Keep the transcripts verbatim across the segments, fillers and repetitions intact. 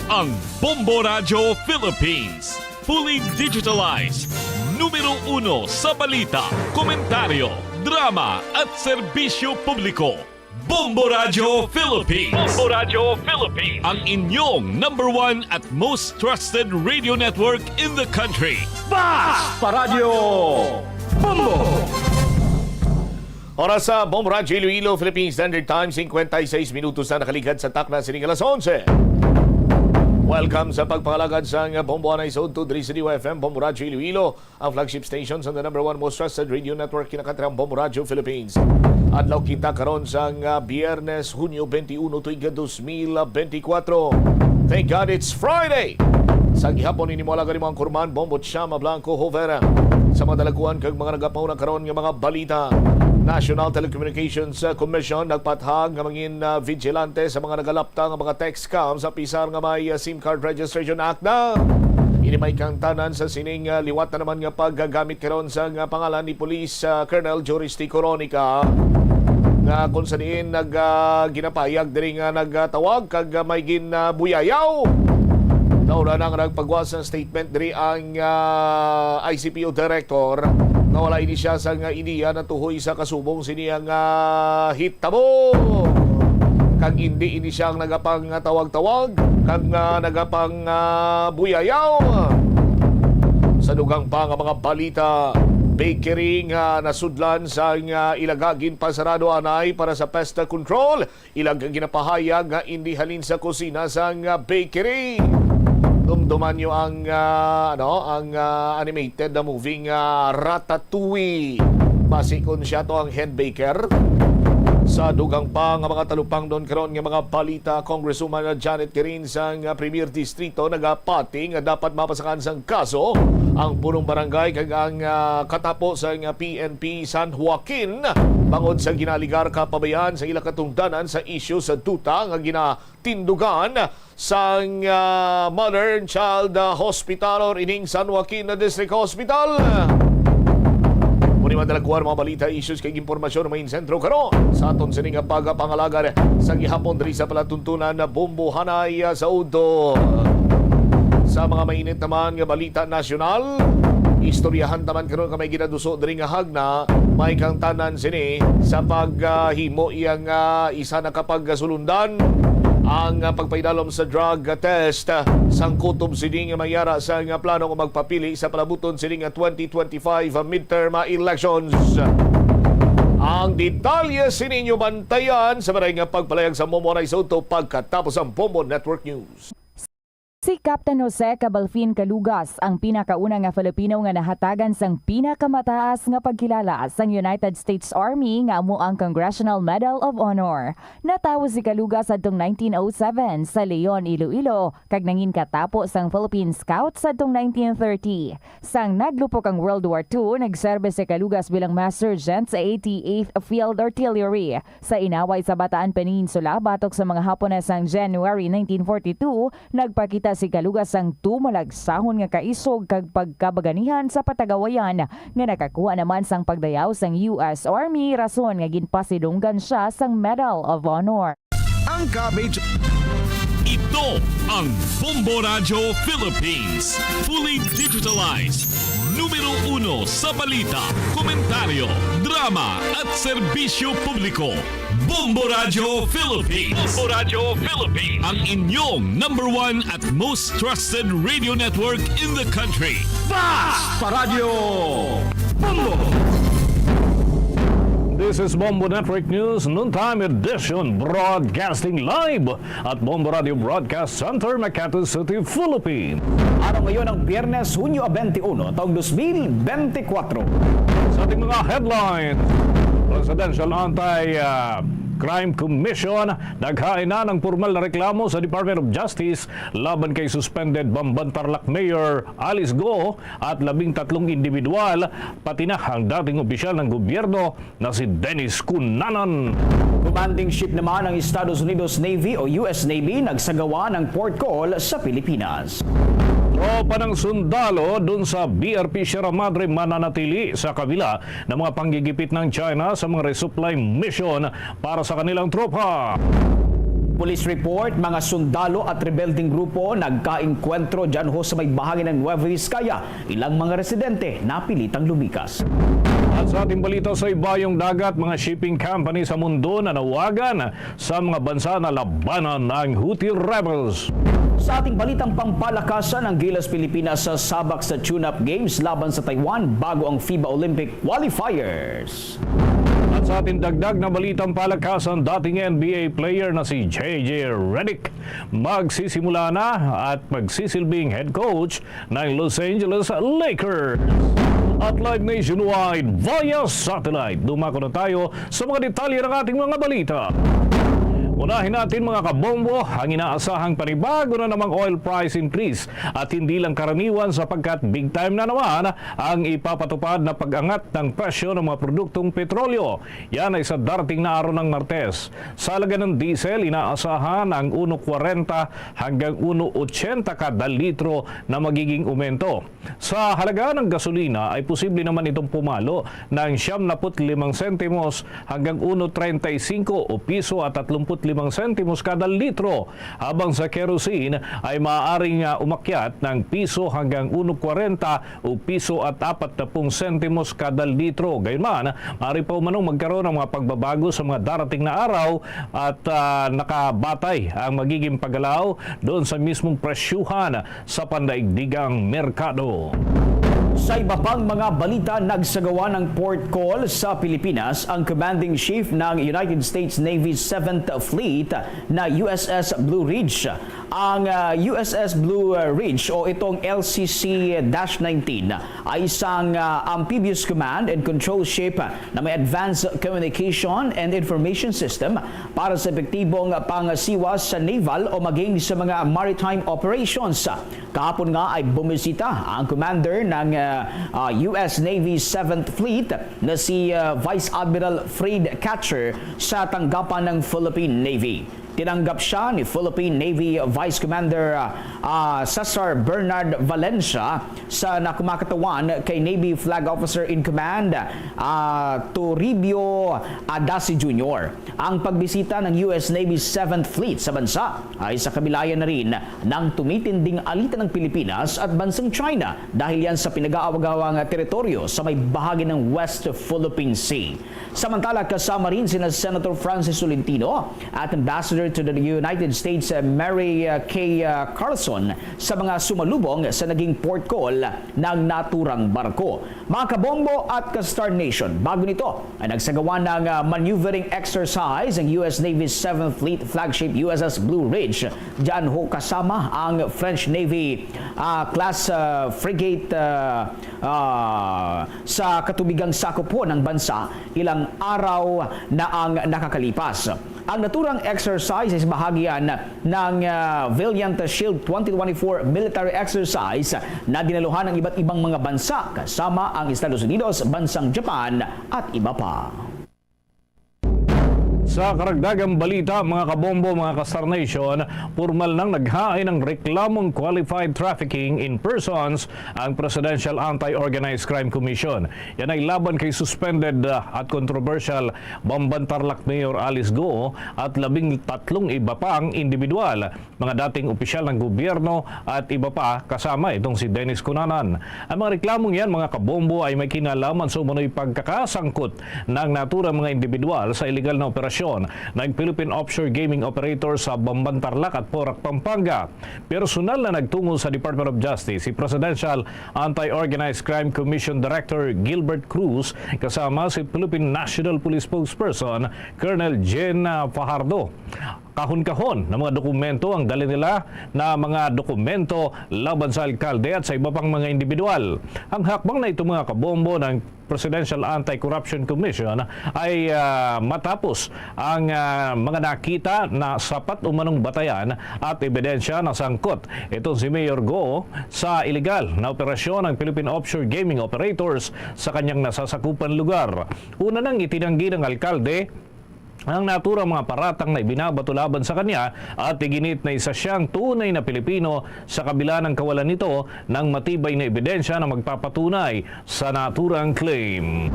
Ang Bombo Radyo Philippines, fully digitalized, numero uno sa balita, komentaryo, drama at serbisyo publiko. Bombo Radyo Philippines. Bombo Radyo Philippines. Ang inyong number one at most trusted radio network in the country. Basta Radyo Bombo! Oras sa Bombo Radyo Iloilo, Philippine Standard Time, singkwenta y seis minutos na nakaligad sa takna sining alas onse. Welcome sa pagpangalagad sang Bombo Anay sa Udto diri sa D Y F M, Bombo Radyo Iloilo, ang flagship station sa the number one most trusted radio network, kinakatram Bombo Radyo Philippines. Adlaw kita karon sang, ah, Biyernes, Hunyo twenty-one, tuig dos mil benti kwatro. Thank God it's Friday! Sa gihapon ini mo alagad mga kurman, Bombo Chama Blanco Hover. Sa mga dalagkuan kag mga nagapauna karon nga mga balita, National Telecommunications Commission nagpathag nga mangin, ah, vigilante sa mga nagalapta nga mga text scam sa pisar nga may, ah, SIM card Registration Act na. Ini may kangtanan sa sining, ah, liwat na naman nga paggamit karon sa nga pangalan ni Police, ah, Colonel Joris T. Coronica, nga kung sa diin nag, ah, ginapayag diri nga nagtawag kag, ah, may ginabuyayaw. Nauna na nga nagpagawas sang statement diri ang, ah, I C P O director nga wala ini siya sang ideya natuhoy sa kasubong sini ang, ah, hitabo. Kag indi ini siya ang nagapangtawag-tawag kag nga nagapang, ah, buyayaw. Sa dugang pa nga mga balita, bakery nga nasudlan sa nga ilaga ginpasarado anay para sa pesta control. Ilag ginapahayag nga indi halin sa kusina sang, ah, bakery. Dumduman niyo ang, ah, ano, ang, ah, animated na movie nga Ratatouille. Basi kon siya to ang head baker. Sa dugang pa nga mga talupangnon karon nga mga balita, Congresswoman Janet Kirin sang, ah, Premier Distrito nagapati nga dapat mapasakan sang kaso ang punong barangay kag ang, ah, katapo sang, ah, P N P San Joaquin bangod sa ginaaligar kapabayaan sa ila katungdanan sa isyu sa duta nga ginatindugan sang, ah, Mother and Child, ah, Hospital or ining San Joaquin District Hospital. Muni man dalagkuan mga balita, issues kag impormasyon may sentro karon sa aton sini nga pagpangalagad sa gihapon diri sa palatuntunan na Bombo Anay, ah, sa Udto. Sa mga mainit naman nga balita nasyonal, istoryahan ta man karon nga may ginaduso diri nga hagna, may kangtanan sini sa paghimo iya nga isa na ka pagsulundan ang, ah, pagpaidalom sa drug test, ah, sang kutob sini nga may ara sa nga plano nga magpapili sa palabuton sini nga twenty twenty-five midterm elections. Ang detalye sini inyo bantayan sa maray nga pagpalayag sa Bombo Anay sa Udto pagkatapos ang Bombo Network News. Si Captain Jose Cabalfin Calugas ang pinakauna nga Filipino nga nahatagan sang pinakamataas nga pagkilala sang United States Army, nga amo ang Congressional Medal of Honor. Natawo si Calugas adtong nineteen oh seven sa Leon, Iloilo, kag nangin katapo sang Philippine Scouts adtong nineteen thirty. Sang naglupok ang World War Two, nagserbe si Calugas bilang Master Sergeant sa eighty-eighth Field Artillery. Sa inaway sa Bataan Peninsula batok sa mga Hapones sang January nineteen forty-two, nagpakita si Calugas sang tumalagsahon nga kaisog kag pagkabaganihan sa patagawayan nga nakakuha naman sang pagdayaw sang U S Army, rason nga ginpasidunggan sia sang Medal of Honor. Ang cabbage. Ito ang Bombo Radyo Philippines. Fully digitalized. Numero uno sa balita, komentaryo, drama at serbisyo publiko. Bombo Radyo Philippines. Bombo Radyo Philippines. Ang inyong number one at most trusted radio network in the country. Basta Radyo Bombo! This is Bombo Network News, noontime edition, broadcasting live at Bombo Radio Broadcast Center, Makati City, Philippines. Araw ngayon ang Biyernes, Hunyo twenty-one, taong dos mil benti kwatro. Sa ating mga headlines, Presidential Anti, ah, Crime Commission naghain na ng pormal na reklamo sa Department of Justice laban kay suspended Bamban Tarlac Mayor Alice Go at labing tatlong individual, pati na ang dating opisyal ng gobyerno na si Dennis Cunanan. Commanding ship naman ng Estados Unidos Navy o U S Navy nagsagawa ng port call sa Pilipinas. Tropa ng sundalo dun sa B R P Sierra Madre mananatili sa kabila ng mga panggigipit ng China sa mga resupply mission para sa kanilang tropa. Police report, mga sundalo at rebeldeng grupo nagkaengkwentro dyan ho sa may bahagi ng Nueva Vizcaya. Ilang mga residente napilitang lumikas. At sa ating balita, sa ibayong dagat, mga shipping company sa mundo nanawagan sa mga bansa na labanan ang Houthi rebels. Sa ating balitang pampalakasan, ang Gilas Pilipinas sa sabak sa tune-up games laban sa Taiwan bago ang FIBA Olympic qualifiers. At sa ating dagdag na balitang palakasan, dating N B A player na si J J Redick magsisimula na at magsisilbing head coach ng Los Angeles Lakers. At live nationwide via satellite, dumako na tayo sa mga detalye ng ating mga balita. Unahin natin, mga kabombo, ang inaasahang panibago na namang oil price increase, at hindi lang karaniwan sapagkat big time na naman ang ipapatupad na pag-angat ng presyo ng mga produktong petrolyo. Yan ay sa darating na araw ng Martes. Sa halaga ng diesel, inaasahan ang uno kwarenta hanggang uno ochenta kada litro na magiging umento. Sa halaga ng gasolina ay posible naman itong pumalo ng siyam na put limang sentimos hanggang uno treinta y cinco o piso at tatlumpu't limang sentimos kada litro, habang sa kerosene ay maaaring, ah, umakyat ng piso hanggang uno kwarenta o piso at apat na pung sentimos kada litro. Gayunman, maaari pa umanong magkaroon ng mga pagbabago sa mga darating na araw at, ah, nakabatay ang magiging paggalaw doon sa mismong presyuhan sa pandaigdigang merkado. Sa iba pang mga balita, nagsagawa ng port call sa Pilipinas ang commanding chief ng United States Navy's Seventh Fleet na U S S Blue Ridge. Ang, ah, U S S Blue Ridge o itong L C C dash nineteen ay isang, ah, amphibious command and control ship na may advanced communication and information system para sa epektibong pangasiwa sa naval o maging sa mga maritime operations. Kahapon nga ay bumisita ang commander ng, ah, ah, U S Navy Seventh Fleet na si, ah, Vice Admiral Fred Catcher sa tanggapan ng Philippine Navy. Tinanggap siya ni Philippine Navy Vice Commander, ah, ah, Cesar Bernard Valencia sa nakumakatawan kay Navy Flag Officer in Command, ah, Toribio Adasi Junior. Ang pagbisita ng U S Navy Seventh Fleet sa bansa ay sa kabilayan na rin ng tumitinding alitan ng Pilipinas at bansang China dahil yan sa pinag-aawag-awang teritoryo sa may bahagi ng West Philippine Sea. Samantala, kasama rin sina Senator Francis Tolentino at Ambassador to the United States, uh, Mary, uh, Kay, uh, Carlson sa mga sumalubong sa naging port call ng naturang barko. Mga kabombo at ka-Star Nation, bago nito ay nagsagawa ng, uh, maneuvering exercise ang U S Navy's Seventh Fleet flagship U S S Blue Ridge. Diyan ho kasama ang French Navy, uh, class, uh, frigate, uh, uh, sa katubigang sakop po ng bansa ilang araw na ang nakakalipas. Ang naturang exercise is bahagi yan ng, ah, Valiant Shield twenty twenty-four military exercise na dinaluhan ng iba't ibang mga bansa, kasama ang Estados Unidos, bansang Japan, at iba pa. Sa karagdagang balita, mga kabombo, mga ka-Star Nation, pormal nang naghain ng reklamong qualified trafficking in persons ang Presidential Anti-Organized Crime Commission. Yan ay laban kay suspended, ah, at controversial Bamban Tarlac Mayor Alice Go at labing tatlong iba pang individual, mga dating opisyal ng gobyerno at iba pa, kasama itong si Dennis Cunanan. Ang mga reklamong yan, mga kabombo, ay may kinalaman sa umano'y pagkakasangkot ng naturang mga individual sa iligal na operasyon ng Philippine Offshore Gaming Operator sa Bamban Tarlac at Porac, Pampanga. Personal na nagtungo sa Department of Justice si Presidential Anti-Organized Crime Commission Director Gilbert Cruz kasama si Philippine National Police Spokesperson Colonel Jen, ah, Fajardo. Kahon-kahon na mga dokumento ang dala nila na mga dokumento laban sa alkalde at sa iba pang mga individual. Ang hakbang na ito, mga kabombo, ng Presidential Anti-Corruption Commission ay, ah, matapos ang, ah, mga nakita na sapat umanong batayan at ebidensya na sangkot itong si Mayor Go sa iligal na operasyon ng Philippine Offshore Gaming Operators sa kanyang nasasakupan lugar. Una nang itinanggi ng alkalde ang naturang mga paratang na ibinabato laban sa kanya at iginit na isa siyang tunay na Pilipino sa kabila ng kawalan nito ng matibay na ebidensya na magpapatunay sa naturang claim.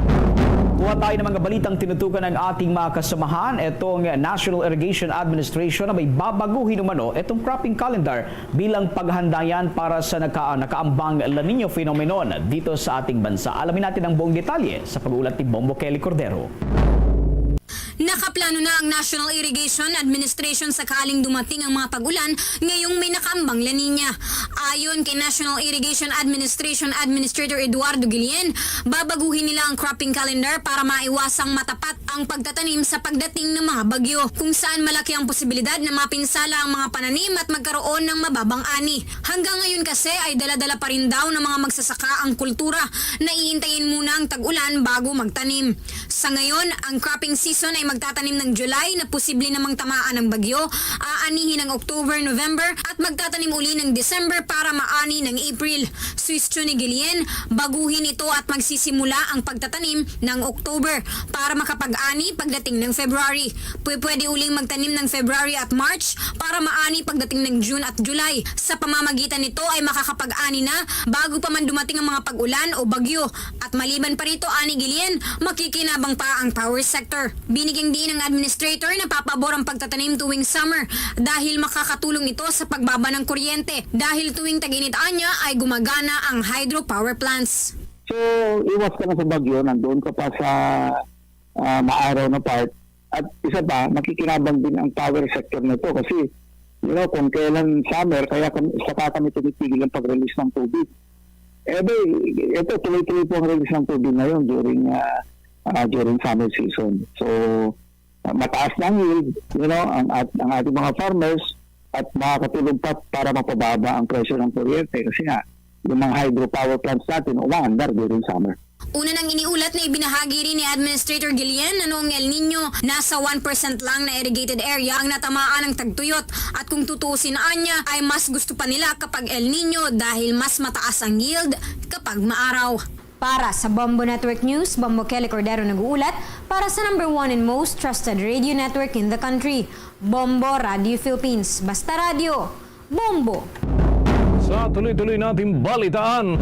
Kuha tayo ng mga balitang tinutukan ng ating mga kasamahan. Itong National Irrigation Administration na may babaguhin umano itong cropping calendar bilang paghandayan para sa naka-, nakaambang La Nina phenomenon dito sa ating bansa. Alamin natin ang buong detalye sa pag-uulat ni Bombo Kelly Cordero. Nakaplano na ang National Irrigation Administration sakaling dumating ang mga pag-ulan ngayong may nakaambang La Nina. Ayon kay National Irrigation Administration Administrator Eduardo Guillen, babaguhin nila ang cropping calendar para maiwasang matapat ang pagtatanim sa pagdating ng mga bagyo, kung saan malaki ang posibilidad na mapinsala ang mga pananim at magkaroon ng mababang ani. Hanggang ngayon kasi ay dala-dala pa rin daw ng mga magsasaka ang kultura na iintayin muna ang tag-ulan bago magtanim. Sa ngayon, ang cropping season ay magtatanim ng July na posible namang tamaan ng bagyo, aanihin ng October, November, at magtatanim uli ng December para maani ng April. Suwestyon ni Guillen, baguhin ito at magsisimula ang pagtatanim ng October para makapag-ani pagdating ng February. Pwe-, pwede uling magtanim ng February at March para maani pagdating ng June at July. Sa pamamagitan nito ay makakapag-ani na bago pa man dumating ang mga pag-ulan o bagyo. At maliban pa rito, ani Guillen, makikinabang pa ang power sector. Binigyang diin ang administrator na papabor ang pagtatanim tuwing summer dahil makakatulong ito sa pagbaba ng kuryente dahil tuwing tag-init anya ay gumagana ang hydropower plants. So, iwas ka na sa bagyo, nandoon ka pa sa, ah, maaraw na part. At isa pa, makikinabang din ang power sector nito kasi, you know, kung kailan summer, kaya kami, saka kami tumitigil ang pag-release ng tubig. Eh, di, ito, tuloy-tuloy po ang release ng tubig ngayon during, ah, ah, during summer season. So, ah, mataas na ang yield, you know, ang at-, ang ating mga farmers at makakatulong pa para mapababa ang presyo ng kuryente kasi nga, yung mga hydropower plants natin umaandar during summer. Una nang iniulat na ibinahagi rin ni Administrator Guillen na noong El Nino, nasa one percent lang na irrigated area ang natamaan ng tagtuyot. At kung tutuusin anya, ay mas gusto pa nila kapag El Nino dahil mas mataas ang yield kapag maaraw. Para sa Bombo Network News, Bombo Kelly Cordero nag-uulat para sa number one and most trusted radio network in the country, Bombo Radio Philippines. Basta radyo, Bombo! Sa tuloy-tuloy nating balitaan,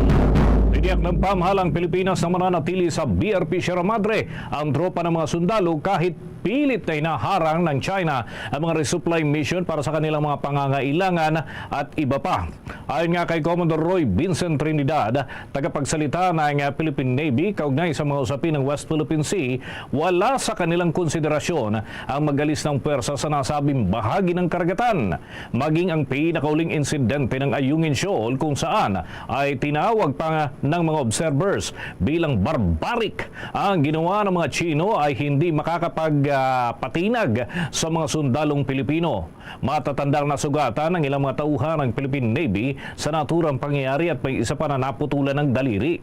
tiniyak ng pamahalang Pilipinas na mananatili sa B R P Sierra Madre ang tropa ng mga sundalo kahit pilit na hinaharang ng China ang mga resupply mission para sa kanilang mga pangangailangan at iba pa. Ayon nga kay Commodore Roy Vincent Trinidad, tagapagsalita ng Philippine Navy kaugnay sa mga usapin ng West Philippine Sea, wala sa kanilang konsiderasyon ang mag-alis ng pwersa sa nasabing bahagi ng karagatan. Maging ang pinakauling insidente ng Ayungin Shoal, kung saan ay tinawag pa nga ng mga observers bilang barbaric ang ginawa ng mga Chino, ay hindi makakapag, ah, patinag sa mga sundalong Pilipino. Matatandang nasugatan ang ilang mga tauhan ng Philippine Navy sa naturang pangyayari at may isa pa na naputulan ng daliri.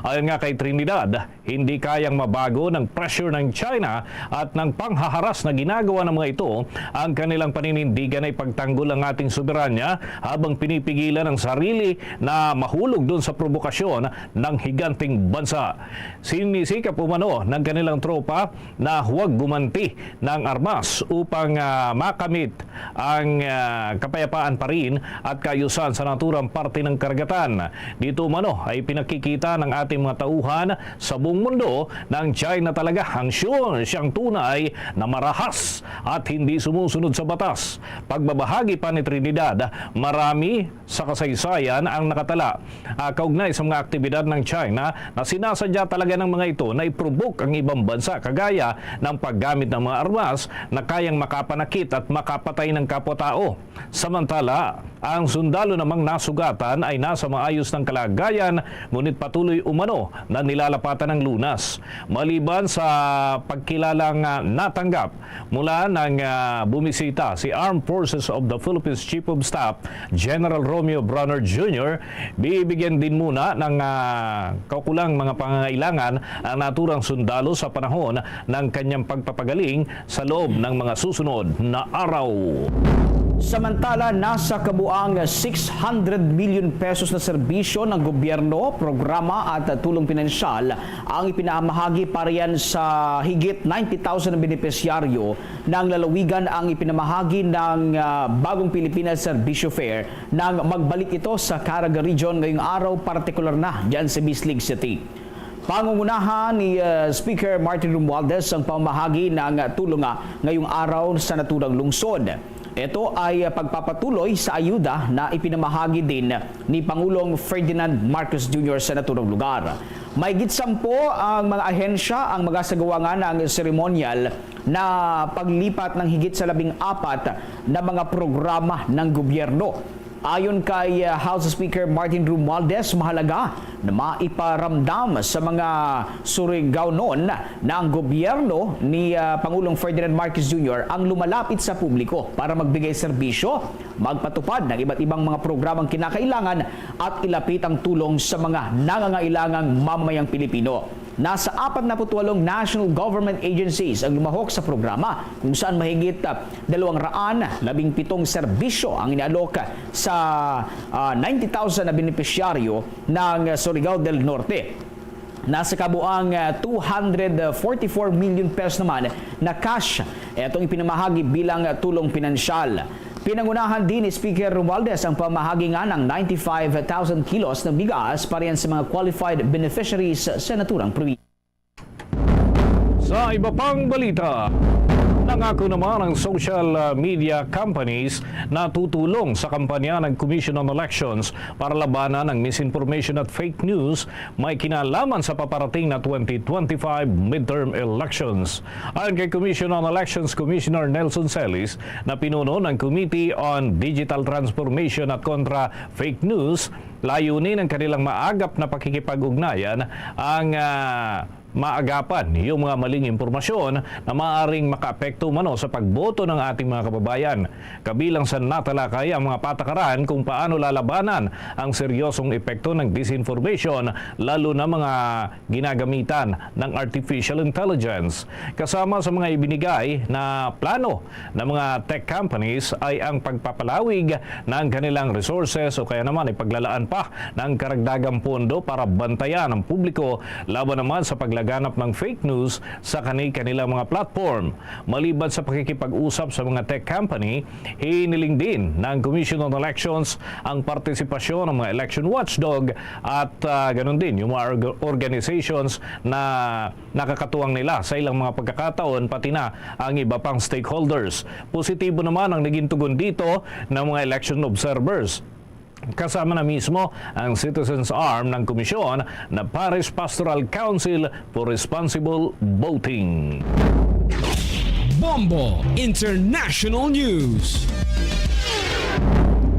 Ayon nga kay Trinidad, hindi kayang mabago ng pressure ng China at ng panghaharas na ginagawa ng mga ito ang kanilang paninindigan na ipagtanggol ang ating soberanya habang pinipigilan ang sarili na mahulog doon sa provokasyon ng higanteng bansa. Sinisikap umano ng kanilang tropa na huwag gumanti ng armas upang, ah, makamit ang, ah, kapayapaan pa rin at kaayusan sa naturang parte ng karagatan. Dito umano ay pinakikita ng ating mga tauhan sa buong mundo na ang China talaga ang sure siyang tunay na marahas at hindi sumusunod sa batas. Pagbabahagi pa ni Trinidad, marami sa kasaysayan ang nakatala, ah, kaugnay sa mga aktibidad ng China na sinasadya talaga ng mga ito na i-provoke ang ibang bansa, kagaya ng paggamit ng mga armas na kayang makapanakit at makapatay ng kapwa-tao. Samantala, ang sundalo namang nasugatan ay nasa maayos ng kalagayan, ngunit patuloy umano na nilalapatan ng lunas. Maliban sa pagkilalang, ah, natanggap mula nang, ah, bumisita si Armed Forces of the Philippines Chief of Staff General Romeo Brawner Junior, bibigyan din muna ng, ah, kaukulang mga pangangailangan ang naturang sundalo sa panahon ng kanyang pagpapagaling sa loob ng mga susunod na araw. Samantala, nasa kabuang six hundred million pesos na serbisyo ng gobyerno, programa at tulong pinansyal ang ipinamahagi para yan sa higit ninety thousand na benepisyaryo ng lalawigan ang ipinamahagi ng, ah, Bagong Pilipinas Serbisyo Fair nang magbalik ito sa Caraga Region ngayong araw, partikular na dyan sa Bislig City. Pangungunahan ni, uh, Speaker Martin Romualdez ang pamahagi ng tulong nga ngayong araw sa naturang lungsod. Ito ay, uh, pagpapatuloy sa ayuda na ipinamahagi din ni Pangulong Ferdinand Marcos Junior sa naturang lugar. Mahigit sampo ang mga ahensya ang magasagawa nga ng seremonyal na paglipat ng higit sa labing apat na mga programa ng gobyerno. Ayon kay, uh, House Speaker Martin Romualdez, mahalaga na maiparamdam sa mga Surigao-non na ang gobyerno ni, uh, Pangulong Ferdinand Marcos Junior ang lumalapit sa publiko para magbigay serbisyo, magpatupad ng iba't ibang mga programang kinakailangan at ilapit ang tulong sa mga nangangailangang mamamayang Pilipino. Nasa apat na putwalong national government agencies ang lumahok sa programa, kung saan mahigit, ah, dalawang raan labing pitong serbisyo ang inaalok sa, ah, ninety thousand na benepisyaryo ng Surigao del Norte. Nasa kabuang, ah, two hundred forty-four million pesos naman na cash itong ipinamahagi bilang tulong pinansyal. Pinangunahan din ni Speaker Romualdez ang pamahagi nga ng ninety-five thousand kilos ng bigas para yan sa mga qualified beneficiaries sa naturang probinsya. Sa iba pang balita, nangako naman ang social, uh, media companies na tutulong sa kampanya ng Commission on Elections para labanan ang misinformation at fake news may kinalaman sa paparating na twenty twenty-five midterm elections. Ayon kay Commission on Elections Commissioner Nelson Celis, na pinuno ng Committee on Digital Transformation at Kontra Fake News, layunin ang kanilang maagap na pakikipag-ugnayan ang, ah, maagapan yung mga maling impormasyon na maaaring makaapekto umano sa pagboto ng ating mga kababayan. Kabilang sa natalakay ang mga patakaran kung paano lalabanan ang seryosong epekto ng disinformation, lalo na mga ginagamitan ng artificial intelligence. Kasama sa mga ibinigay na plano ng mga tech companies ay ang pagpapalawig ng kanilang resources o kaya naman ay paglalaan pa ng karagdagang pondo para bantayan ang publiko laban naman sa paglaganap ng fake news sa kani-, kanilang mga platform. Maliban sa pakikipag-usap sa mga tech company, hiniling din ng Commission on Elections ang partisipasyon ng mga election watchdog at, ah, ganun din yung mga org-, organizations na nakakatuwang nila sa ilang mga pagkakataon, pati na ang iba pang stakeholders. Positibo naman ang naging tugon dito ng mga election observers. Kasama na mismo ang citizens arm ng komisyon na Parish Pastoral Council for Responsible Voting. Bombo International News.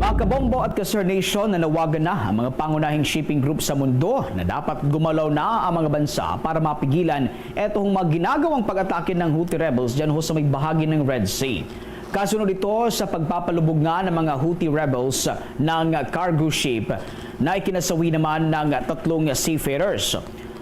Mga kabombo at ka-Star Nation, nanawagan na ang mga pangunahing shipping group sa mundo na dapat gumalaw na ang mga bansa para mapigilan etong mga ginagawang pag-atake ng Houthi rebels dyan ho sa may bahagi ng Red Sea. Kasunod ito sa pagpapalubog nga ng mga Houthi rebels ng cargo ship na ikinasawi naman ng tatlong seafarers.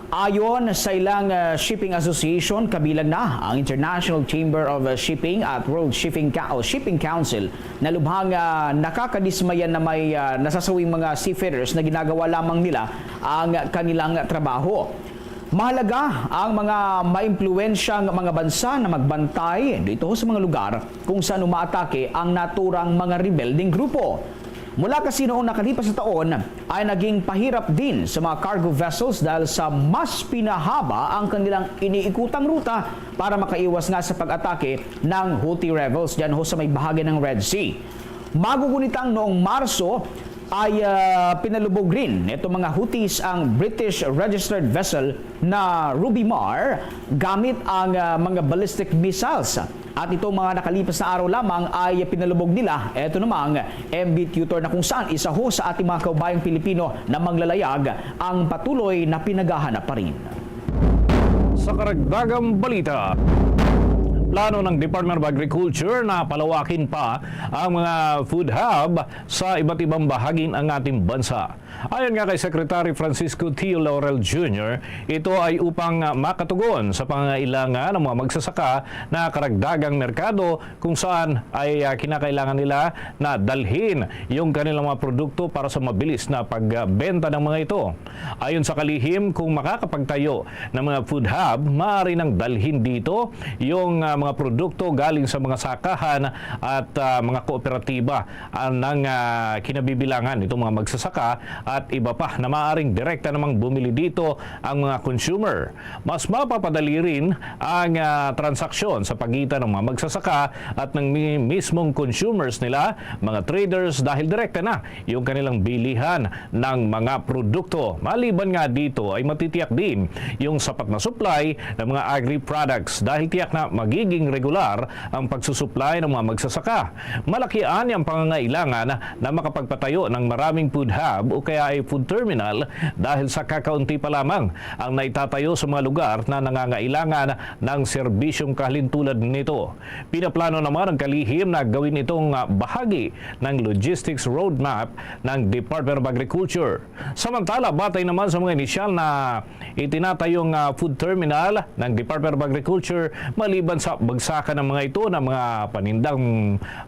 Ayon sa ilang, uh, shipping association, kabilang na ang International Chamber of, uh, Shipping at World Shipping Ca-, o Shipping Council, na lubhang, uh, nakakadismaya na may, uh, nasasawing mga seafarers na ginagawa lamang nila ang kanilang trabaho. Mahalaga ang mga maimpluwensyang mga bansa na magbantay dito sa mga lugar kung saan umaatake ang naturang mga rebelding grupo. Mula kasi noong nakalipas na taon ay naging pahirap din sa mga cargo vessels dahil sa mas pinahaba ang kanilang iniikutang ruta para makaiwas nga sa pag-atake ng Houthi rebels dyan ho sa may bahagi ng Red Sea. Magugunitang noong Marso ay, ah, pinalubog rin nitong mga Houthis ang British registered vessel na Ruby Mar gamit ang, ah, mga ballistic missiles. At itong mga nakalipas na araw lamang ay pinalubog nila ito namang M V Tutor, na kung saan isa ho sa ating mga kababayang Pilipino na manglalayag ang patuloy na pinaghahanap pa rin. Sa karagdagang balita, plano ng Department of Agriculture na palawakin pa ang mga food hub sa iba't ibang bahagi ng ating bansa. Ayon nga kay Secretary Francisco Theo Laurel Junior, ito ay upang, ah, makatugon sa pangangailangan ng mga magsasaka na karagdagang merkado kung saan ay, ah, kinakailangan nila na dalhin yung kanilang mga produkto para sa mabilis na pagbenta ng mga ito. Ayon sa kalihim, kung makakapagtayo ng mga food hub, maaari nang dalhin dito yung, ah, mga produkto galing sa mga sakahan at, ah, mga kooperatiba, ah, ng, ah, kinabibilangan nitong mga magsasaka at iba pa na maaaring direkta namang bumili dito ang mga consumer. Mas mapapadali rin ang, ah, transaksyon sa pagitan ng mga magsasaka at ng mi-, mismong consumers nila, mga traders, dahil direkta na yung kanilang bilihan ng mga produkto. Maliban nga dito ay matitiyak din yung sapat na supply ng mga agri-products dahil tiyak na magiging regular ang pagsusuplay ng mga magsasaka. Malaki ang pangangailangan na makapagpatayo ng maraming food hub o kaya ay food terminal dahil sa kakaunti pa lamang ang naitatayo sa mga lugar na nangangailangan ng serbisyong kahalintulad nito. Pinaplano naman ang kalihim na gawin itong, ah, bahagi ng logistics roadmap ng Department of Agriculture. Samantala, batay naman sa mga inisyal na itinatayong, ah, food terminal ng Department of Agriculture, maliban sa bagsakan ng mga ito na mga panindang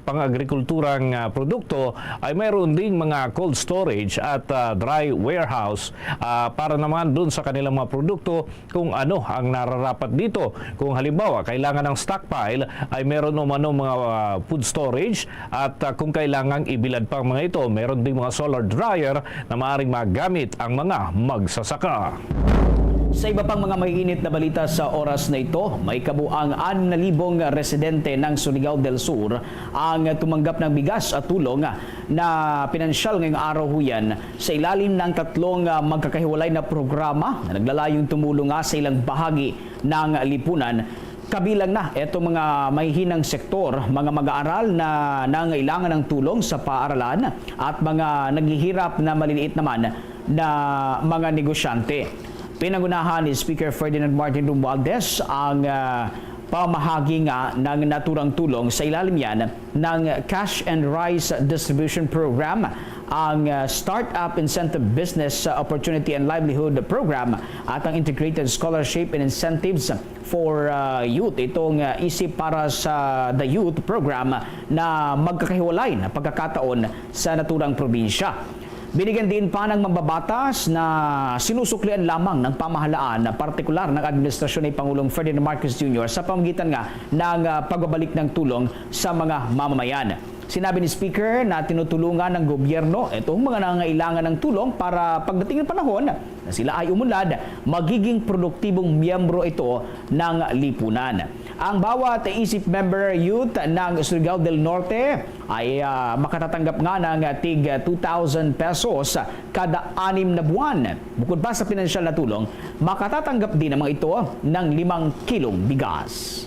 pang-agrikulturang, ah, produkto, ay mayroon ding mga cold storage at, ah, dry warehouse, ah, para naman dun sa kanilang mga produkto kung ano ang nararapat dito. Kung halimbawa, kailangan ng stockpile, ay meron umano mga, ah, food storage at, ah, kung kailangang ibilad pa ang mga ito, meron ding mga solar dryer na maaaring magamit ang mga magsasaka. Sa iba pang mga maiinit na balita sa oras na ito, may kabuang anim na libong residente ng Surigao del Sur ang tumanggap ng bigas at tulong na pinansyal ngayong araw huyan sa ilalim ng tatlong, ah, magkakahiwalay na programa na naglalayong tumulong nga sa ilang bahagi ng lipunan. Kabilang na itong mga mahihinang sektor, mga mag-aaral na nangailangan ng tulong sa paaralan at mga naghihirap na maliliit naman na mga negosyante. Pinangunahan ni Speaker Ferdinand Martin Romualdez ang, ah, pamahagi nga ng naturang tulong sa ilalim yan ng Cash and Rice Distribution Program, ang, ah, Startup Incentive Business Opportunity and Livelihood Program, at ang Integrated Scholarship and Incentives for, ah, Youth, itong, ah, Isip para sa the Youth Program, na magkakahiwalay na pagkakataon sa naturang probinsya. Binigyan din pa ng mambabatas na sinusuklian lamang ng pamahalaan, na partikular ng administrasyon ni Pangulong Ferdinand Marcos Junior sa pamagitan nga ng, ah, pagbabalik ng tulong sa mga mamamayan. Sinabi ni Speaker na tinutulungan ng gobyerno itong mga nangangailangan ng tulong para pagdating ng panahon na sila ay umunlad, magiging produktibong miyembro ito ng lipunan. Ang bawat Isip member youth ng Surigao del Norte ay, ah, makatatanggap nga ng tig two thousand pesos kada anim na buwan. Bukod pa sa pinansyal na tulong, makatatanggap din ang mga ito ng limang kilong bigas.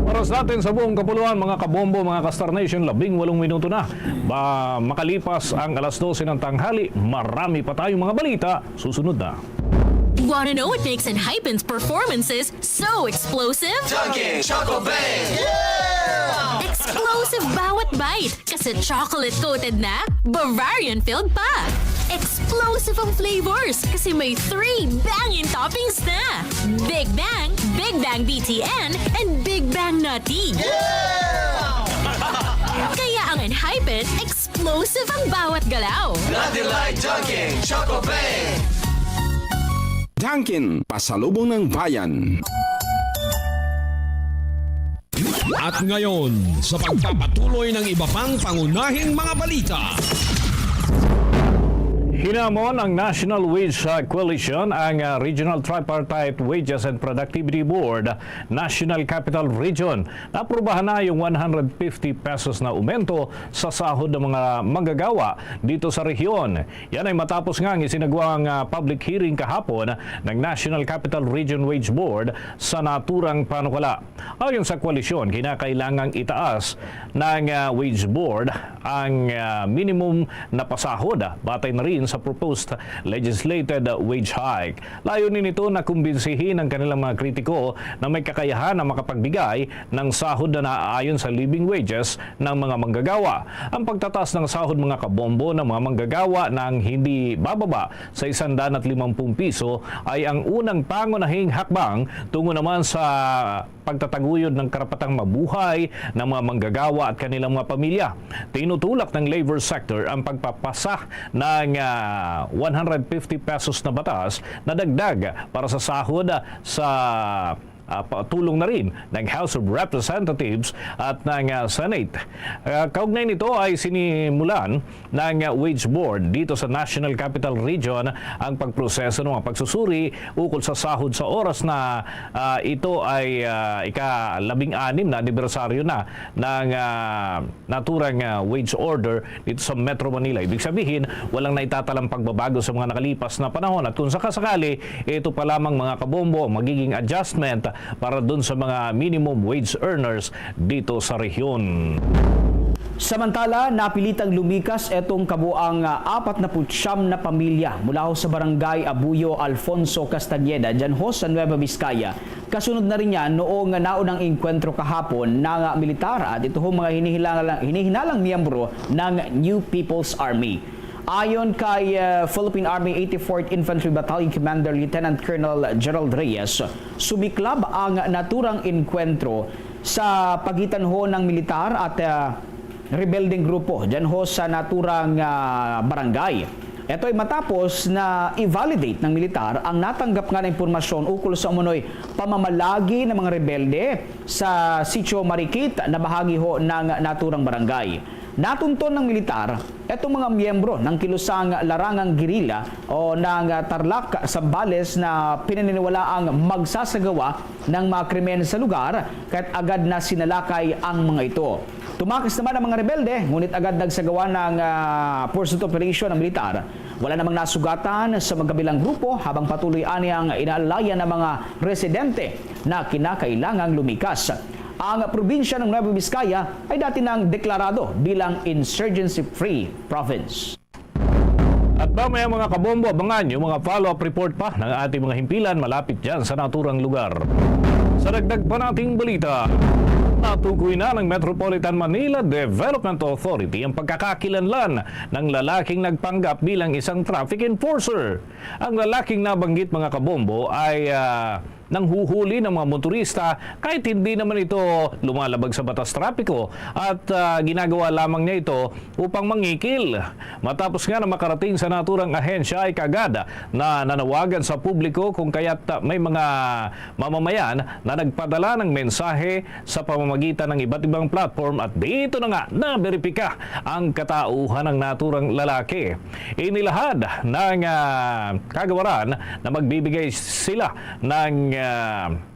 Oras natin sa buong kapuluan, mga kabombo, mga ka-Star Nation, labing walong minuto na. Ba, makalipas ang alas dose ng tanghali, marami pa tayong mga balita. Susunod na. Wanna know what makes Enhypen's performances so explosive? Dunkin' Choco Bang! Explosive bawat bite kasi chocolate-coated na, Bavarian-filled pa. Explosive ang flavors kasi may three banging toppings na. Big Bang, Big Bang B T N, and Big Bang Nutty. Kaya ang Enhypen, explosive ang bawat galaw. Nothing like Dunkin' Choco Bang! Dunkin', pasalubong ng bayan. At ngayon, sa pagpapatuloy ng iba pang pangunahing mga balita. Hinamon ang National Wage, uh, Coalition ang, uh, Regional Tripartite Wages and Productivity Board, National Capital Region. Naaprubahan na yung one hundred fifty pesos na aumento sa sahod ng mga manggagawa dito sa rehiyon. Yan ay matapos nga ang isinagwang, uh, public hearing kahapon ng National Capital Region Wage Board sa naturang panukala. Ayon sa koalisyon, kinakailangang itaas ng, ah, wage board ang, ah, minimum na pasahod, ah, batay na rin sa proposed legislated wage hike. Layunin nito na kumbinsihin ang kanilang mga kritiko na may kakayahan na makapagbigay ng sahod na naaayon sa living wages ng mga manggagawa. Ang pagtataas ng sahod, mga kabombo, ng mga manggagawa ng hindi bababa sa isang daan at limampung piso ay ang unang pangunahing hakbang tungo naman sa pagtataguyod ng karapatang mabuhay ng mga manggagawa at kanilang mga pamilya. Tinutulak ng labor sector ang pagpapasa ng, ah, one hundred fifty pesos na batas na dagdag para sa sahod, ah, sa ah, patulong na rin ng House of Representatives at ng, ah, Senate. Ah, kaugnay nito ay sinimulan ng, ah, Wage Board dito sa National Capital Region ang pagproseso ng mga pagsusuri ukol sa sahod sa oras na, ah, ito ay, ah, ika-labing-anim na anibersaryo na ng, ah, naturang, ah, wage order dito sa Metro Manila. Ibig sabihin, walang naitatalang pagbabago sa mga nakalipas na panahon at kung sakasakali, ito pa lamang, mga kabombo, ang magiging adjustment para dun sa mga minimum wage earners dito sa rehiyon. Samantala, napilitang lumikas etong kabuang, ah, apat na putsyam na pamilya mula ho sa barangay Abuyo Alfonso Castañeda, dyan ho sa Nueva Vizcaya. Kasunod na rin yan noong naunang engkwentro kahapon ng, ah, militar at ito ho mga hinihinalang, hinihinalang miyembro ng New People's Army. Ayon kay, ah, Philippine Army eighty-fourth Infantry Battalion Commander Lieutenant Colonel Gerald Reyes, sumiklab ang naturang engkwentro sa pagitan ho ng militar at, ah, rebeldeng grupo dyan ho sa naturang, ah, barangay. Ito ay matapos na i-validate ng militar ang natanggap nga na impormasyon ukol sa umunoy pamamalagi ng mga rebelde sa Sitio Marikit na bahagi ho ng naturang barangay. Natunton ng militar itong mga miyembro ng kilusang larangang gerila o ng Tarlac, Zambales na pinaniniwalaang magsasagawa ng mga krimen sa lugar, kaya't agad na sinalakay ang mga ito. Tumakas naman ang mga rebelde, ngunit agad nagsagawa ng, ah, pursuit operation ang militar. Wala namang nasugatan sa magkabilang grupo, habang patuloy ani ang inaalalayan ng mga residente na kinakailangang lumikas. Ang probinsya ng Nueva Vizcaya ay dati nang deklarado bilang insurgency-free province. At mamaya, mga kabombo, abangan yung mga follow-up report pa ng ating mga himpilan malapit dyan sa naturang lugar. Sa dagdag pa nating balita, natukoy na ng Metropolitan Manila Development Authority ang pagkakakilanlan ng lalaking nagpanggap bilang isang traffic enforcer. Ang lalaking nabanggit, mga kabombo, ay, ah, nanghuhuli ng mga motorista kahit hindi naman ito lumalabag sa batas trapiko at, ah, ginagawa lamang niya ito upang mangikil. Matapos nga na makarating sa naturang ahensya ay kaagad na nanawagan sa publiko kung kaya't, ah, may mga mamamayan na nagpadala ng mensahe sa pamamagitan ng iba't ibang platform at dito na nga naberipika ang katauhan ng naturang lalaki. Inilahad ng, ah, kagawaran na magbibigay sila ng, ah,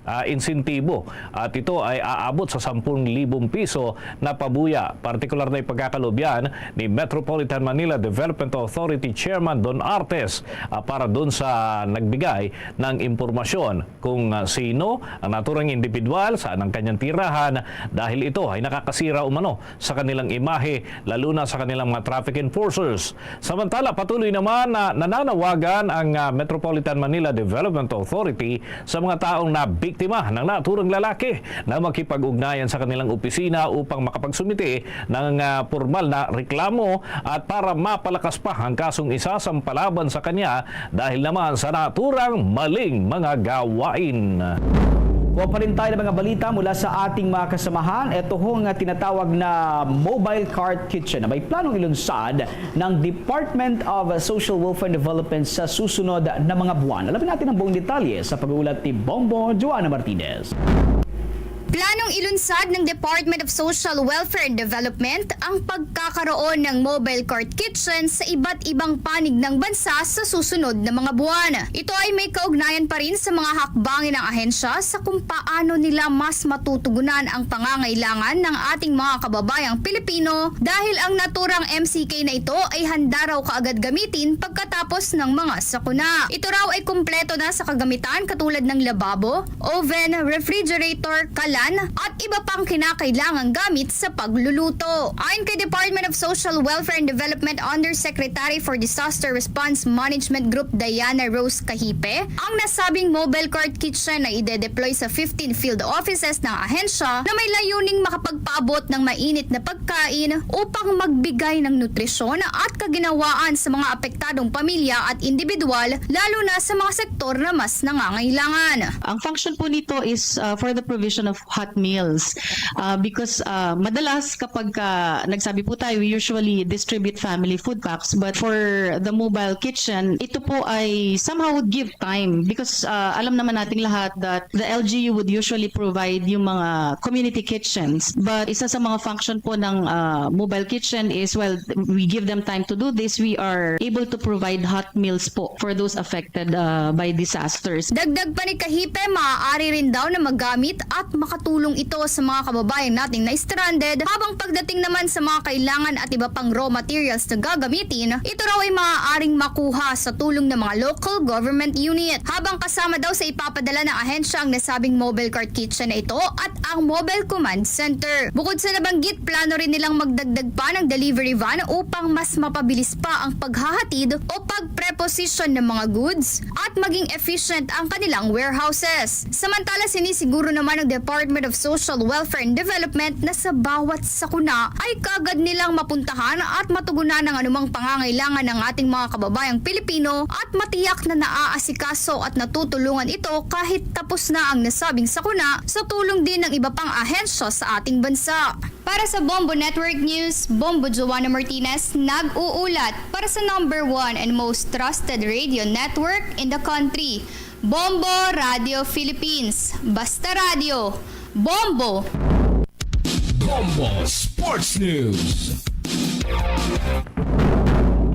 ah, insentibo at ito ay aabot sa sampung libong piso na pabuya, partikular na ipagkakaloob yan ni Metropolitan Manila Development Authority Chairman Don Artes, ah, para dun sa nagbigay ng impormasyon kung, ah, sino ang naturang individual, saan ang kanyang tirahan, dahil ito ay nakakasira umano sa kanilang imahe, lalo na sa kanilang mga traffic enforcers. Samantala, patuloy naman na nananawagan ang, ah, Metropolitan Manila Development Authority sa mga taong nabiktima ng naturang lalaki na makipag-ugnayan sa kanilang opisina upang makapagsumite ng, ah, pormal na reklamo at para mapalakas pa ang kasong isasampa laban sa kanya dahil naman sa naturang maling mga gawain. Kuha pa rin tayo ng mga balita mula sa ating mga kasamahan. Ito ho nga tinatawag na mobile cart kitchen na may planong ilunsad ng Department of Social Welfare and Development sa susunod na mga buwan. Alamin natin ang buong detalye sa pag-uulat ni Bombo Joanna Martinez. Planong ilunsad ng Department of Social Welfare and Development ang pagkakaroon ng mobile cart kitchen sa iba't ibang panig ng bansa sa susunod na mga buwan. Ito ay may kaugnayan pa rin sa mga hakbangin ng ahensya sa kung paano nila mas matutugunan ang pangangailangan ng ating mga kababayang Pilipino dahil ang naturang M C K na ito ay handa raw kaagad gamitin pagkatapos ng mga sakuna. Ito raw ay kumpleto na sa kagamitan katulad ng lababo, oven, refrigerator, kalan, at iba pang kinakailangang gamit sa pagluluto. Ayon kay Department of Social Welfare and Development Undersecretary for Disaster Response Management Group Diana Rose Cahipe, ang nasabing mobile cart kitchen ay ide-deploy sa fifteen field offices ng ahensya na may layuning makapagpaabot ng mainit na pagkain upang magbigay ng nutrisyon at kaginhawaan sa mga apektadong pamilya at individual, lalo na sa mga sektor na mas nangangailangan. Ang function po nito is, uh, for the provision of hot meals. Ah, because, ah, madalas kapag ka nagsabi po tayo, we usually distribute family food packs. But for the mobile kitchen, ito po ay somehow would give time. Because, ah, alam naman nating lahat that the L G U would usually provide yung mga community kitchens. But isa sa mga function po ng, ah, mobile kitchen is, well, we give them time to do this. We are able to provide hot meals po for those affected, ah, by disasters. Dagdag pa ni Kahipe, maaari rin daw na magamit at makatulong ito sa mga kababayan nating na-stranded, habang pagdating naman sa mga kailangan at iba pang raw materials na gagamitin, ito raw ay maaaring makuha sa tulong ng mga local government unit. Habang kasama daw sa ipapadala ng ahensya ang nasabing mobile cart kitchen na ito at ang mobile command center. Bukod sa nabanggit, plano rin nilang magdagdag pa ng delivery van upang mas mapabilis pa ang paghahatid o pagpreposisyon ng mga goods at maging efficient ang kanilang warehouses. Samantala, sinisiguro naman ng Department of Social Welfare and Development na sa bawat sakuna ay kaagad nilang mapuntahan at matugunan ang anumang pangangailangan ng ating mga kababayang Pilipino at matiyak na naaasikaso at natutulungan ito kahit tapos na ang nasabing sakuna, sa tulong din ng iba pang ahensya sa ating bansa. Para sa Bombo Network News, Bombo Joanna Martinez nag-uulat para sa number one and most trusted radio network in the country, Bombo Radio Philippines. Basta radyo, Bombo! Bombo Sports News.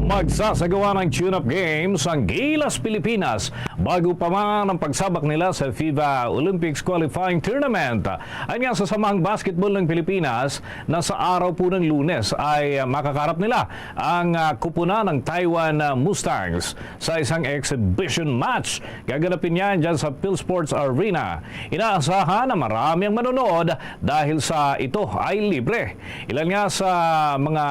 Magsasagawa ng tune-up games ang Gilas Pilipinas bago pa man ang pagsabak nila sa FIFA Olympics Qualifying Tournament. Ayon sa Samahang Basketball ng Pilipinas, na sa araw po ng Lunes ay makakarap nila ang, ah, kupunan ng Taiwan, ah, Mustangs sa isang exhibition match. Gaganapin yan dyan sa PhilSports Arena. Inaasahan na marami ang manonood dahil sa ito ay libre. Ilan nga sa mga,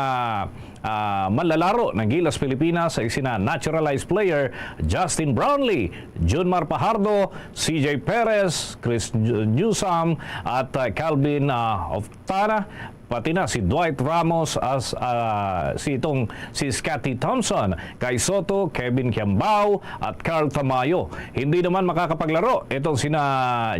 ah, manlalaro ng Gilas Pilipinas ay sina naturalized player Justin Brownlee, Junmar Pajardo, C J Perez, Chris Newsome, at, ah, Calvin, ah, Oftana, pati na si Dwight Ramos, as, ah, si itong si Scottie Thompson, Kai Sotto, Kevin Kiambao, at Carl Tamayo. Hindi naman makakapaglaro itong sina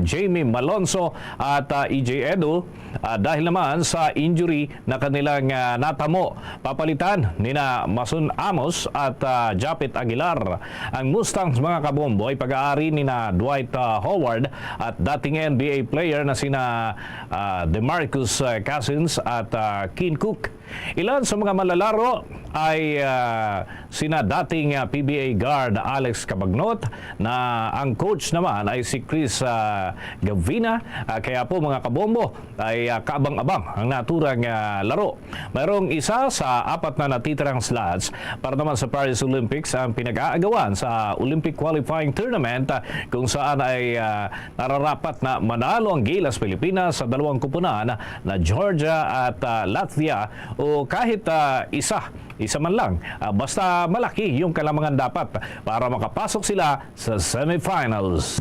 Jamie Malonzo at, ah, E J Edu, ah, dahil naman sa injury na kanilang, ah, natamo. Papalitan nina Mason Amos at, ah, Japet Aguilar. Ang Mustangs, mga kabombo, ay pag-aari nina Dwight, ah, Howard at dating N B A player na sina, ah, DeMarcus, ah, Cousins at, ah, Quinn Cook. Ilan sa mga manlalaro ay, ah, sina dating, ah, P B A guard Alex Cabagnot, na ang coach naman ay si Chris, ah, Gavina. Ah, kaya po, mga kabombo, ay, ah, kaabang-abang ang naturang, ah, laro. Mayroong isa sa apat na natitirang slots para naman sa Paris Olympics ang pinag-aagawan sa Olympic Qualifying Tournament, ah, kung saan ay, ah, nararapat na manalo ang Gilas Pilipinas sa dalawang kupunan na Georgia at, ah, Latvia, o kahit, ah, isa, isa man lang. Ah, basta malaki yung kalamangan dapat para makapasok sila sa semifinals.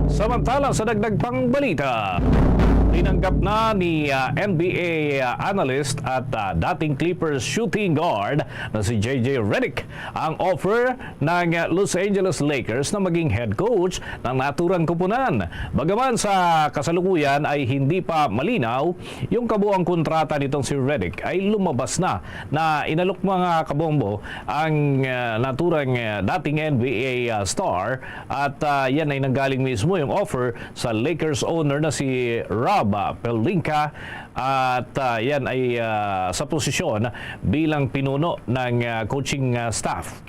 Samantala, sa dagdag pang balita, tinanggap na ni, ah, N B A analyst at, ah, dating Clippers shooting guard na si J J Redick ang offer ng, ah, Los Angeles Lakers na maging head coach ng naturang kupunan. Bagaman sa kasalukuyan ay hindi pa malinaw yung kabuang kontrata nitong si Redick, ay lumabas na na inalok, mga kabombo, ang, ah, naturang, ah, dating N B A, ah, star, at, ah, yan ay nanggaling mismo yung offer sa Lakers owner na si Rob, ah, Pelinka, at, ah, yan ay, ah, sa posisyon bilang pinuno ng, ah, coaching, ah, staff.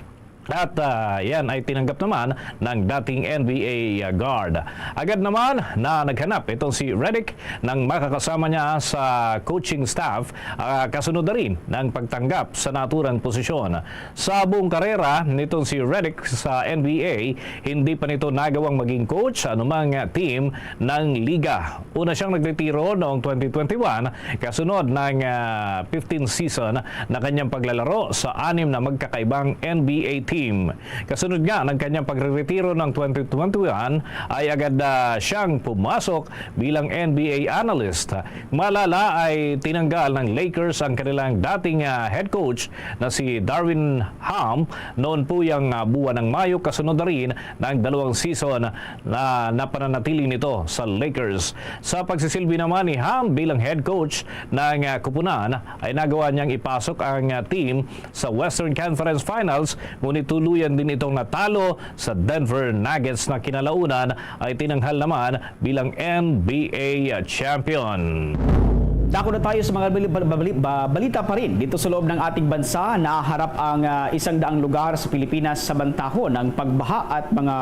At, ah, yan ay tinanggap naman ng dating N B A guard. Agad naman na naghanap itong si Redick ng makakasama niya sa coaching staff, ah, kasunod na rin ng pagtanggap sa naturang posisyon. Sa buong karera nitong si Redick sa N B A, hindi pa nito nagawang maging coach sa anumang team ng liga. Una siyang nagretiro noong twenty twenty-one, kasunod ng, ah, fifteen season na kanyang paglalaro sa anim na magkakaibang N B A team. team. Kasunod nga ng kanyang pagreretiro ng twenty twenty-one, ay agad na siyang pumasok bilang N B A analyst. Malala ay tinanggal ng Lakers ang kanilang dating, ah, head coach na si Darvin Ham noon po yung, ah, buwan ng Mayo. Kasunod na rin ng dalawang season na napananatili nito sa Lakers. Sa pagsisilbi naman ni Ham bilang head coach ng, ah, kupunan, ay nagawa niyang ipasok ang, ah, team sa Western Conference Finals, ngunit tuluyan din itong natalo sa Denver Nuggets na kinalaunan ay tinanghal naman bilang N B A champion. Dako na tayo sa mga bali-, bali-, ba-, balita pa rin. Dito sa loob ng ating bansa, naharap ang, ah, isang daang lugar sa Pilipinas sa bantahon ng pagbaha at mga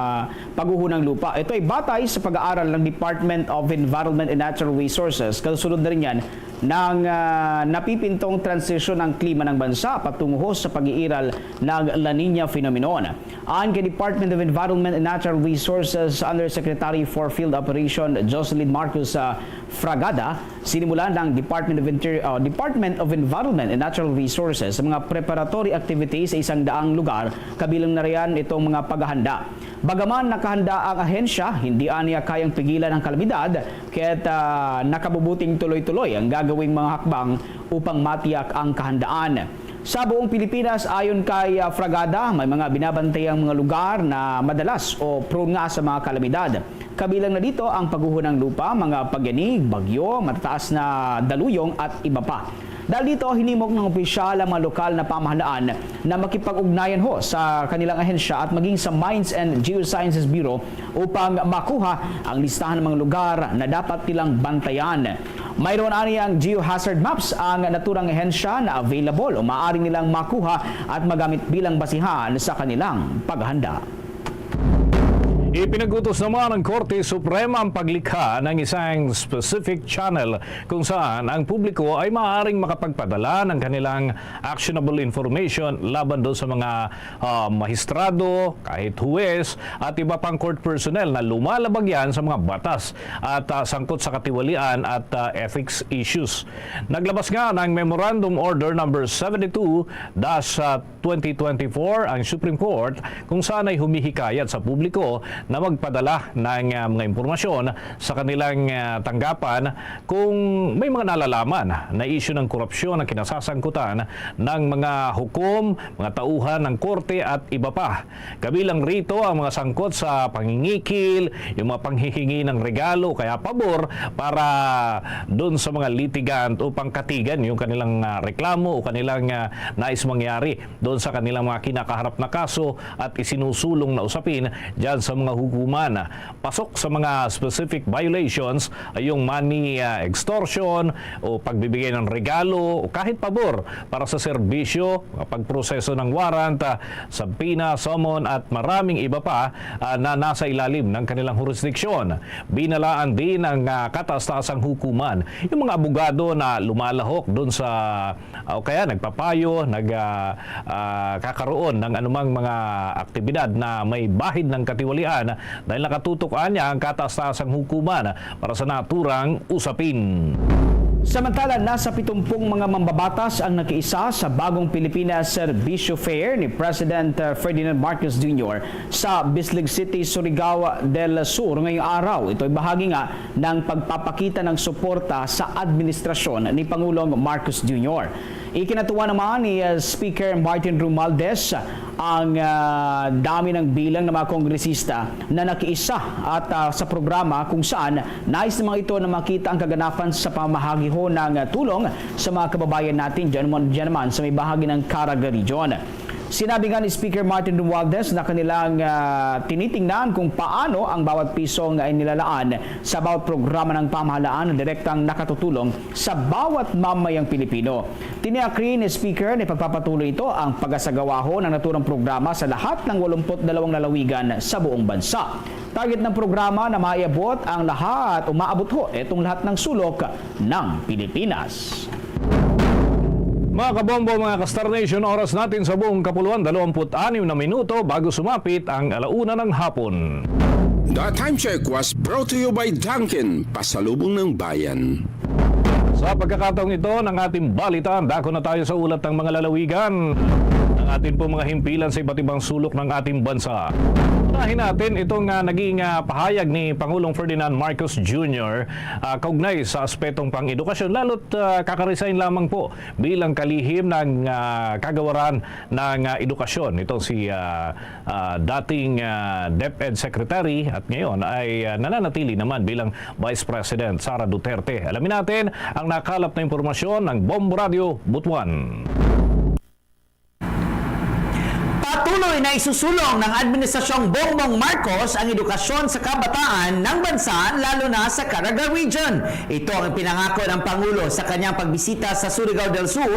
pagguho ng lupa. Ito ay batay sa pag-aaral ng Department of Environment and Natural Resources. Kasunod na rin yan ng, ah, napipintong transisyon ng klima ng bansa patungo sa pag-iiral ng La Niña phenomenon. Ayon kay Department of Environment and Natural Resources Undersecretary for Field Operation Jocelyn Marcos, ah, Fragada, sinimulan ng Department of Inter-, ah, Department of Environment and Natural Resources sa mga preparatory activities sa isang daang lugar, kabilang na riyan itong mga paghahanda. Bagaman nakahanda ang ahensya, hindi aniya kayang pigilan ang kalamidad, kaya't, ah, nakabubuting tuloy-tuloy ang gagawing mga hakbang upang matiyak ang kahandaan. Sa buong Pilipinas, ayon kay, ah, Fragada, may mga binabantayang mga lugar na madalas o prone nga sa mga kalamidad. Kabilang na dito ang pagguho ng lupa, mga pagyanig, bagyo, matataas na daluyong at iba pa. Dahil dito, hinimok ng opisyal ang mga lokal na pamahalaan na makipag-ugnayan ho sa kanilang ahensya at maging sa Mines and Geosciences Bureau upang makuha ang listahan ng mga lugar na dapat nilang bantayan. Mayroon ani ang geohazard maps ang naturang ahensya na available o maaari nilang makuha at magamit bilang basihan sa kanilang paghanda. Ipinag-utos naman ng Korte Suprema ang paglikha ng isang specific channel kung saan ang publiko ay maaaring makapagpadala ng kanilang actionable information laban doon sa mga, ah, mahistrado, kahit huwes, at iba pang court personnel na lumalabag yan sa mga batas at, ah, sangkot sa katiwalian at, ah, ethics issues. Naglabas nga ng Memorandum Order Number seventy-two dash twenty twenty-four ang Supreme Court, kung saan ay humihikayat sa publiko na magpadala ng, ah, mga impormasyon sa kanilang, ah, tanggapan kung may mga nalalaman na isyu ng korupsyon ang kinasasangkutan ng mga hukom, mga tauhan ng korte at iba pa. Kabilang rito ang mga sangkot sa pangingikil, yung mga panghihingi ng regalo, kaya pabor para doon sa mga litigant upang katigan yung kanilang, ah, reklamo o kanilang, ah, nais mangyari doon sa kanilang mga kinakaharap na kaso at isinusulong na usapin dyan sa mga hukuman. Pasok sa mga specific violations ay yung money, ah, extortion o pagbibigay ng regalo o kahit pabor para sa serbisyo, pagproseso ng warrant, ah, subpoena, summon at maraming iba pa, ah, na nasa ilalim ng kanilang jurisdiction. Binalaan din ang, ah, kataas-taasang hukuman. Yung mga abogado na lumalahok doon sa, ah, o kaya nagpapayo, nag, ah, ah, kakaroon ng anumang mga aktibidad na may bahid ng katiwalian dahil nakatutok anya ang kataas-taasang hukuman para sa naturang usapin. Samantala, nasa pitumpung mga mambabatas ang nakiisa sa bagong Pilipinas Serbisyo Fair ni President, uh, Ferdinand Marcos Junior sa Bislig City, Surigao del Sur ngayong araw. Ito'y bahagi nga ng pagpapakita ng suporta sa administrasyon ni Pangulong Marcos Junior. Ikinatuwa naman ni, uh, Speaker Martin Romualdez ang, ah, dami ng bilang ng mga kongresista na nakiisa at, ah, sa programa kung saan nais ng mga ito na makita ang kaganapan sa pamahagi ho ng, ah, tulong sa mga kababayan natin dyan, dyan naman sa may bahagi ng Caraga Region. Sinabi nga ni Speaker Martin Romualdez na kanilang, ah, tinitingnan kung paano ang bawat piso nga inilalaan sa bawat programa ng pamahalaan na direktang nakatutulong sa bawat mamayang Pilipino. Tiniyak rin ni Speaker na ipagpapatuloy ito ang pag-asagawa ho ng naturang programa sa lahat ng walumput dalawang lalawigan sa buong bansa. Target ng programa na maiabot ang lahat o maabot ho itong lahat ng sulok ng Pilipinas. Mga kabombo, mga ka-Star Nation, oras natin sa buong kapuluan, dalawampu't anim na minuto bago sumapit ang alauna ng hapon. The Time Check was brought to you by Dunkin, pasalubong ng bayan. Sa pagkakataong ito ng ating balita, dako na tayo sa ulat ng mga lalawigan. Ang atin po mga himpilan sa iba't ibang sulok ng ating bansa. Unahin natin itong, ah, naging, ah, pahayag ni Pangulong Ferdinand Marcos Junior, ah, kaugnay sa aspetong pang-edukasyon, lalo't, ah, kakaresign lamang po bilang kalihim ng, ah, kagawaran ng, ah, edukasyon. Ito si, ah, ah, dating, ah, DepEd Secretary at ngayon ay, ah, nananatili naman bilang Vice President Sara Duterte. Alamin natin ang nakalap na impormasyon ng Bombo Radio Butuan. Patuloy na isusulong ng Administrasyong Bongbong Marcos ang edukasyon sa kabataan ng bansa, lalo na sa Caraga Region. Ito ang pinangako ng Pangulo sa kanyang pagbisita sa Surigao del Sur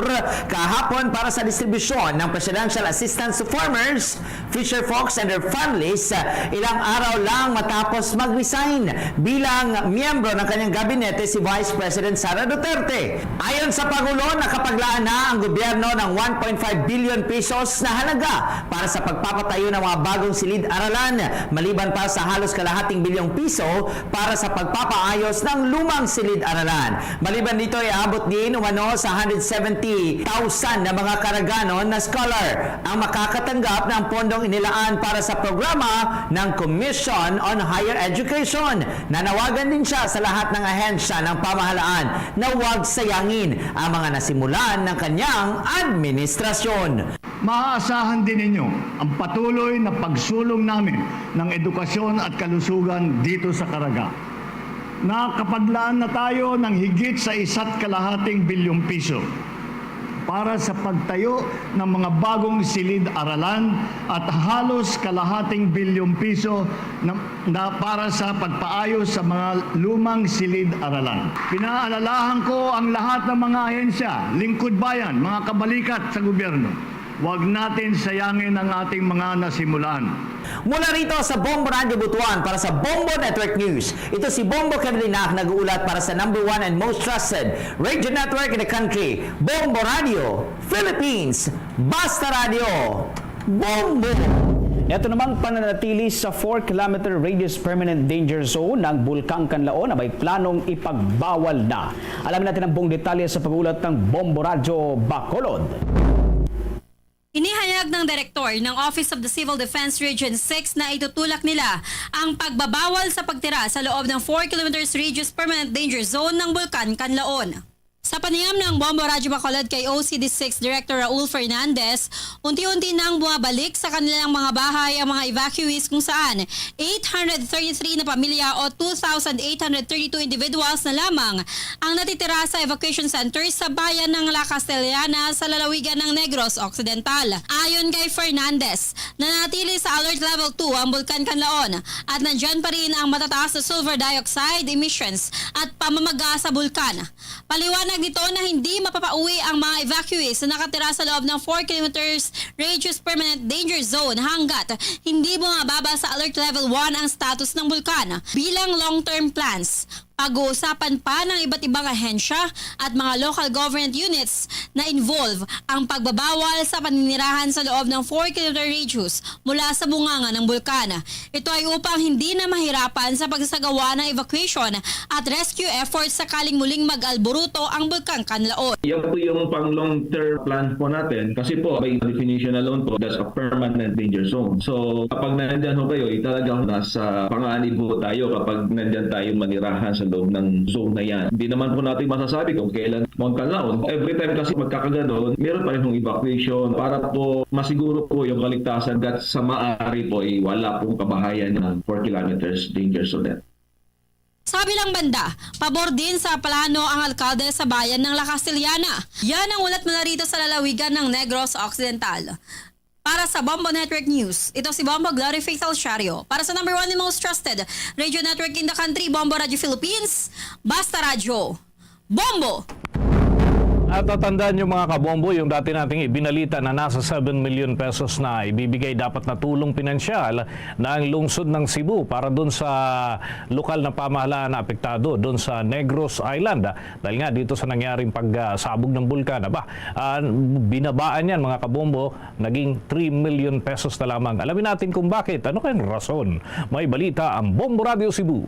kahapon para sa distribusyon ng Presidential Assistance to Farmers, Fisherfolks and their families, ilang araw lang matapos mag-resign bilang miyembro ng kanyang gabinete si Vice President Sara Duterte. Ayon sa Pangulo, nakapaglaan na ang gobyerno ng one point five billion pesos na halaga para sa pagpapatayo ng mga bagong silid-aralan, maliban pa sa halos kalahating bilyong piso para sa pagpapaayos ng lumang silid-aralan. Maliban dito, iabot din umano sa hundred seventy thousand na mga Caraganon na scholar ang makakatanggap ng pondong inilaan para sa programa ng Commission on Higher Education. Nanawagan din siya sa lahat ng ahensya ng pamahalaan na huwag sayangin ang mga nasimulan ng kanyang administrasyon. Maaasahan din ninyo ang patuloy na pagsulong namin ng edukasyon at kalusugan dito sa Caraga. Nakapaglaan na tayo ng higit sa isa't kalahating bilyong piso para sa pagtayo ng mga bagong silid-aralan at halos kalahating bilyong piso na, na para sa pagpaayos sa mga lumang silid-aralan. Pinaalalahan ko ang lahat ng mga ahensya, lingkod bayan, mga kabalikat sa gobyerno. Huwag natin sayangin ang ating mga nasimulan. Mula rito sa Bombo Radio Butuan para sa Bombo Network News, ito si Bombo Kevin Linak nag-uulat para sa number one and most trusted radio network in the country, Bombo Radio Philippines. Basta Radio, Bombo! Ito namang pananatili sa four kilometer radius permanent danger zone ng Bulkang Kanlaon na may planong ipagbawal na. Alamin natin ang buong detalye sa pag-ulat ng Bombo Radyo Bacolod. Inihayag ng direktor ng Office of the Civil Defense Region six na itutulak nila ang pagbabawal sa pagtira sa loob ng four kilometers radius permanent danger zone ng Bulkan Kanlaon. Sa panayam ng Bombo Radyo Bacolod kay O C D six Director Raul Fernandez, unti-unti nang bumabalik sa kanilang mga bahay ang mga evacuees, kung saan eight hundred thirty-three na pamilya o two thousand eight hundred thirty-two individuals na lamang ang natitira sa evacuation center sa bayan ng La Castellana sa lalawigan ng Negros Occidental. Ayon kay Fernandez, nanatili sa Alert Level two ang Bulkan Kanlaon at nandyan pa rin ang matataas na sulfur dioxide emissions at pamamaga sa bulkan. Paliwanag nito na hindi mapapauwi ang mga evacuees na nakatira sa loob ng four kilometers radius permanent danger zone hanggat hindi bumababa sa Alert Level one ang status ng bulkan. Bilang long-term plans, pag-uusapan pa ng iba't ibang ahensya at mga local government units na involve ang pagbabawal sa paninirahan sa loob ng four kilometer radius mula sa bunganga ng bulkan. Ito ay upang hindi na mahirapan sa pagsasagawa ng evacuation at rescue efforts sakaling muling mag-alburuto ang Bulkang Kanlaon. Yan po yung pang long-term plan po natin kasi po, by definition alone po, that's a permanent danger zone. So, kapag nandyan ho kayo, eh, talagang nasa panganib ho tayo kapag nandyan tayo manirahan sa loob ng zone na yan. Hindi naman po natin masasabi kung kailan Mount Kanlaon. Every time kasi magkakaganon, meron pa rin hong evacuation para po masiguro po yung kaligtasan at sa maaari po, eh, wala pong kabahayan ng four kilometers danger zone. Sa kabilang banda, pabor din sa plano ang alkalde sa bayan ng La Castellana. Yan ang ulat mula rito sa lalawigan ng Negros Occidental. Para sa Bombo Network News, ito si Bombo Glory Faith Alciario. Para sa number one and most trusted radio network in the country, Bombo Radio Philippines, Basta Radyo, Bombo! At tatandaan niyo, mga kabombo, yung dati nating ibinalita na nasa seven million pesos na ibibigay dapat na tulong pinansyal ng lungsod ng Cebu para dun sa lokal na pamahalaan na apektado dun sa Negros Island. Dahil nga dito sa nangyaring pagsabog ng bulkan, aba, ah, binabaan yan, mga kabombo, naging three million pesos na lamang. Alamin natin kung bakit. Ano kayang rason? May balita ang Bombo Radio Cebu.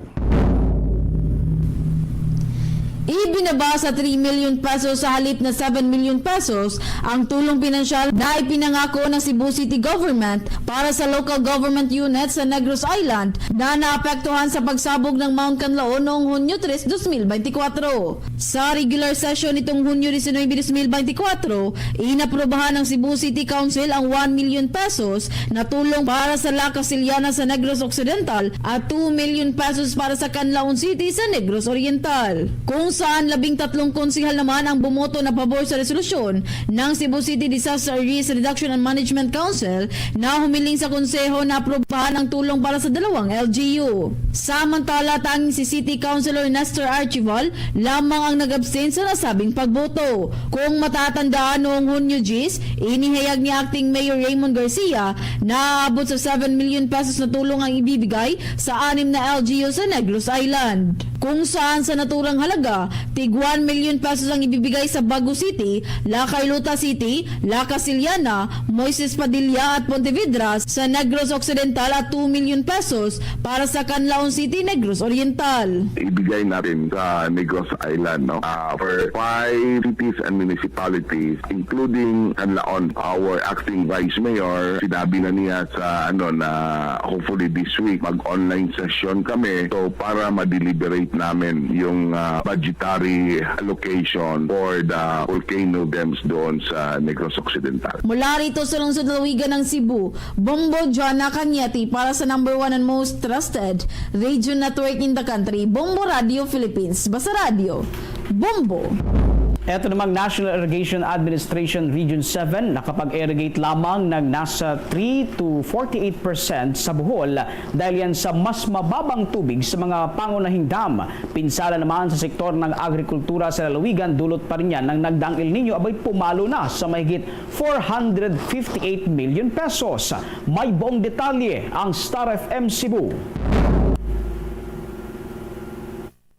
Ibinaba sa three million pesos sa halip na seven million pesos ang tulong pinansyal na ipinangako ng Cebu City Government para sa local government unit sa Negros Island na naapektuhan sa pagsabog ng Mount Kanlaon noong Hunyo tres, dos mil beintikwatro. Sa regular session nitong Hunyo diecinuebe, dos mil beintikwatro, inaprubahan ng Cebu City Council ang one million pesos na tulong para sa La Casillana sa Negros Occidental at two million pesos para sa Canlaon City sa Negros Oriental, kung saan labing tatlong konsehal naman ang bumoto na pabor sa resolusyon ng Cebu City Disaster Risk Reduction and Management Council na humiling sa konseho na aprobahan ang tulong para sa dalawang L G U. Samantala, tanging si City Councilor Nestor Archival lamang ang nag-abstain sa nasabing pagboto. Kung matatandaan, noong Hunyo diyes, inihayag ni Acting Mayor Raymond Garcia na aabot sa seven million pesos na tulong ang ibibigay sa anim na L G U sa Negros Island, kung saan sa naturang halaga, tig one million pesos ang ibibigay sa Bago City, La Carlota City, La Casillana, Moises Padilla at Pontevedra sa Negros Occidental at two million pesos para sa Canlaon City, Negros Oriental. Ibigay natin sa Negros Island, no? Ah, for five cities and municipalities, including Canlaon. Our acting vice mayor, sinabi na niya sa, ano, na hopefully this week, mag-online session kami. So, para ma-deliberate namin yung, ah, budgetary allocation for the volcano dams doon sa Negros Occidental. Mula rito sa lungsod lalawigan ng Cebu, Bombo Joanna Cañete para sa number one and most trusted radio network in the country, Bombo Radio Philippines. Basta Radio, Bombo. Eto namang National Irrigation Administration Region seven nakapag-irrigate lamang ng nasa three to forty-eight percent sa Bohol dahil yan sa mas mababang tubig sa mga pangunahing dam. Pinsala naman sa sektor ng agrikultura sa lalawigan, dulot pa rin yan ng nagdaang El Niño, abay pumalo na sa mahigit four hundred fifty-eight million pesos. May buong detalye ang Star F M Cebu.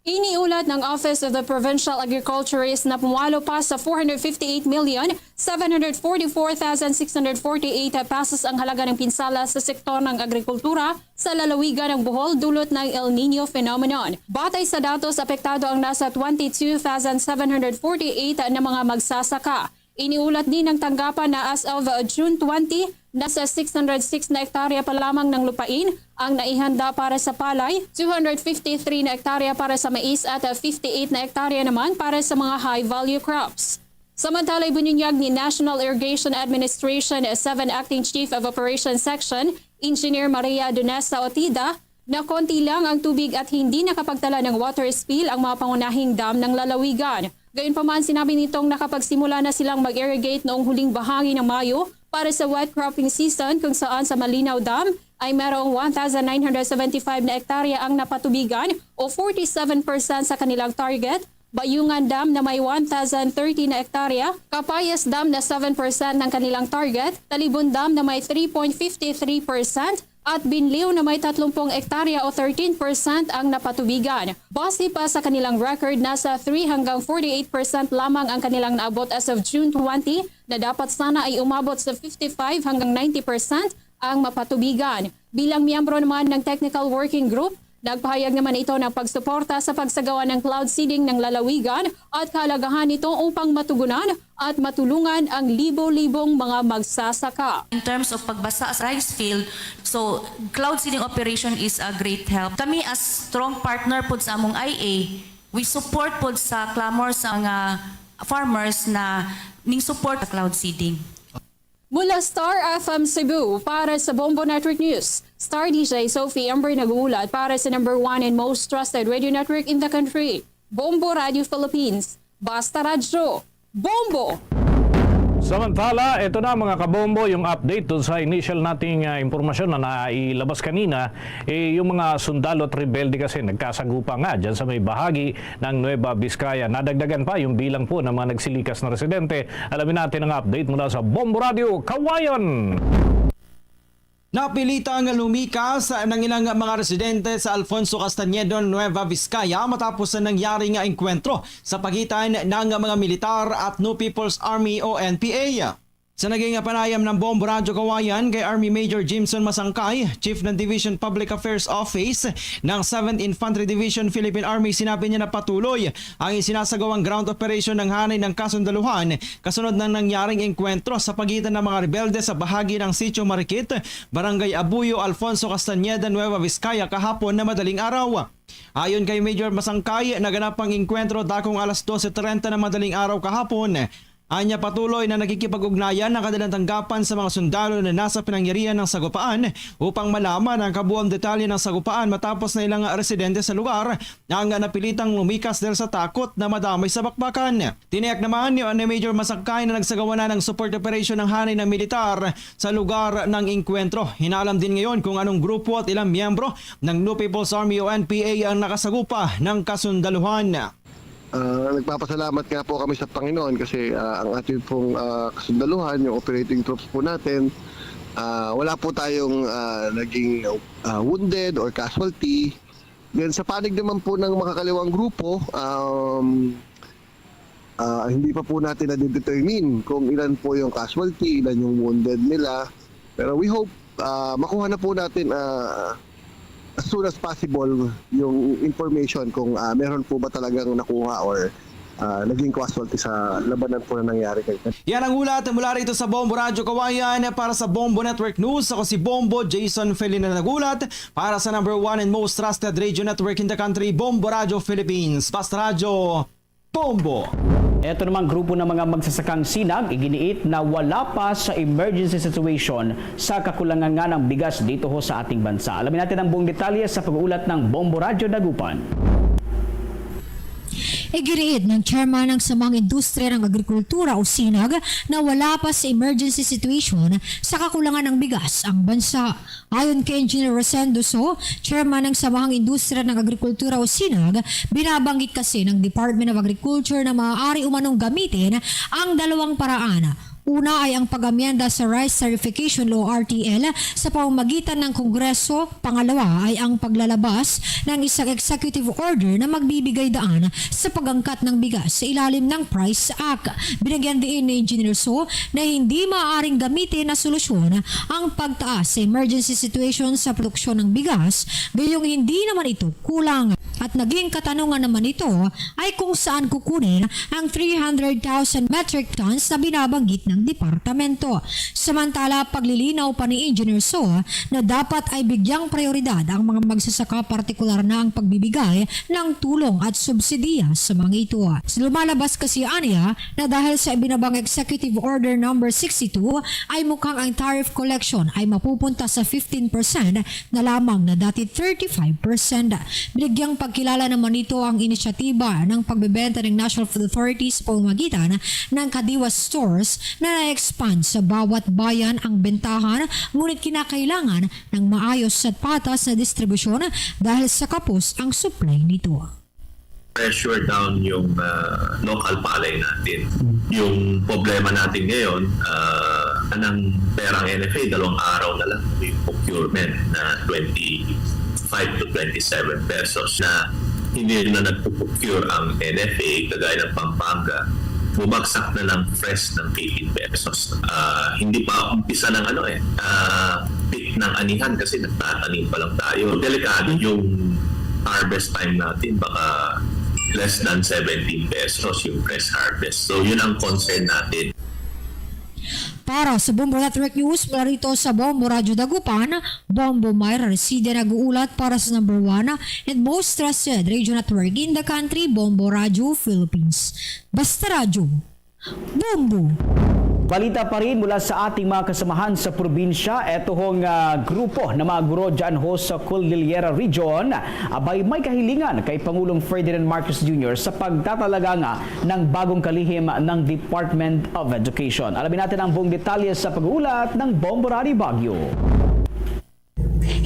Iniulat ng Office of the Provincial Agriculturist na pumalo pa sa four hundred fifty-eight million seven hundred forty-four thousand six hundred forty-eight pesos ang halaga ng pinsala sa sektor ng agrikultura sa lalawigan ng Bohol dulot ng El Niño phenomenon. Batay sa datos, apektado ang nasa twenty-two thousand seven hundred forty-eight na mga magsasaka. Iniulat din ng tanggapan na as of, uh, June twenty, nasa six hundred six na ektarya pa lamang ng lupain ang naihanda para sa palay, two hundred fifty-three na ektarya para sa mais at, uh, fifty-eight na ektarya naman para sa mga high-value crops. Samantala, ibinunyag ni National Irrigation Administration seven Acting Chief of Operations Section, Engineer Maria Donesa Otida, na konti lang ang tubig at hindi nakapagtala ng water spill ang mga pangunahing dam ng lalawigan. Gayunpaman, sinabi nitong nakapagsimula na silang mag-irrigate noong huling bahagi ng Mayo para sa wet cropping season, kung saan sa Malinaw Dam ay merong one thousand nine hundred seventy-five na ektarya ang napatubigan o forty-seven percent sa kanilang target, Bayungan Dam na may one thousand thirty na ektarya, Capayas Dam na seven percent ng kanilang target, Talibon Dam na may three point fifty three percent, at Binliw na may tatlong ektarya o thirteen percent ang napatubigan. Base pa sa kanilang record, nasa three hanggang forty-eight percent lamang ang kanilang naabot as of June twenty, na dapat sana ay umabot sa fifty-five hanggang ninety percent ang mapatubigan. Bilang miyembro naman ng Technical Working Group, nagpahayag naman ito ng pagsuporta sa pagsagawa ng cloud seeding ng lalawigan at kahalagahan nito upang matugunan at matulungan ang libo-libong mga magsasaka. In terms of pagbasa sa rice field, so cloud seeding operation is a great help. Kami as strong partner pod sa among I A, we support pod sa clamor sa mga farmers na ning support sa cloud seeding. Mula Star F M Cebu, para sa Bombo Network News, Star D J Sophie Amber nag-uulat para sa number one and most trusted radio network in the country, Bombo Radio Philippines. Basta Radyo, Bombo! Samantala, ito na, mga kabombo, yung update dun sa initial nating, ah, impormasyon na nailabas kanina. Eh, yung mga sundalo at rebelde kasi nagkasagupa nga dyan sa may bahagi ng Nueva Vizcaya. Nadagdagan pa yung bilang po ng mga nagsilikas na residente. Alamin natin ang update mula sa Bombo Radio Kawayan. Napilitang lumikas ang ilang mga residente sa Alfonso Castañedo, Nueva Vizcaya, matapos ang nangyari nga engkwentro sa pagitan ng mga militar at New People's Army o N P A. Sa naging panayam ng Bombo Radyo Kawayan kay Army Major Jimson Masangkay, Chief ng Division Public Affairs Office ng seventh Infantry Division Philippine Army, sinabi niya na patuloy ang isinasagawang ground operation ng Hanay ng Kasundaluhan kasunod ng nangyaring engkwentro sa pagitan ng mga rebelde sa bahagi ng Sitio Marikit, Barangay Abuyo, Alfonso Castañeda, Nueva Vizcaya kahapon na madaling araw. Ayon kay Major Masangkay, naganap ang engkwentro dakong alas dose treinta ng madaling araw kahapon. Anya patuloy na nakikipag-ugnayan ang kanilang tanggapan sa mga sundalo na nasa pinangyarihan ng sagupaan upang malaman ang kabuang detalye ng sagupaan matapos na ilang residente sa lugar ang napilitang lumikas dahil sa takot na madamay sa bakbakan. Tiniyak naman ni, ni Major Masangkay na nagsagawa na ng support operation ng hanay ng militar sa lugar ng engkwentro. Hinalam din ngayon kung anong grupo at ilang miyembro ng New People's Army o N P A ang nakasagupa ng kasundaluhan. Ah, nagpapasalamat nga po kami sa Panginoon kasi ah, ang ating pong ah, kasundaluhan, yung operating troops po natin, ah, wala po tayong ah, naging ah, wounded or casualty. Then sa panig naman po ng makakaliwang grupo, um, ah, hindi pa po natin na-determine kung ilan po yung casualty, ilan yung wounded nila. Pero we hope ah, makuha na po natin ah, as soon as possible yung information kung ah, meron po ba talagang nakuha or ah, naging casualty sa labanan po na nangyari kanina. Yan ang ulat mula rito sa Bombo Radyo Kawayan. Para sa Bombo Network News, ako si Bombo Jason Felina, nagulat para sa number one and most trusted radio network in the country, Bombo Radyo Philippines. Basta Radyo, Bombo! Eto namang grupo ng mga magsasakang sinag iginiit na wala pa sa emergency situation sa kakulangan nga ng bigas dito ho sa ating bansa. Alamin natin ang buong detalye sa pag-uulat ng Bombo Radyo Dagupan. Iginiit ng chairman ng Samahang Industriya ng Agrikultura o sinag na wala pa sa emergency situation sa kakulangan ng bigas ang bansa. Ayon kay Engineer Rosendo So, chairman ng Samahang Industriya ng Agrikultura o sinag, binabanggit kasi ng Department of Agriculture na maaari umanong gamitin ang dalawang paraan. Una ay ang pag-amyenda sa Rice Tariffication Law, R T L, sa pamamagitan ng Kongreso. Pangalawa ay ang paglalabas ng isang executive order na magbibigay daan sa pag-angkat ng bigas sa ilalim ng Price Act. Binigyan diin ni Engineer So na hindi maaaring gamitin na solusyon ang pagtaas sa emergency situation sa produksyon ng bigas, gayong hindi naman ito kulang. At naging katanungan naman nito ay kung saan kukunin ang three hundred thousand metric tons na binabanggit ng departamento. Samantala, paglilinaw pa ni Engineer So na dapat ay bigyang prioridad ang mga magsasaka, partikular na ang pagbibigay ng tulong at subsidiya sa mga ito. Lumalabas kasi aniya na dahil sa ibinabang Executive Order Number sixty-two ay mukhang ang tariff collection ay mapupunta sa fifteen percent na lamang na dati thirty-five percent. Binigyang pagkilala naman nito ang inisyatiba ng pagbebenta ng National Food Authority sa pamamagitan ng Kadiwa Stores na na-expand sa bawat bayan ang bentahan, ngunit kinakailangan ng maayos at patas na distribusyon dahil sa kapos ang supply nito. Pressure down yung ah, local palay natin. Yung problema natin ngayon, ah, anang perang N F A, dalawang araw na lang yung procurement na twenty-five to twenty-seven pesos na hindi na nagpo-procure ang N F A, kagaya ng Pampanga, bumagsak na ng fresh ng eighteen pesos. Ah, hindi pa umpisa ng ano eh, ah, peak ng anihan kasi nagtatanim pa lang tayo. Delikado yung harvest time natin, baka less than seventeen pesos yung fresh harvest. So yun ang concern natin. Para sa Bombo Network News, mula rito sa Bombo Radyo Dagupan, Bombo Myra Reside nag-uulat para sa number one and most trusted radio network in the country, Bombo Radyo Philippines. Basta Radyo, Bombo! Balita pa rin mula sa ating mga kasamahan sa probinsya. Eto hong ah, grupo ng mga guro dyan ho sa Cordillera Region, abay may kahilingan kay Pangulong Ferdinand Marcos Junior sa pagtatalaga nga ng bagong kalihim ng Department of Education. Alamin natin ang buong detalye sa pag-uulat ng Bombo Rally Baguio.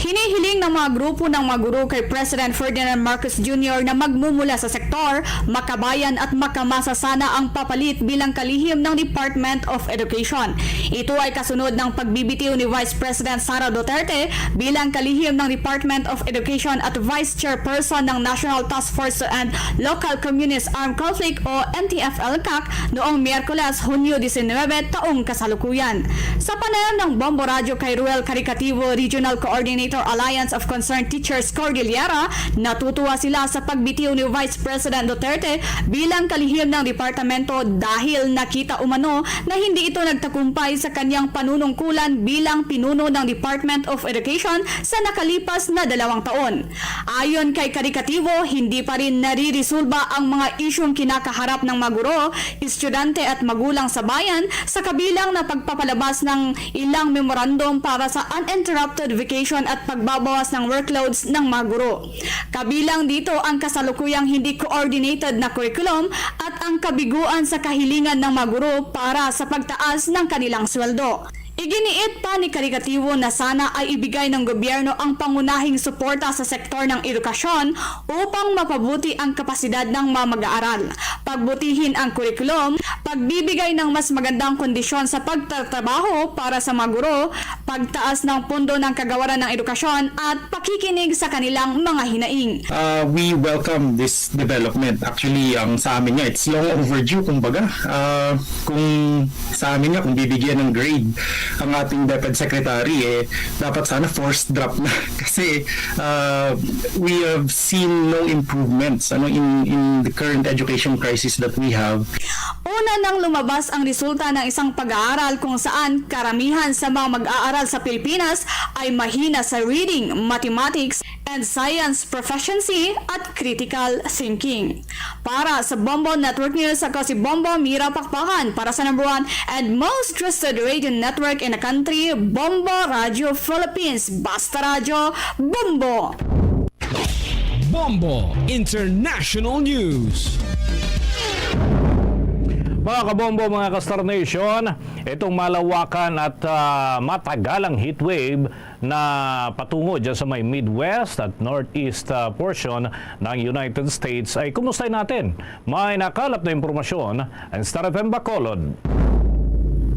Hinihiling ng mga grupo ng mga guro kay President Ferdinand Marcos Junior na magmumula sa sektor, makabayan at makamasa sana ang papalit bilang kalihim ng Department of Education. Ito ay kasunod ng pagbibitiw ni Vice President Sara Duterte bilang kalihim ng Department of Education at Vice Chairperson ng National Task Force to End Local Communist Armed Conflict o N T F L CAC noong Miyerkules, Hunyo disinwebe, taong kasalukuyan. Sa panayam ng Bombo Radyo kay Ruel Caricativo, Regional Coordinator, Alliance of Concerned Teachers Cordillera, natutuwa sila sa pagbitiw ni Vice President Duterte bilang kalihim ng departamento dahil nakita umano na hindi ito nagtagumpay sa kanyang panunungkulan bilang pinuno ng Department of Education sa nakalipas na dalawang taon. Ayon kay Karikatibo, hindi pa rin naririsolba ang mga isyung kinakaharap ng mga guro, estudyante at magulang sa bayan sa kabilang na pagpapalabas ng ilang memorandum para sa uninterrupted vacation at pagbabawas ng workloads ng mga guro. Kabilang dito ang kasalukuyang hindi coordinated na curriculum at ang kabiguan sa kahilingan ng mga guro para sa pagtaas ng kanilang sweldo. Iginiit pa ni Karikatibo na sana ay ibigay ng gobyerno ang pangunahing suporta sa sektor ng edukasyon upang mapabuti ang kapasidad ng mga mag-aaral, pagbutihin ang kurikulum, pagbibigay ng mas magandang kondisyon sa pagtatrabaho para sa mga guro, pagtaas ng pondo ng kagawaran ng edukasyon, at pakikinig sa kanilang mga hinaing. Uh, we welcome this development. Actually, ang sa amin nga, it's long overdue, kumbaga. Uh, kung sa amin nga, kung bibigyan ng grade ang ating DepEd Secretary, eh, dapat sana forced drop na. Kasi uh, we have seen no improvements ano, in, in the current education crisis that we have. Una nang lumabas ang resulta ng isang pag-aaral kung saan karamihan sa mga mag-aaral sa Pilipinas ay mahina sa reading, mathematics, and science proficiency at critical thinking. Para sa Bombo Network News, ako si Bombo Mira Pakpakan para sa number one and most trusted radio network in the country, Bombo Radio Philippines. Basta Radyo, Bombo! Bombo International News. Mga kabombo, mga ka-Star Nation, itong malawakan at ah, matagalang heatwave na patungo dyan sa may Midwest at Northeast ah, portion ng United States ay kumustahin natin. May nakalap na impormasyon ang Star F M Bacolod.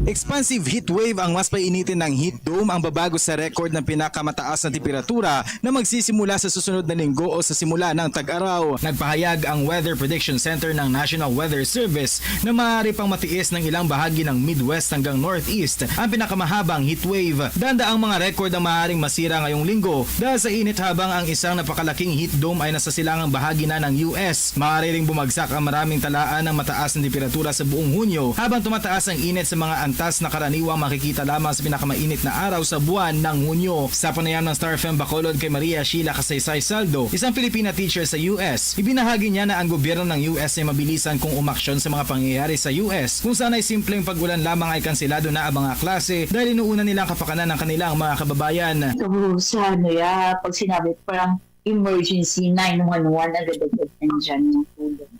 Expansive heat wave ang mas painitin ng heat dome ang babago sa record ng pinakamataas na temperatura na magsisimula sa susunod na linggo o sa simula ng tag-araw. Nagpahayag ang Weather Prediction Center ng National Weather Service na maaari pang matiis ng ilang bahagi ng Midwest hanggang Northeast ang pinakamahabang heat wave. Danda ang mga record ang maaaring masira ngayong linggo dahil sa init, habang ang isang napakalaking heat dome ay nasa silangang bahagi na ng U S. Maaari ring bumagsak ang maraming talaan ng mataas na temperatura sa buong Hunyo habang tumataas ang init sa mga antas na karaniwang makikita lamang sa pinakamainit na araw sa buwan ng Hunyo. Sa panayam ng Star F M Bacolod kay Maria Sheila Kasaysay Saldo, isang Filipina teacher sa U S, ibinahagi niya na ang gobyerno ng U S ay mabilisan kung umaksyon sa mga pangyayari sa U S, kung saan ay simpleng pag-ulan lamang ay kansilado na ang mga klase dahil inuuna nilang kapakanan ang kanilang mga kababayan. So, sa ano ya, pag sinabi, parang emergency nine one one, agad-agad nandyan yung tulong.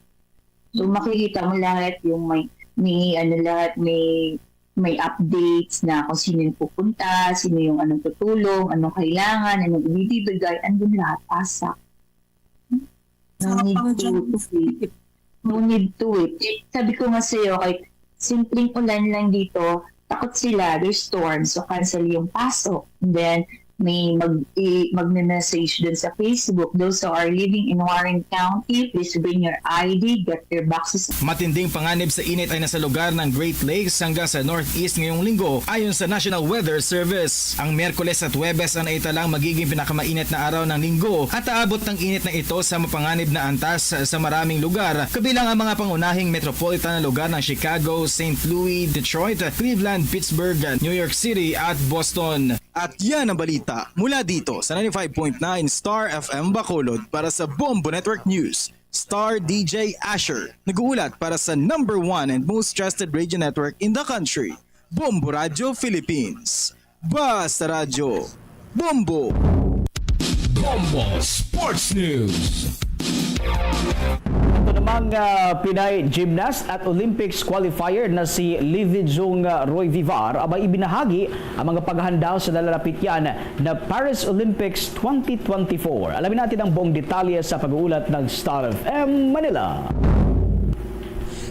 So, makikita mo lahat yung may, may ano lahat, may, may updates na kung sino yung pupunta, sino yung anong tutulong, anong kailangan, anong ibibigay, andun lahat, ASAP. No Sarap need pang to, dyan. to wait. No need to wait. Eh, sabi ko nga sa'yo, kahit simpleng ulan lang dito, takot sila, there's storm, so cancel yung pasok. And then, may mag, i, magme-message dun sa Facebook, those who are living in Warren County, please bring your I D, get your boxes. Matinding panganib sa init ay nasa lugar ng Great Lakes hanggang sa Northeast ngayong linggo, ayon sa National Weather Service. Ang Miyerkules at Huwebes ang naitalang magiging pinakamainit na araw ng linggo at aabot ng init na ito sa mapanganib na antas sa maraming lugar, kabilang ang mga pangunahing metropolitan na lugar ng Chicago, Saint Louis, Detroit, Cleveland, Pittsburgh, New York City at Boston. At yan ang balita mula dito sa ninety-five point nine Star F M Bacolod. Para sa Bombo Network News, Star D J Asher, nag-uulat para sa number one and most trusted radio network in the country, Bombo Radio Philippines. Basta Radyo, Bombo! Bombo Sports News. Mga Pinay gymnast at Olympics qualifier na si Livi Jung Roy Vivar abay ibinahagi ang mga paghahanda sa nalalapit yan na Paris Olympics twenty twenty-four. Alamin natin ang buong detalye sa pag-uulat ng Star F M Manila.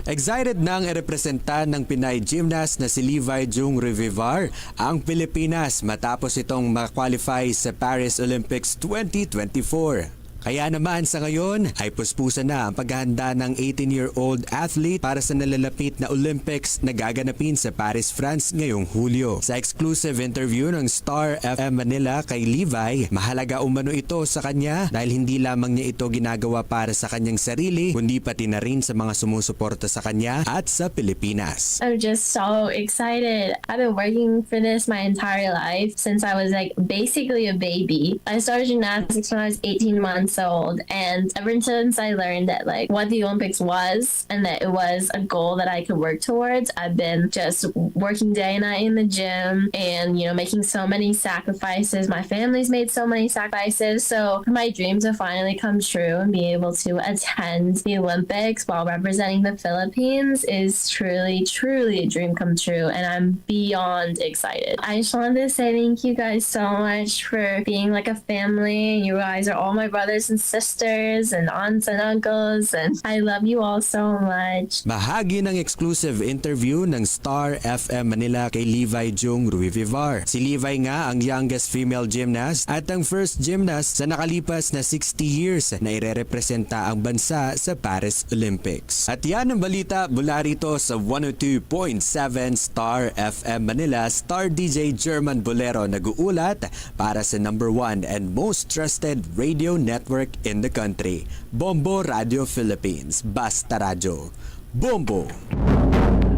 Excited nang irepresenta ng Pinay gymnast na si Levi Jung Revivar ang Pilipinas matapos itong ma-qualify sa Paris Olympics twenty twenty-four. Kaya naman sa ngayon ay puspusan na ang paghahanda ng eighteen-year-old athlete para sa nalalapit na Olympics na gaganapin sa Paris, France ngayong Hulyo. Sa exclusive interview ng Star F M Manila kay Levi, mahalaga umano ito sa kanya dahil hindi lamang niya ito ginagawa para sa kanyang sarili kundi pati na rin sa mga sumusuporta sa kanya at sa Pilipinas. I'm just so excited. I've been working for this my entire life since I was like basically a baby. I started gymnastics when I was eighteen months old, and ever since I learned that like what the Olympics was and that it was a goal that I could work towards, I've been just working day and night in the gym and you know making so many sacrifices. My family's made so many sacrifices, so my dream to finally come true and be able to attend the Olympics while representing the Philippines is truly, truly a dream come true, and I'm beyond excited. I just wanted to say thank you guys so much for being like a family. You guys are all my brothers and sisters and aunts and uncles, and I love you all so much. Bahagi ng exclusive interview ng Star F M Manila kay Levi Jung Ruivivar. Si Levi nga ang youngest female gymnast at ang first gymnast sa nakalipas na sixty years na irerepresenta ang bansa sa Paris Olympics. At yan ang balita mula rito sa one oh two point seven Star F M Manila. Star D J German Bolero nag-uulat para sa number one and most trusted radio network in the country, Bombo Radio Philippines. Basta Radyo. Bombo!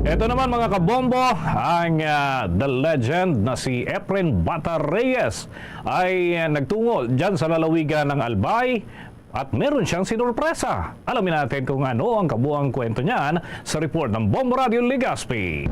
Ito naman, mga kabombo, ang ah, the legend na si Efren Bata Reyes ay ah, nagtungo dyan sa lalawigan ng Albay at meron siyang sinurpresa. Alamin natin kung ano ang kabuang kwento niyan sa report ng Bombo Radio Legazpi.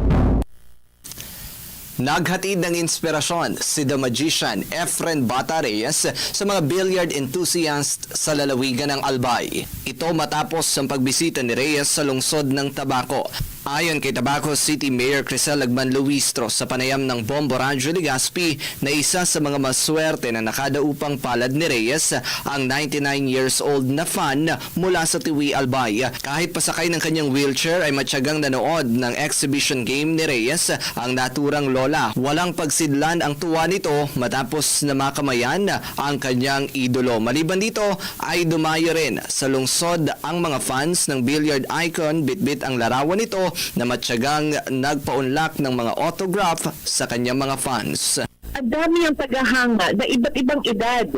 Naghatid ng inspirasyon si The Magician Efren Bata Reyes sa mga billiard enthusiast sa lalawigan ng Albay. Ito matapos ang pagbisita ni Reyes sa lungsod ng Tabaco. Ayon kay Tabaco City Mayor Crisel Lagman Luistro sa panayam ng Bombo Radyo Legazpi, na isa sa mga maswerte na nakadaupang palad ni Reyes ang ninety-nine years old na fan mula sa Tiwi, Albay. Kahit pasakay ng kanyang wheelchair ay matyagang nanood ng exhibition game ni Reyes ang naturang lola. Walang pagsidlan ang tuwa nito matapos na makamayan ang kanyang idolo. Maliban dito ay dumayo rin sa lungsod ang mga fans ng billiard icon bitbit ang larawan nito na matyagang nagpaunlak ng mga autograph sa kanyang mga fans. Ang dami ang tagahanga na iba't ibang edad.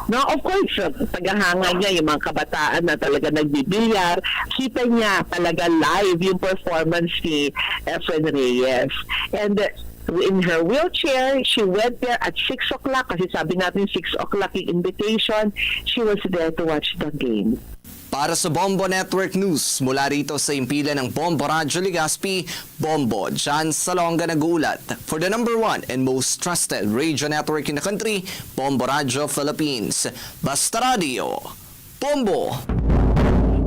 No, of course, uh, tagahanga niya yung mga kabataan na talaga nagbibilyar. Kita niya talaga live yung performance ni Efren Reyes. And uh, in her wheelchair, she went there at six o'clock kasi sabi natin six o'clock yung invitation. She was there to watch the game. Para sa Bombo Network News, mula rito sa impilan ng Bombo Radyo Legazpi, Bombo John Salonga nag-uulat. For the number one and most trusted radio network in the country, Bombo Radyo Philippines. Basta Radio, Bombo!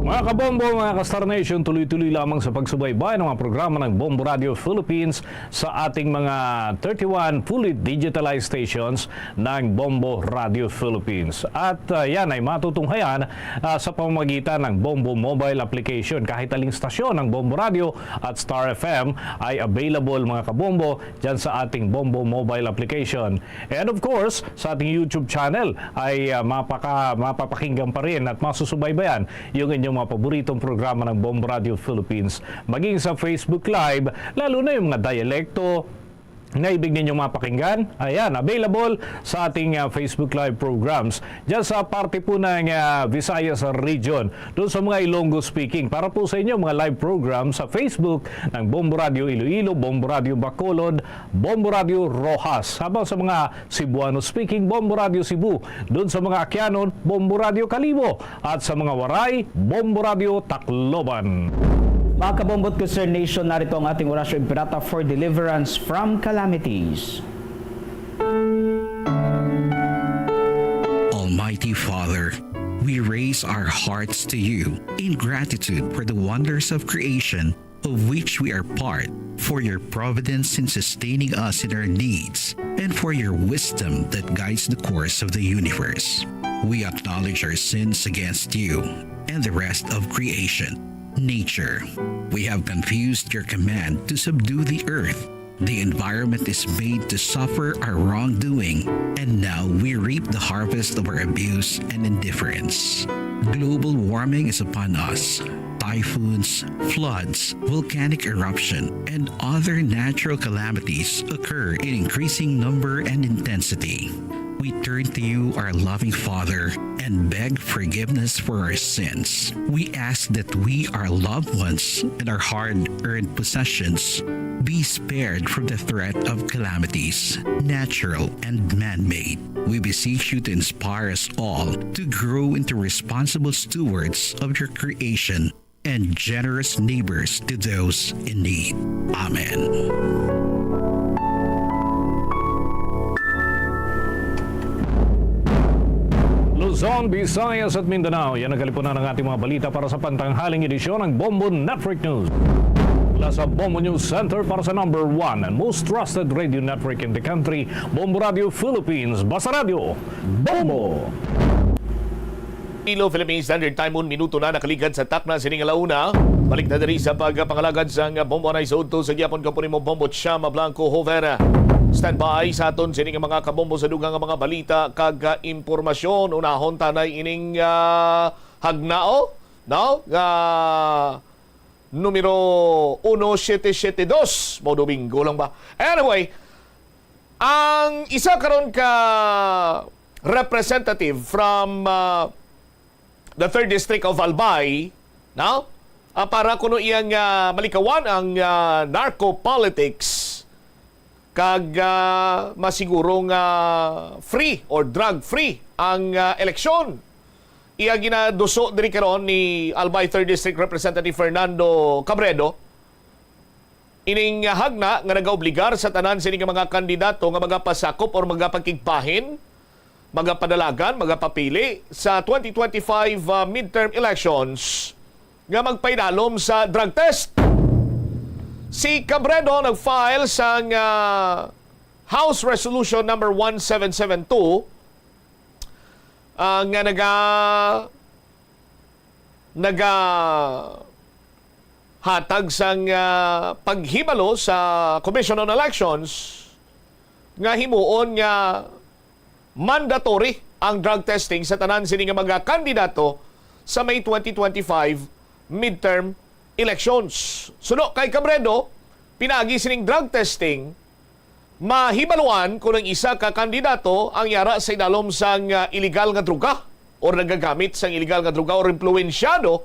Mga kabombo, mga ka-Star Nation, tuloy-tuloy lamang sa pagsubaybay ng mga programa ng Bombo Radio Philippines sa ating mga thirty-one fully digitalized stations ng Bombo Radio Philippines. At ah, yan ay matutunghayan ah, sa pamamagitan ng Bombo Mobile Application. Kahit aling stasyon ng Bombo Radio at Star F M ay available, mga kabombo, dyan sa ating Bombo Mobile Application. And of course, sa ating YouTube channel ay ah, mapaka, mapapakinggan pa rin at masusubaybayan yung inyong mga paboritong programa ng Bombo Radio Philippines. Maging sa Facebook Live, lalo na yung mga dialekto na ibig ninyong mapakinggan, ayan, available sa ating ah, Facebook Live programs. Diyan sa parte po ng ah, Visayas region, doon sa mga Ilonggo speaking. Para po sa inyo, mga live programs sa Facebook ng Bombo Radio Iloilo, Bombo Radio Bacolod, Bombo Radio Roxas. Habang sa mga Cebuano speaking, Bombo Radio Cebu. Doon sa mga Aquianon, Bombo Radio Kalibo. At sa mga Waray, Bombo Radio Tacloban. Mga kabombo at ka-Star Nation, narito ang ating orasyo imperata for deliverance from calamities. Almighty Father, We raise our hearts to you in gratitude for the wonders of creation of which we are part, for your providence in sustaining us in our needs, and for your wisdom that guides the course of the universe. We acknowledge our sins against you and the rest of creation, nature. We have confused your command to subdue the earth. The environment is made to suffer our wrongdoing, and now we reap the harvest of our abuse and indifference. Global warming is upon us. Typhoons, floods, volcanic eruption, and other natural calamities occur in increasing number and intensity. We turn to you, our loving Father, and beg forgiveness for our sins. We ask that we, our loved ones, and our hard earned possessions be spared from the threat of calamities, natural and man made. We beseech you to inspire us all to grow into responsible stewards of your creation and generous neighbors to those in need. Amen. Luzon, Visayas at Mindanao, yan ang kalipunan ng ating mga balita para sa pantanghaling edisyon ng Bombo Network News. Mula sa Bombo News Center para sa number one and most trusted radio network in the country, Bombo Radio Philippines, Basta Radyo, Bombo! Iloilo Philippine Standard Time, un minuto na nakaligad sa takna sining alauna. Balik na diri sa pagpangalagad sang Bombo Anay sa udto sa gihapon, kampo nimo Bombo Chama Blanco Hover. Standby sa aton sining mga kabombo sa dugang nga mga balita kag, ah, impormasyon. Unahon tanay ining, ah, hagnao, no? Nga numero uno siete siete dos. Mo Domingo lang ba? Anyway, ang isa karon ka representative from, ah, the third District of Albay, no? Ah, para kuno iyang, ah, malikawan ang, ah, narco politics kag, ah, masiguro nga free or drug free ang, ah, eleksyon. Iya ginaduso diri karon ni Albay third District Representative Fernando Cabredo. Ining hagna nga nagaobligar sa tanan sini nga mga kandidato nga magapasakop or magapakigbahin, magapadalagan, magapapili sa twenty twenty-five, ah, midterm elections nga magpaidalom sa drug test. Si Cabredo nag-file sang, ah, House Resolution Number one seven seven two, ah, nga naga-, nagahatag sang, ah, paghibalo sa Commission on Elections nga himuon nga mandatory ang drug testing sa tanan sini nga mga kandidato sa May twenty twenty-five midterm elections. Suno kay Cabredo, pinaagi sining drug testing, mahibaluan kon ang isa ka kandidato ang yara sa idalom sang, ah, iligal nga droga or nagagamit sang iligal nga droga or impluwensyado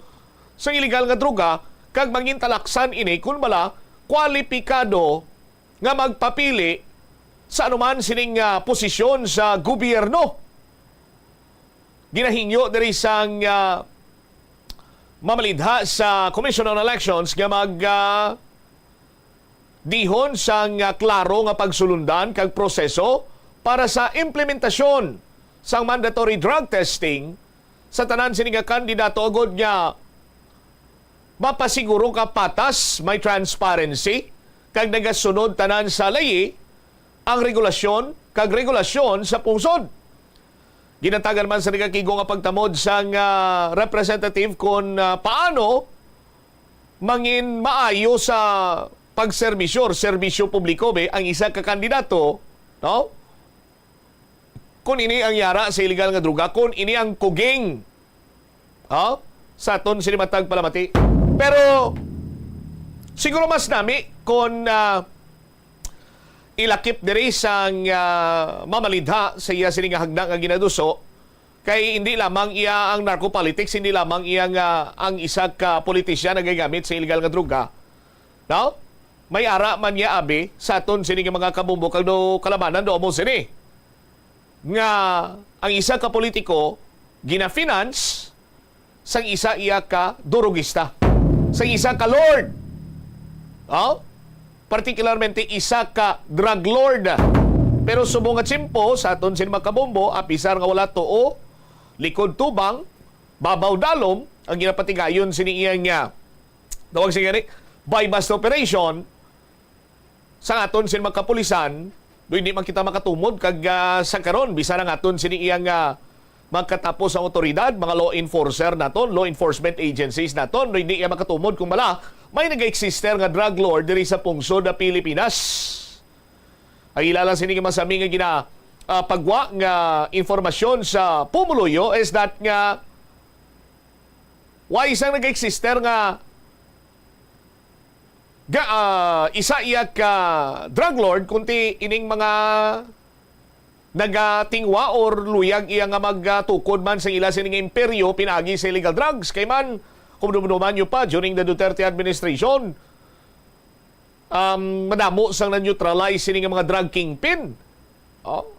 sang iligal nga droga, kag mangintalaksan ini kon bala kwalipikado nga magpapili sa anuman sining, ah, posisyon sa gobyerno. Ginahingyo diri sang, ah, mamalidha sa Commission on Elections nga mag, ah, dihon sang, ah, klaro nga pagsulundan kag proseso para sa implementasyon sang mandatory drug testing sa tanan sini nga kandidato, agod nga mapasiguro nga patas, may transparency, kag nagasunod tanan sa layi ang regulasyon kag regulasyon sa pungsod. Ginhatagan man sa nagakig-on nga pagtamod sang, ah, representative kon, ah, paano mangin maayo sa pagserbisyo or serbisyo publiko, be, ang isa ka kandidato, no? Kung ini ang yara sa iligal nga droga, kung ini ang kuging, ha? Sa aton sini matag palamati. Pero siguro mas nami kung, ah, ilakip diri sang, ah, mamalidha sa iya sini nga hagna nga ginaduso, kay hindi lamang iya ang narco politics, hindi lamang iya nga ang isa ka politisyan nagagamit sa iligal nga droga. No? May ara man niya abi sa aton sini nga mga kabombo kag do kalabanan do amo sini nga ang isa ka politiko gina-finance sang isa iya ka durugista, sang isa ka lord. Oh? Partikularmente isa ka drug lord. Pero subong nga tiyempo sa aton sini mga kabombo, apisar nga wala tuo, likod tubang, Babaw Dalom ang ginapatigayon sini iya nga tawag sa gani buy-bust operation sa aton sin mga kapulisan, do hindi man kita makatumod kag ah, sa karon bisan ang aton sini iya nga magkatapos ang otoridad, mga law enforcer naton, law enforcement agencies naton, do hindi iya makatumod kung bala may nag-existe nga drug lord diri sa pungsod na Pilipinas. Ang ilala sini nga masami nga gina ah, pagwa nga informasyon sa pumuluyo is that nga why isang nag-existe nga ga, ah, isa iya ka drug lord, kundi ining mga nagatingwa or luyag iya nga magtukod man sa ila sini nga imperyo pinaagi sa illegal drugs. Kay man, kung dumduman nyo pa, during the Duterte administration, um, madamo sang na-neutralize sini nga mga drug kingpin. Oh,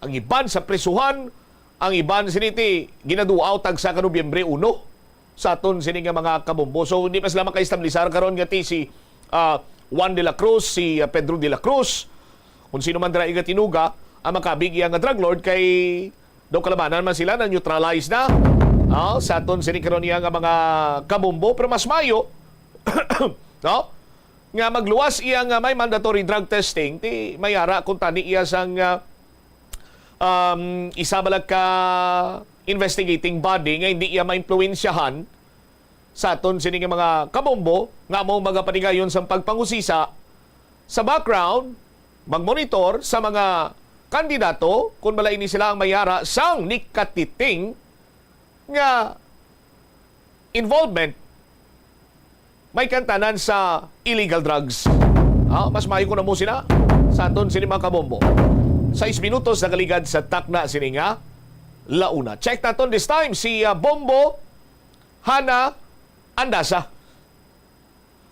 ang iban sa prisuhan, ang iban sini ti ginaduaw tagsa ka Nobyembre uno sa aton sini nga mga kabombo. So, hindi pa sila maka-establisar karon nga ti si ah, Juan de la Cruz, si ah, Pedro de la Cruz, kung sino man dira nga tinuga, ang makabig iya nga drug lord kay daw kalabanan man sila na neutralize na. Ah, sa aton sini karon iya nga mga kabombo, pero mas mayo, no? Nga magluwas iya nga may mandatory drug testing, ti may ara kung tani iya sang ah, um, isa bala ka investigating body nga hindi iya maimpluwensyahan sa aton sini nga mga kabombo nga amo ang magapatigayon sang pagpangusisa sa background, magmonitor sa mga kandidato kung bala ini sila ang may ara sang nikatiting nga involvement may kantanan sa illegal drugs. Ah, mas maayo ko na mo sila sa aton sini mga kabombo. Sais minutos nakaligad sa takna sini nga launa. Check naton this time si ah, Bombo Hana Andasa.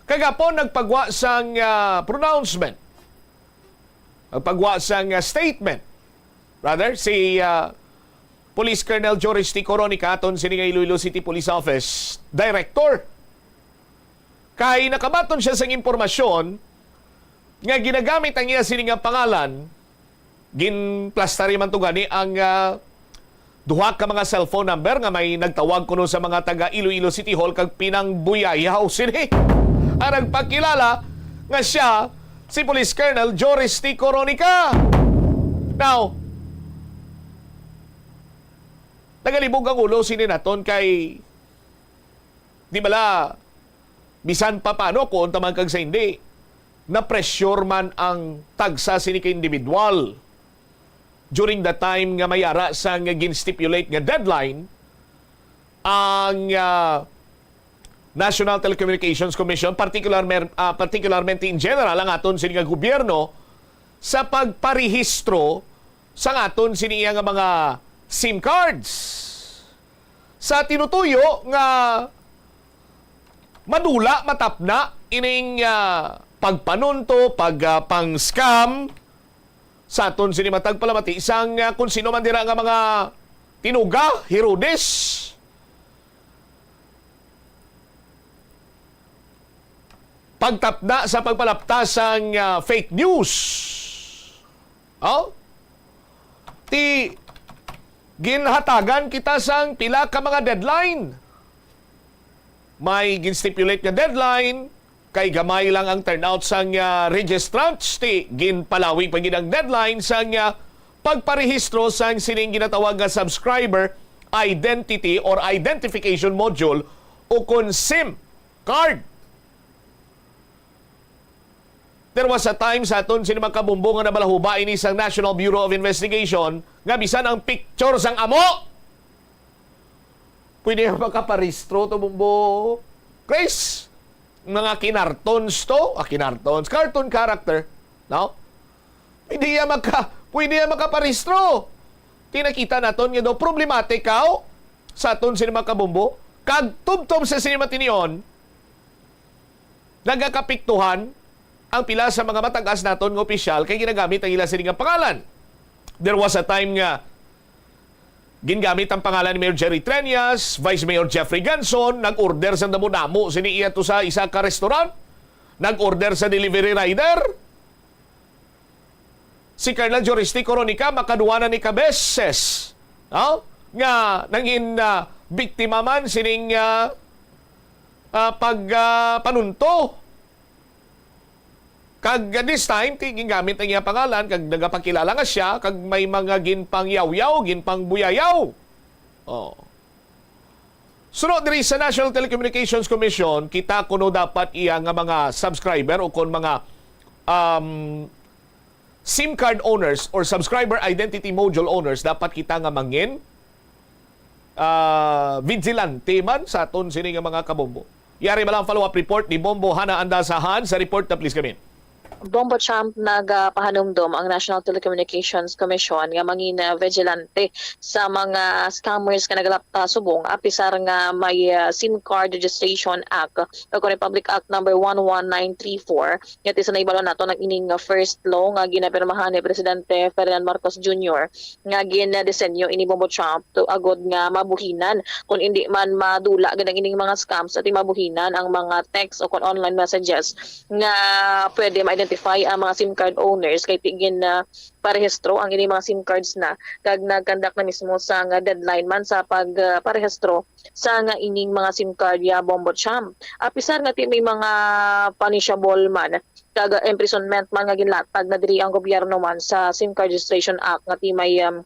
Kagapon nagpagwa sang ah, pronouncement, nagpagwa sang ah, statement, rather, si ah, Police Colonel Joris T. Coronica aton sini nga Iloilo City Police Office Director. Kay nakabaton siya sang impormasyon nga ginagamit ang iya sini nga pangalan, ginplastari man to gani ang ah, duha ka mga cellphone number nga may nagtawag kuno sa mga taga Iloilo City Hall kag pinangbuyayaw sini ang nagpakilala nga siya si Police Colonel Joris T. Coronica. Now, nagalibog ang ulo sini naton kay di bala bisan pa paano, kuon ta man kag sa hindi, na-pressure man ang tagsa sini ka individual during the time nga may ara sang gin-stipulate nga deadline ang ah, National Telecommunications Commission, particular, ah, particularmente in general, ang aton sini nga gobyerno sa pagparehistro sa aton sini iya nga mga SIM cards. Sa tinutuyo nga madula, matapna ining ah, pagpanunto, pag ah, pang-scam sa aton sini matag palamati sang ah, kung sino man dira nga mga tinuga, Herodes. Pagtapna sa pagpalapta sang ah, fake news. Oh? Ti ginhatagan kita sang pila ka mga deadline. May gin-stipulate nga deadline, kay gamay lang ang turnout sang ah, registrants, ti ginpalawig pa gid ang deadline sang ah, pagparehistro sang sining ginatawag nga subscriber identity or identification module o kon SIM card. There was a time sa aton sini mga kabombo nga nabalahuba ini sang National Bureau of Investigation nga bisan ang picture sang amo pwede nga makaparehistro to, Bombo Chris. Mga kinartons to, ah, kinartons, cartoon character, no? Pwede iya maka, pwede iya makaparehistro. Ti nakita naton nga daw problematic, aw, sa aton sini mga kabombo. Kag tubtob sa sini matinion, nagakapiktuhan ang pila sa mga matag-as naton nga opisyal kay ginagamit ang ila sini nga pangalan. There was a time nga gingamit ang pangalan ni Mayor Jerry Treñas, Vice Mayor Jeffrey Ganson, nag-order sa damo-damo sini iya to sa isa ka restaurant, nag-order sa delivery rider. Si Colonel Juristi Coronica makaduwa na ni ka beses, no? Nga nangin ah, biktima man sining, ah, ah, pag, ah, panunto. Kag this time, ti gingamit ang iya pangalan, kag nagapakilala nga siya, kag may mga ginpangyawyaw, ginpangbuyayaw. Oh. Suno diri sa National Telecommunications Commission, kita kuno dapat iya nga mga subscriber o kon mga, um, SIM card owners or subscriber identity module owners, dapat kita nga mangin, ah, vigilante man sa aton sini nga mga kabombo. Yari bala ang follow-up report ni Bombo Hana Andasahan sa report na, please, kami. Bombo Champ, nagapahanumdom ang National Telecommunications Commission nga mangin, ah, vigilante sa mga scammers nga nagalapta subong, apisar nga may, ah, SIM Card Registration Act o kon Republic Act number one one nine three four. Nga ti sa naibalon nato, nang ining, ah, first law nga ginapirmahan ni Presidente Ferdinand Marcos Junior nga gindisenyo ini, Bombo Champ, to agod nga mabuhinan, kung hindi man madula gid ang ining mga scams, at mabuhinan ang mga text o kon online messages nga pwede ma-identify ang mga SIM card owners, kay ti gin, ah, parehistro ang ining mga SIM cards na, kag nag-conduct na mismo sang deadline man sa pag, ah, parehistro sang ining mga SIM card, ya, Bombo Champ. Apisar nga ti may mga punishable man kag imprisonment man nga ginlatag na diri ang gobyerno man sa SIM Card Registration Act, nga ti may, um,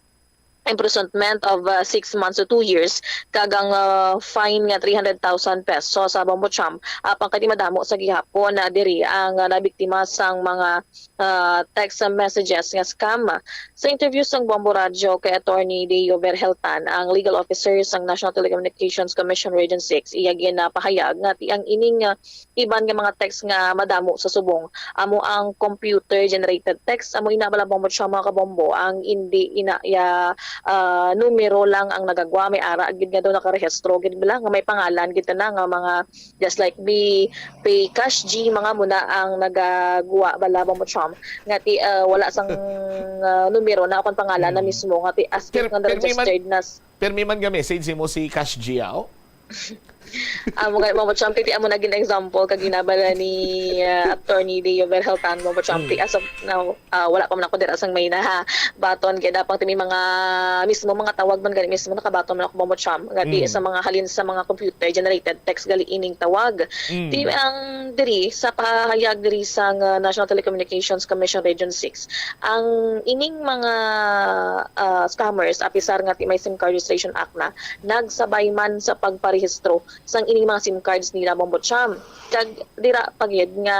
imprisonment of, uh, six months to two years, kag ang, uh, fine nga three hundred thousand pesos sa, Bombo Champ. Apang kay ti madamo sa gihapon na diri ang, uh, nabiktima sang mga, uh, text messages nga scam. Sa interview sang Bombo Radyo kay Attorney Deo Berheltan, ang legal officer sang National Telecommunications Commission Region six, iya ginapahayag nga ti ang ining, uh, iban nga mga text nga madamo sa subong amo ang computer-generated text. Amo ina bala, Bombo Champ, mga kabombo, ang indi ina ya, ah, numero lang ang nagagwa. May ara gid nga daw nakarehistro gid bala nga may pangalan gid na nga mga just like B, Pay, Cash G, mga muna ang nagagwa bala, Bombo Champ, nga ti, ah, wala sang, ah, numero na akon pangalan na Mm. mismo nga ti as if Pero, nga pero may man- registered na s- Pero may man ga message mo si Cash G, ah, oh? Amo gani, Bombo Champ, ti amo na gin example kag ginabala ni, ah, Attorney Deo Berheltan, Bombo Champ, ti Mm. as of now, ah, wala pa man ako dira sang may nabaton, kay dapat ti may mga mismo, mga tawag man gani mismo, nakabaton man ako, Bombo Champ, nga ti Mm. sa mga halin sa mga computer-generated text gali ining tawag. Mm. Ti ang diri, sa pahayag diri sang, ah, National Telecommunications Commission Region six, ang ining mga, ah, scammers, apisar nga ti may SIM Card Registration Act na, nagsabay man sa pagparehistro sang ining mga SIM cards nila, Bombo Champ. Kag dira pa gid nga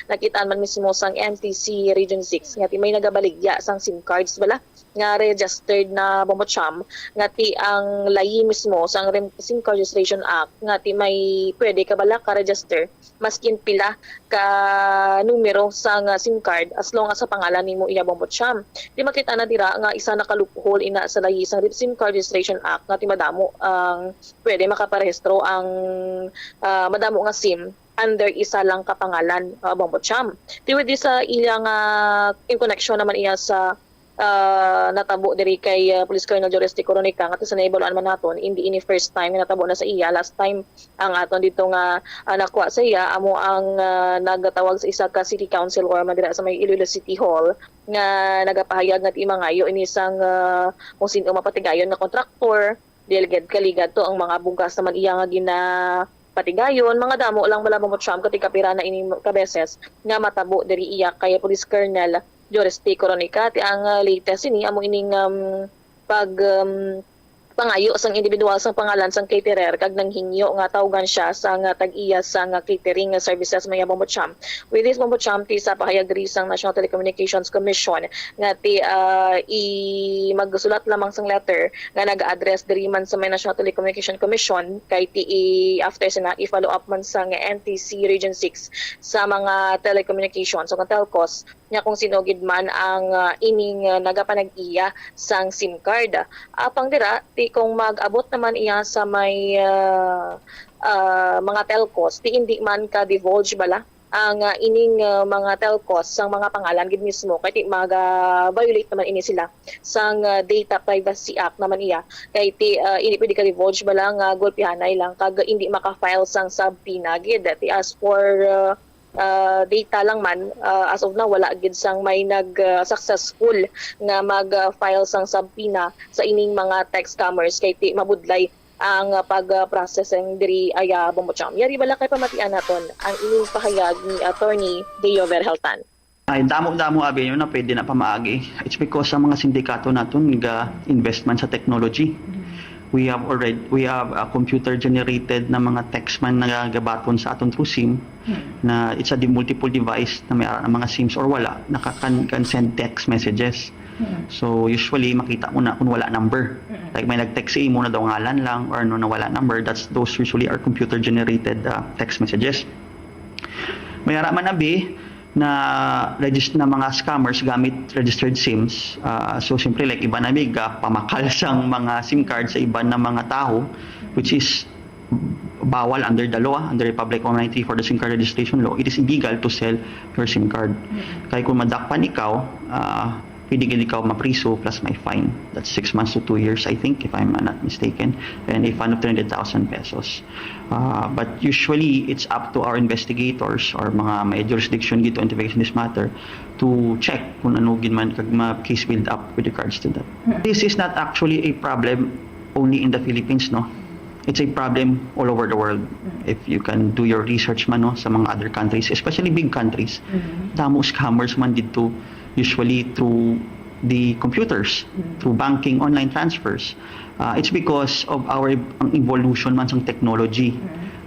nakitaan man mismo sang N T C Region six nga ti may nagabaligya sang SIM cards bala nga registered na, Bombo Champ, nga ti ang layi mismo sang rem-, SIM Card Registration Act nga ti may pwede ka bala ka register maskin pila ka numero sang, ah, SIM card as long as sa pangalan nimo iya, Bombo Champ. Ti makita na dira nga isa na ka loophole ina sa layi sang SIM Card Registration Act nga ti madamo ang pwede makaparehistro ang, ah, madamo nga SIM under isa lang ka pangalan, ah, Bombo Champ. Ti with this, ah, iya nga in connection naman iya sa, ah, natabo diri kay, ah, Police Colonel Joris T. Coronica, nga ti sa naibaluan man naton, hindi ini first time nga natabo na sa iya. Last time ang aton dito nga, ah, nakuha sa iya amo ang, ah, nagtawag sa isa ka city council or man dira sa may Iloilo City Hall nga nagapahayag nga ti mangayo ini sang, ah, kung sin-o mapatigayon nga kontraktor. Dili gid kaligad to ang mga bugas naman iya nga ginapatigayon, mga damo lang bala, Bombo Champ, kay ti kapira na ini ka beses nga matabo diri iya kay Police Colonel Joris T. Coronica. Ti ang, ah, latest ini amo ining, um, pag, um, pangayo sang individual sang pangalan sang caterer kag nanghingyo nga tawgan siya sang tag-iya sang catering services, mga Bombo Champ. With this, Bombo Champ, ti sa pahayag diri sang National Telecommunications Commission nga ti, ah, i-, magsulat lamang sang letter nga nag-address diri man sa may National Telecommunication Commission, kay ti i-, after sina, i-follow up man sang N T C Region six sa mga telecommunications o telcos nga kung sino gid man ang, ah, ining, ah, nagapanag-iya sang SIM card. Apang dira, ti kung mag-abot naman iya sa may, ah, ah, mga telcos, ti indi man ka-divulge bala ang, ah, ining, ah, mga telcos sang mga pangalan gid mismo, kay ti maga-violate naman ini sila sang, ah, Data Privacy Act naman iya. Kay ti, ah, indi pwede ka-divulge bala nga gulpihanay lang kag indi maka-file sang subpoena gid. Ti as for, ah, ah, data lang man, ah, as of now, wala gid sang may nag, ah, successful nga mag, ah, file sang subpoena sa ining mga tech scammers, kay ti mabudlay ang pag-processing diri, ay, ah, Bombo Cham. Yari bala kay pamatian naton ang ining pahayag ni Attorney Deo Verheltan. Ay, damo-damo abi na pwede na pamaagi. It's because ang mga sindikato naton ga-invest man sa technology. We have already, we have a computer generated na mga text man na gabaton sa aton through SIM na it's a di-, multiple device na may ara ng mga SIMs or wala, naka-, can, can send text messages. So usually makita mo na kung wala number. Like may nag-text sa imo na daw ngalan lang or ano na wala number, that's, those usually are computer generated, uh, text messages. May ara man abi na regist-, na mga scammers gamit registered SIMs. Ah, so siyempre, like, iba na mig, ah, pamakal sang mga SIM card sa iban na mga tawo, which is bawal under the law, under Republic one nine three four, the SIM card registration law. It is illegal to sell your SIM card. Kay kung madakpan ikaw, ah, pwede gid ikaw mapriso plus may fine. That's six months to two years, I think, if I'm not mistaken, and a fine of three hundred thousand pesos. Ah, but usually, it's up to our investigators or mga may jurisdiction dito investigation this matter to check kung ano gid man kag ma-case build up with regards to that. This is not actually a problem only in the Philippines, no? It's a problem all over the world. If you can do your research man, no, sa mga other countries, especially big countries, damo scammers man dito, usually through the computers, through banking, online transfers. Uh, it's because of our, ang evolution man sang technology.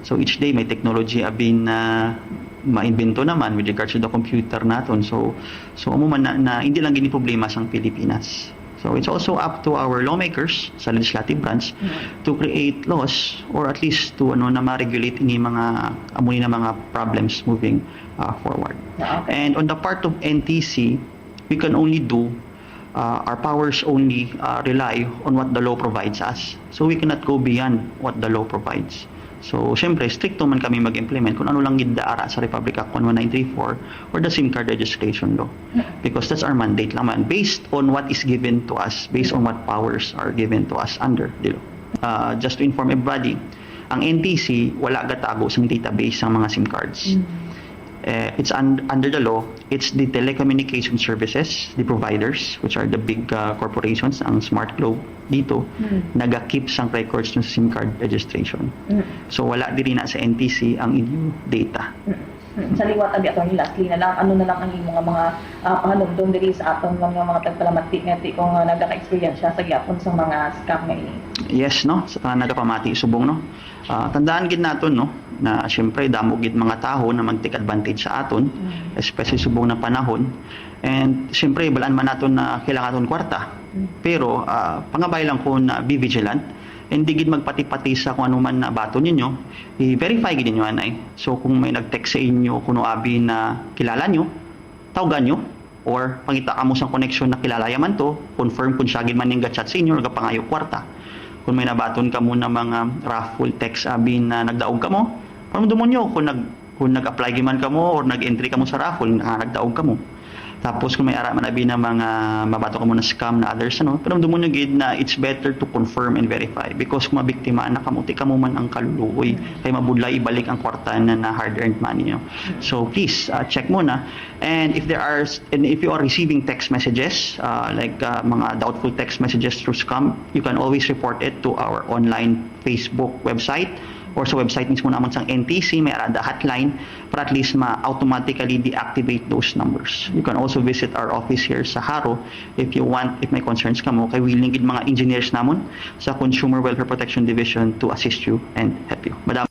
So each day may technology abin na maimbento naman with regards to the computer naton. So, so amo man na, na hindi lang gini problema sang Pilipinas. So it's also up to our lawmakers sa legislative branch to create laws or at least to, ano, na ma-regulate ini mga, amo ni na mga problems moving, uh, forward. And on the part of N T C, we can only do, uh, our powers only, uh, rely on what the law provides us. So we cannot go beyond what the law provides. So, siyempre, stricto man kami mag-implement kung ano lang gid ara sa Republic Act one one nine three four or the SIM card registration law. Because that's our mandate lang man, based on what is given to us, based on what powers are given to us under the law. Uh, just to inform everybody, ang N T C wala gatago sang database sang mga SIM cards. Eh, it's un-, under the law, it's the telecommunication services, the providers, which are the big, uh, corporations, ang Smart Globe dito, naga-keep sang records ng SIM card registration. So, wala diri na sa N T C ang inyo data. Sa liwat, abi, attorney, lastly na lang, ano na lang ang imo nga mga, ah, pahanumdom diri sa aton man nga mga tagpalamati nga ti kung, ah, nagaka-eksperyensya sa gyapon sa mga scam nga ini? Yes, no? Sa tanan nagapamati subong, no? Ah, tandaan gid naton, no, na siyempre damo gid mga tawo na mag-take advantage sa aton, especially subong na panahon. And siyempre, balaan man naton na kailangan naton kwarta. Pero, ah, pangabay lang ko na be vigilant and di gid magpati-pati sa kung ano man na baton ninyo, i-verify gid ninyo anay. So kung may nag-text sa inyo kuno abi na kilala nyo, tawgan nyo, or pangita kamo sang connection na kilala ya man to, confirm kung siya gid man ning ga-chat sa inyo or gapangayo kwarta. Kung may nabaton kamo na mga raffle text abi na nagdaog kamo, panumdumon nyo kung nag-, kung nag-apply gid man kamo or nag-entry kamo sa raffle na nagdaog kamo. Tapos kung may ara man abi na mga mabato kamo na scam na others, ano, panumdumon nyo gid na it's better to confirm and verify because kung mabiktima na kamo, ti kamo man ang kaluluoy kay mabudlay ibalik ang kwarta na, na hard-earned money nyo. So please, uh, check muna. And if there are, and if you are receiving text messages, uh, like, uh, mga doubtful text messages through scam, you can always report it to our online Facebook website or sa website mismo namon sang N T C, may ara the hotline para at least ma-automatically deactivate those numbers. You can also visit our office here sa Jaro if you want, if may concerns kamo, kay willing gid mga engineers namon sa Consumer Welfare Protection Division to assist you and help you. Madam.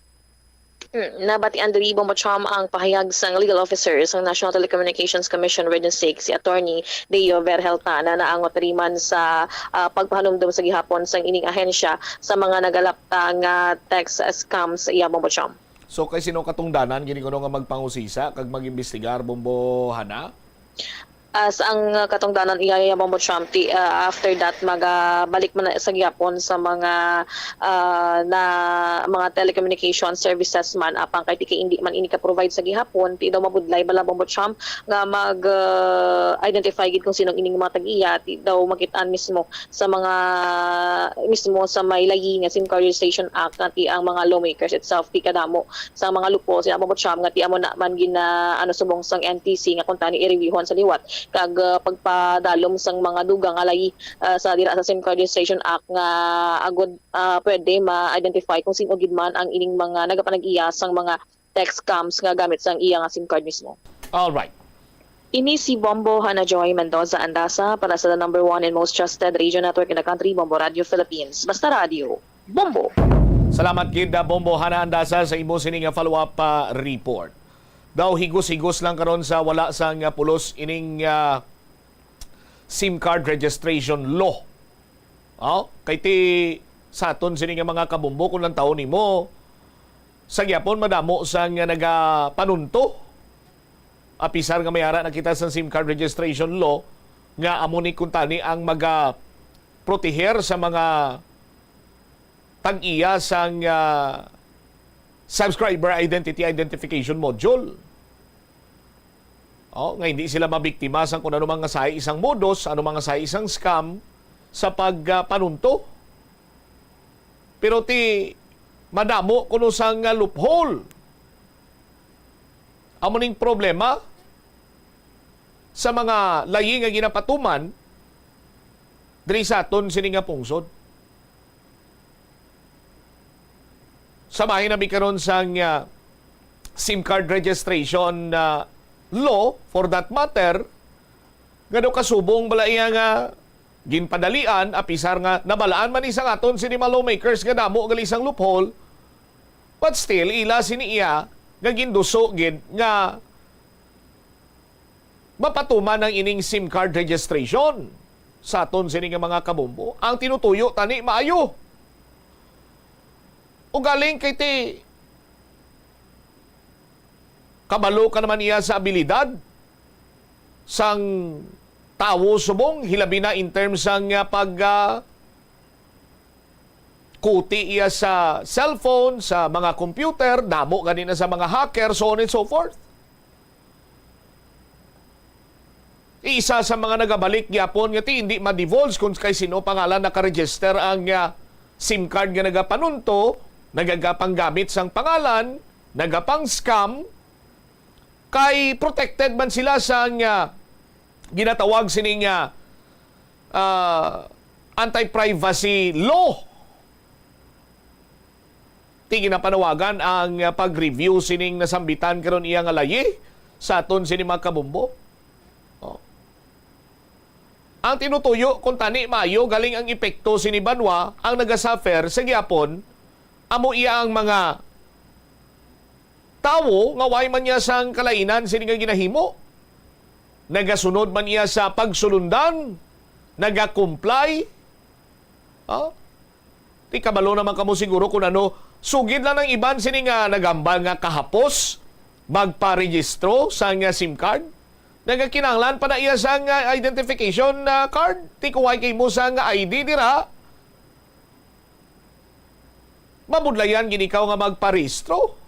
Mm, nabatian diri, Bombo Cham, ang pahayag sang legal officer sang National Telecommunications Commission Region six, si Attorney Deo Verhelta, na naangot diri man sa, ah, pagpahanumdom sa gihapon sang ining ahensya sa mga nagalapta nga text scam sa iya, Bombo Cham. So, kay sino katungdanan gini kuno nga magpangusisa kag mag-imbestigar, Bombo Hana? As ang, uh, katungdanan, iya, iya, Bombo Cham, ti, uh, after that, magabalik man na sa gihapon sa mga, uh, na, mga telecommunication services man, apang kay ti kay hindi man ini ka-provide sa gihapon, ti daw mabudlay bala, Bombo Cham, nga mag, uh, identify gid kung sinong ining mga tag-iya, ti daw makit-an mismo sa mga, mismo sa may layi nga SIM Card Registration Act, nga ti ang mga lawmakers itself, ti kadamo sa mga loophole, sina Bombo Cham, nga ti amo na man gina, ano, subong sang N T C nga kuntani i-reviewhon sa liwat. kag, ah, pagpadalom sang mga dugang nga layi, ah, sa dira sa SIM Card Registration Act nga agod, ah, pwede ma-identify kung sin-o gid man ang ining mga nagapanag-iya sang mga tech scams nga gamit sang iya nga SIM card mismo. All right. Ini si Bombo Hana Joy Mendoza Andasa para sa the number one and most trusted radio network in the country, Bombo Radio Philippines. Basta Radio, Bombo! Salamat gid, ah, Bombo Hana Andasa, sa imo sini nga follow-up, ah, report. Daw higos-higos lang karon sa wala sang, ah, pulos ining, ah, SIM card registration law. Oh, kay ti sa aton sini nga mga kabombo, kung lantawon nimo, sa gyapon madamo sang nagapanunto. Apisar nga may ara na kita sa SIM card registration law nga amo ni kuntani ang maga proteher sa mga tag-iya sang, ah, subscriber identity identification module. Oh, nga hindi sila mabiktima sang kung ano man nga sahi isang modus, ano man nga sahi isang scam sa pagpanunto. Pero ti madamo kuno sang, ah, loophole. Amo ning problema sa mga layi nga ginapatuman diri sa aton sini nga pungsod. Sa bahin na mi karon sang, ah, SIM card registration, ah, law, for that matter, nga daw kasubong bala iya nga ginpadalian, apisar nga nabalaan man ni sang aton sini mga lawmakers nga damo gali sang loophole, but still, ila sini iya nga ginduso gid nga mapatuman ang ining SIM card registration sa aton sini nga mga kabombo. Ang tinutuyo tani maayo. Ugaling kay ti kabalo ka naman iya sa abilidad sang tawo subong, hilabi na in terms sang, ah, pag, ah, kuti iya sa cellphone, sa mga computer, damo gani na sa mga hacker, so on and so forth. Isa sa mga nagabalik gyapon nga ti hindi ma-divulge kung kay sino pangalan nakaregister ang, ah, SIM card nga nagapanunto, nagagapanggamit sang pangalan, nagapang-scam, kay protected man sila sang, ah, ginatawag sini nga, ah, anti-privacy law. Ti ginapanawagan ang, ah, pag-review sining nasambitan karon iya nga layi sa aton sini mga kabombo. Oh. Ang tinutuyo, kung tani maayo galing ang epekto sini banwa, ang nagasuffer sa gihapon amo iya ang mga tawo nga way man niya sang kalainan sini nga ginahimo. Nagasunod man iya sa pagsulundan, nagakomply. Oh? Ti kabalo naman kamo siguro kung ano, sugid lang ang iban sini nga nagambal nga kahapos magparehistro sang, ah, SIM card. Nagakinahanglan pa na iya sang, ah, identification, ah, card. Ti kung way kay mo sang, ah, I D dira, mabudlayan gid ikaw nga magparehistro.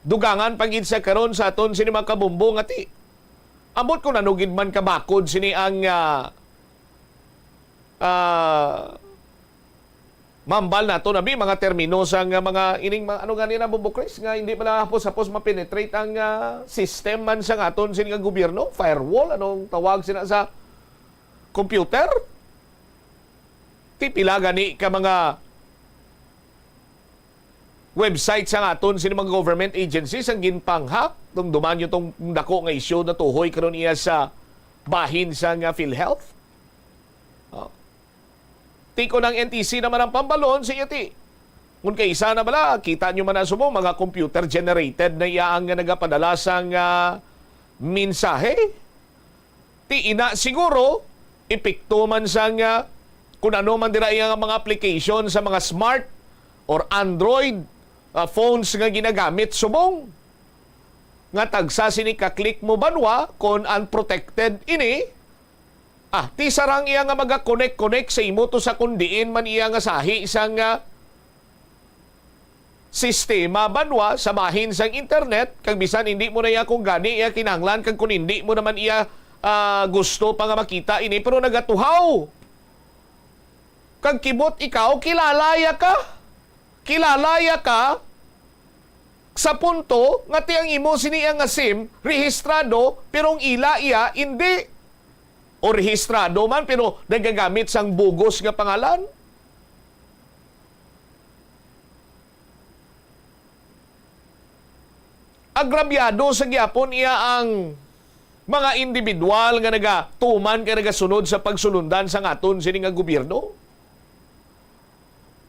Dugangan pa gid sa karon sa aton sini mga kabombo nga ti ambot kung ano gid man kabakod sini ang, ah, ah, mambal nato nabi mga termino sa nga mga ining mga, ano gani na, Bombo Chris, nga hindi pala hapos-hapos ma-penetrate ang, ah, system man sa aton sini nga gobyerno, firewall, anong tawag sina sa computer? Ti pila gani ka mga website sa aton sini mga government agencies ang ginpang-hack? Dumduman nyo tong dako nga issue na tuhoy karon iya sa bahin sa nga PhilHealth. Oh. Ti ko ng N T C naman ang pambalon sa iya ti. Ngun kay isa na bala, kita nyo man ang subong, mga computer generated na iya ang nagapadala sa nga mensahe. Ti ina siguro, epekto man sa nga kung ano man dira iya nga mga application sa mga smart or Android, ah, phones nga ginagamit subong. Nga tagsa sini ka click mo banwa kon unprotected ini. Ah, ti sarang iya nga maga-connect-connect sa imo to sa kun diin man iya nga sahi sa nga sistema banwa sa bahin sang internet, kag bisan hindi mo na iya kung gani iya kinahanglan, kag kung hindi mo naman iya, ah, gusto pa nga makita ini, pero nagatuhaw. Kag kibot ikaw, kilala ya ka. Kilala ya ka. Sa punto nga ti ang imo sini nga SIM rehistrado, pero ang ila iya indi. O rehistrado man, pero nagagamit sang bugos nga pangalan. Agrabyado sa gyapon iya ang mga individual nga nagatuman kag nagasunod sa pagsulundan sang aton sini nga gobyerno.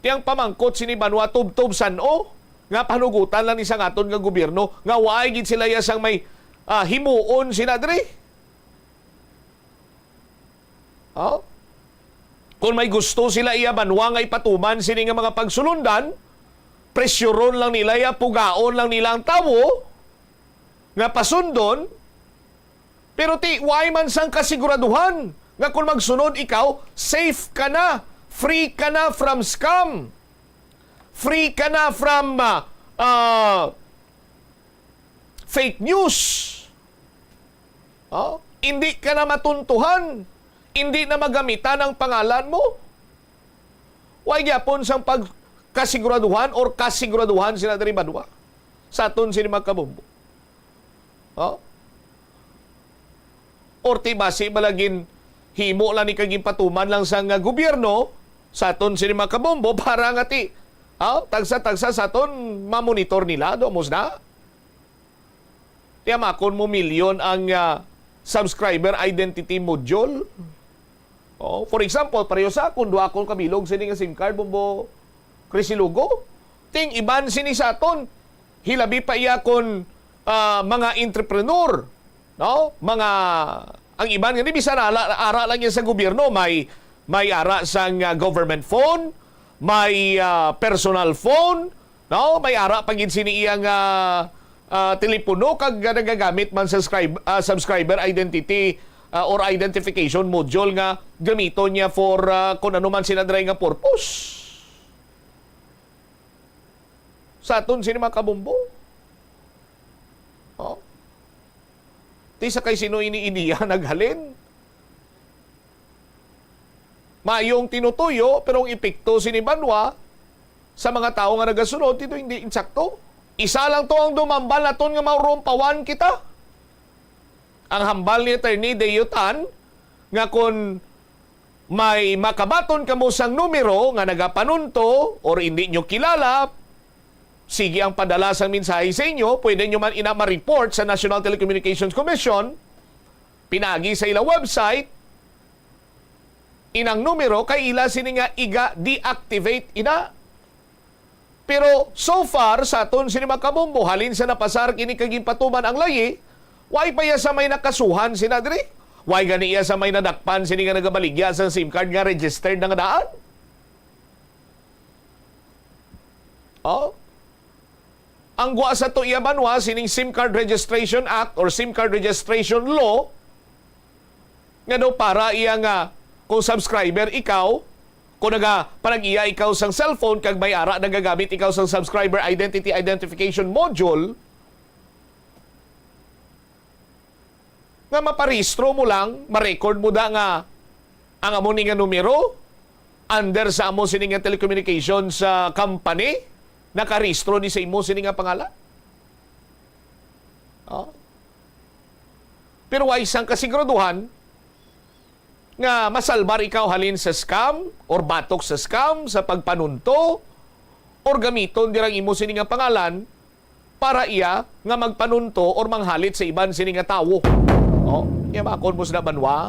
Ti ang pamangkot sini banwa, tubtob san-o nga panugutan lang ni sang aton nga gobyerno nga waay gid sila iya sang may, ah, himuon sina diri? Oh? Kung may gusto sila iya banwa nga ipatuman sini nga mga pagsulundan, presyoron lang nila iya, pugaon lang nila ang tawo nga pasundon, pero ti, way man sang kasiguraduhan nga kung magsunod ikaw, safe ka na, free ka na from scam, free ka na from, ah, ah, fake news. Oh, hindi ka na matuntuhan, hindi na magamitan ang pangalan mo. Way gyapon sang pagkasiguraduhan or kasiguraduhan sila diri banwa sa aton sini mga kabombo. Oh? Or ti basi bala ginhimo lang ni kag ginpatuman lang sang, ah, gobyerno sa aton sini mga kabombo para nga ti, ah, tagsa-tagsa sa aton mamonitor nila, do, amos na. Ti amakon mo milyon ang, ah, subscriber identity module. Oh, for example, pareho sa akon, duha akong kabilog sini nga SIM card, Bombo Chris Ilogo. Ting iban sini sa aton, hilabi pa iya kon, ah, mga entrepreneur, no? Mga, ang iban nga ni bisan ara, ara lang yan sa gobyerno, may, may ara sang, ah, government phone, may, ah, personal phone, no? May ara pa gid sini iya nga, ah, telepono kag nagagamit man sa scribe-, ah, subscriber identity, ah, or identification module nga gamiton niya for, ah, kung ano man sina dry nga purpose. Sa aton sini mga kabombo. Oh. Ti sa kay sino ini ideya naghalin? Maayong tinutuyo, pero ang epekto sini banwa sa mga tawo nga nagasunod dito hindi insakto. Isa lang to ang dumambal naton nga maurumpawan kita. Ang hambal ni Attorney Deotan nga kon may makabaton kamo sang numero nga nagapanunto or hindi nyo kilala, sige ang padala sang mensahe sa inyo. Pwede nyo man ina ma-report sa National Telecommunications Commission. Pinagi sa ila website, inang numero kay ila sini nga iga-deactivate ina. Pero so far, sa aton sini mga kabombo, halin sa napasar kini kag ginpatuman ang layi, way pa iya sa may nakasuhan sina diri. Way gani iya sa may nadakpan sini nga nagabaligya sang SIM card nga registered na nga daan. Oh? Ang gwa sa to iya banwa, sining SIM Card Registration Act or SIM Card Registration Law, nga daw para iya nga kung subscriber ikaw, kung naga-, panag-iya ikaw sang cellphone kag may ara nagagamit ikaw sang subscriber identity identification module, nga maparehistro mo lang, ma-record mo da nga ang amo ni nga numero under sa amo sini nga telecommunications, ah, company, nakarehistro ni sa imo sini nga pangalan. Oh. Pero way sang kasiguraduhan nga masalbar ikaw halin sa scam or batok sa scam, sa pagpanunto, or gamiton dirang imo sini nga pangalan para iya nga magpanunto or manghalit sa iban sini nga tawo. Oh, iya ba kon mo sila banwa?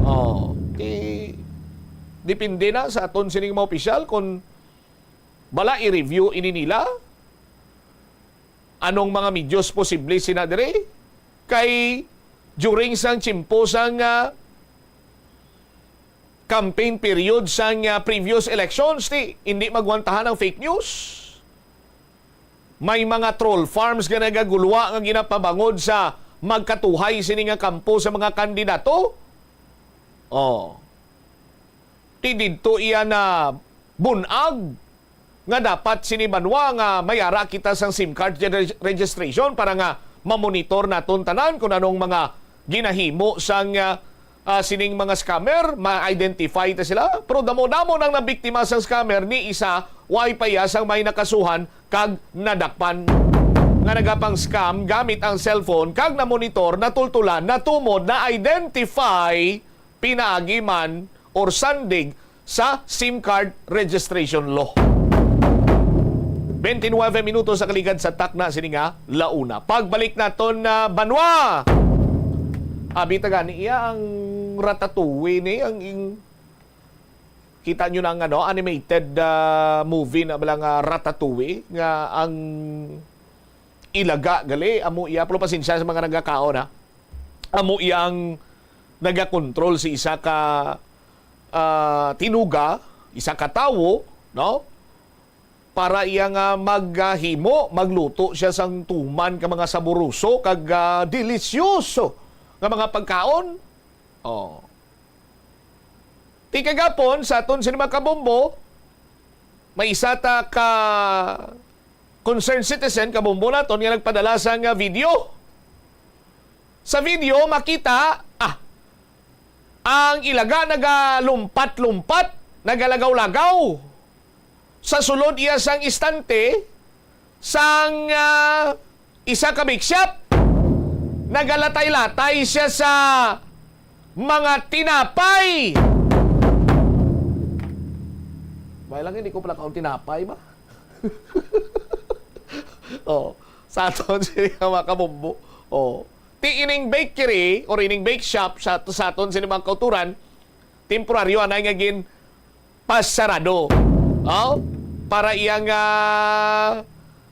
Oh, di, depende na sa aton sining mga opisyal kung bala i-review ini nila. Anong mga medios posible sina diri? Kay during sang tiyempo sang, ah, campaign period sang, ah, previous elections, ti, hindi magwantahan ang fake news. May mga troll farms nga nagagulwa nga ginapabangod sa magkatuhay sini nga kampo sa mga kandidato. Oh. Ti didto iya na bun-ag nga dapat sini banwa nga may ara kita sang SIM card reg-, registration para nga mamonitor naton tanan kung anong mga ginahimo sang, ah, ah, sining mga scammer, ma-identify ta sila. Pero damo-damo nang nabiktima sang scammer, ni isa, way pa iya sang may nakasuhan kag nadakpan. Nga nagapang-scam gamit ang cellphone kag namonitor, natultulan, natumod, na-identify, pinaagi man or sandig sa SIM card registration law. Twenty-nine minutos sa kaligad sa takna sini nga launa. Pagbalik naton na banwa. Abi ta gani iya ang Ratatouille ni ang ing-, kita nyo na ang ano, animated, ah, movie na bala nga Ratatouille nga ang ilaga gali amo iya, pero pasensya sa mga nagakaon, ha. Amo iya ang nagakontrol sa isa ka, ah, tinuga, isa ka tawo, no? Para iya nga maghimo, magluto siya sang tuman ka mga saboroso kag, ah, delisyoso nga mga pagkaon. Oh. Ti kagapon, sa aton sini mga kabombo, may isa ta ka concerned citizen, kabombo naton, nga nagpadala sang, ah, video. Sa video, makita, ah, ang ilaga nagalumpat-lumpat, nagalagaw-lagaw sa sulod iya sang istante sang, ah, isa ka bake shop. Nagalatay-latay siya sa mga tinapay. May lang, hindi ko pala kaon tinapay ba? Oh, sa aton sini nga mga kabombo. Oh. Ti ining bakery or ining bake shop sa, sa aton sini mga kauturan, temporaryo anay nga gin pasarado. Oh? Para iya nga,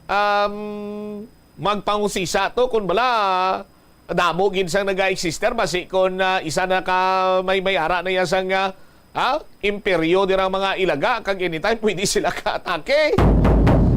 um, magpangusisa to kung bala damo gid sang naga-existe, basi kung, ah, isa na ka may, may ara na iya sang, ah, ah, imperyo dira mga ilaga, kag anytime pwede sila ka-atake.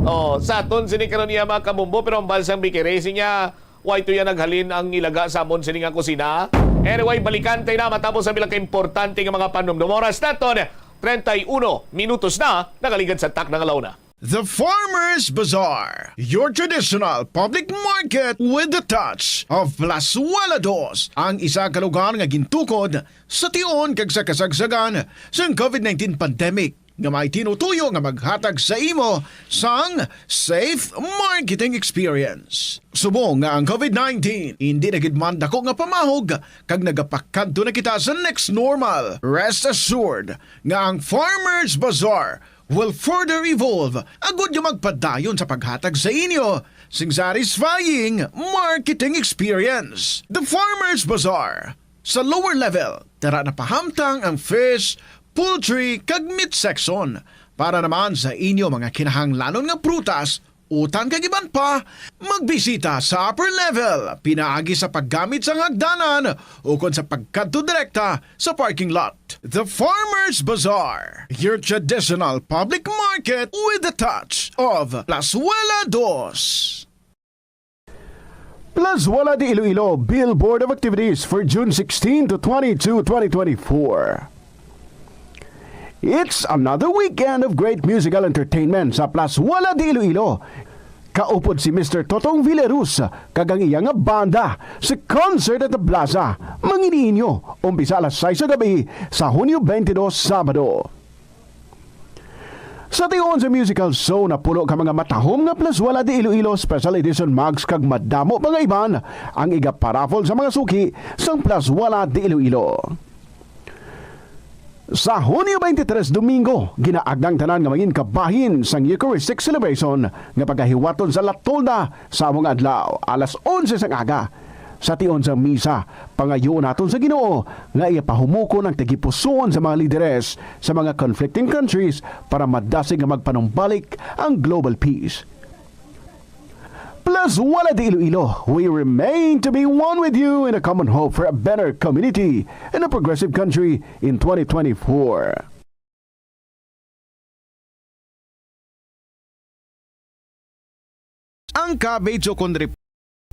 Oh, sa aton sini karon iya mga kabombo, pero ang balsang bikiri siya, why to yan naghalin ang ilaga sa amon sini nga kusina? Anyway, balikan tayo na matapos ang bilang ka importante nga mga panumdum. Oras naton, treinta y uno minutos na, nakaligad sa takna nga launa. The Farmers Bazaar, your traditional public market with the touch of Plazuela Dos, ang isa ka lugar nga gintukod sa tion kag sa kasagsagan sang covid nineteen pandemic, nga may tinutuyo nga maghatag sa imo sang safe marketing experience. Subong nga ang covid nineteen indi na gid man dako nga pamahog kag nagapakadto na kita sa next normal, rest assured nga ang Farmers Bazaar will further evolve agud nga magpadayon sa paghatag sa inyo sing satisfying marketing experience. The Farmers Bazaar, sa lower level, tara na pahamtang ang fish, poultry, kag meat section. Para naman sa inyo mga kinahanglanon nga prutas, utan kag iban pa, magbisita sa upper level pinaagi sa paggamit sang hagdanan ukon sa pagkadto direkta sa parking lot. The Farmers Bazaar, your traditional public market with the touch of Plazuela Dos. Plazuela de Iloilo, Billboard of Activities for June sixteen to twenty-two, twenty twenty-four. It's another weekend of great musical entertainment sa Plazuela de Iloilo. Kaupod si Mister Totong Villarus kag ang iya nga banda sa Concert at the Plaza, mangin-inyo, umpisa alas sais sa gabi sa Hunyo twenty-two, Sabado. Sa tion sa musical show, napuno ka mga matahom nga Plazuela de Iloilo Special Edition mugs kag madamo pa nga iban ang igaparaffle sa mga suki sang Plazuela de Iloilo. Sa Hunyo twenty-three, Domingo, ginaagda ang tanan nga mangin kabahin sang Eucharistic celebration nga pagahiwaton sa La Tolda sa among adlaw, alas onse sang aga. Sa tion sang misa, pangayoon naton sa Ginoo nga iya pahumukon ang tagipusoon sa mga lideres sa mga conflicting countries para madasig nga magpanumbalik ang global peace. Plazuela de Iloilo, we remain to be one with you in a common hope for a better community and a progressive country in twenty twenty-four. Ang cabbage o kon rep-,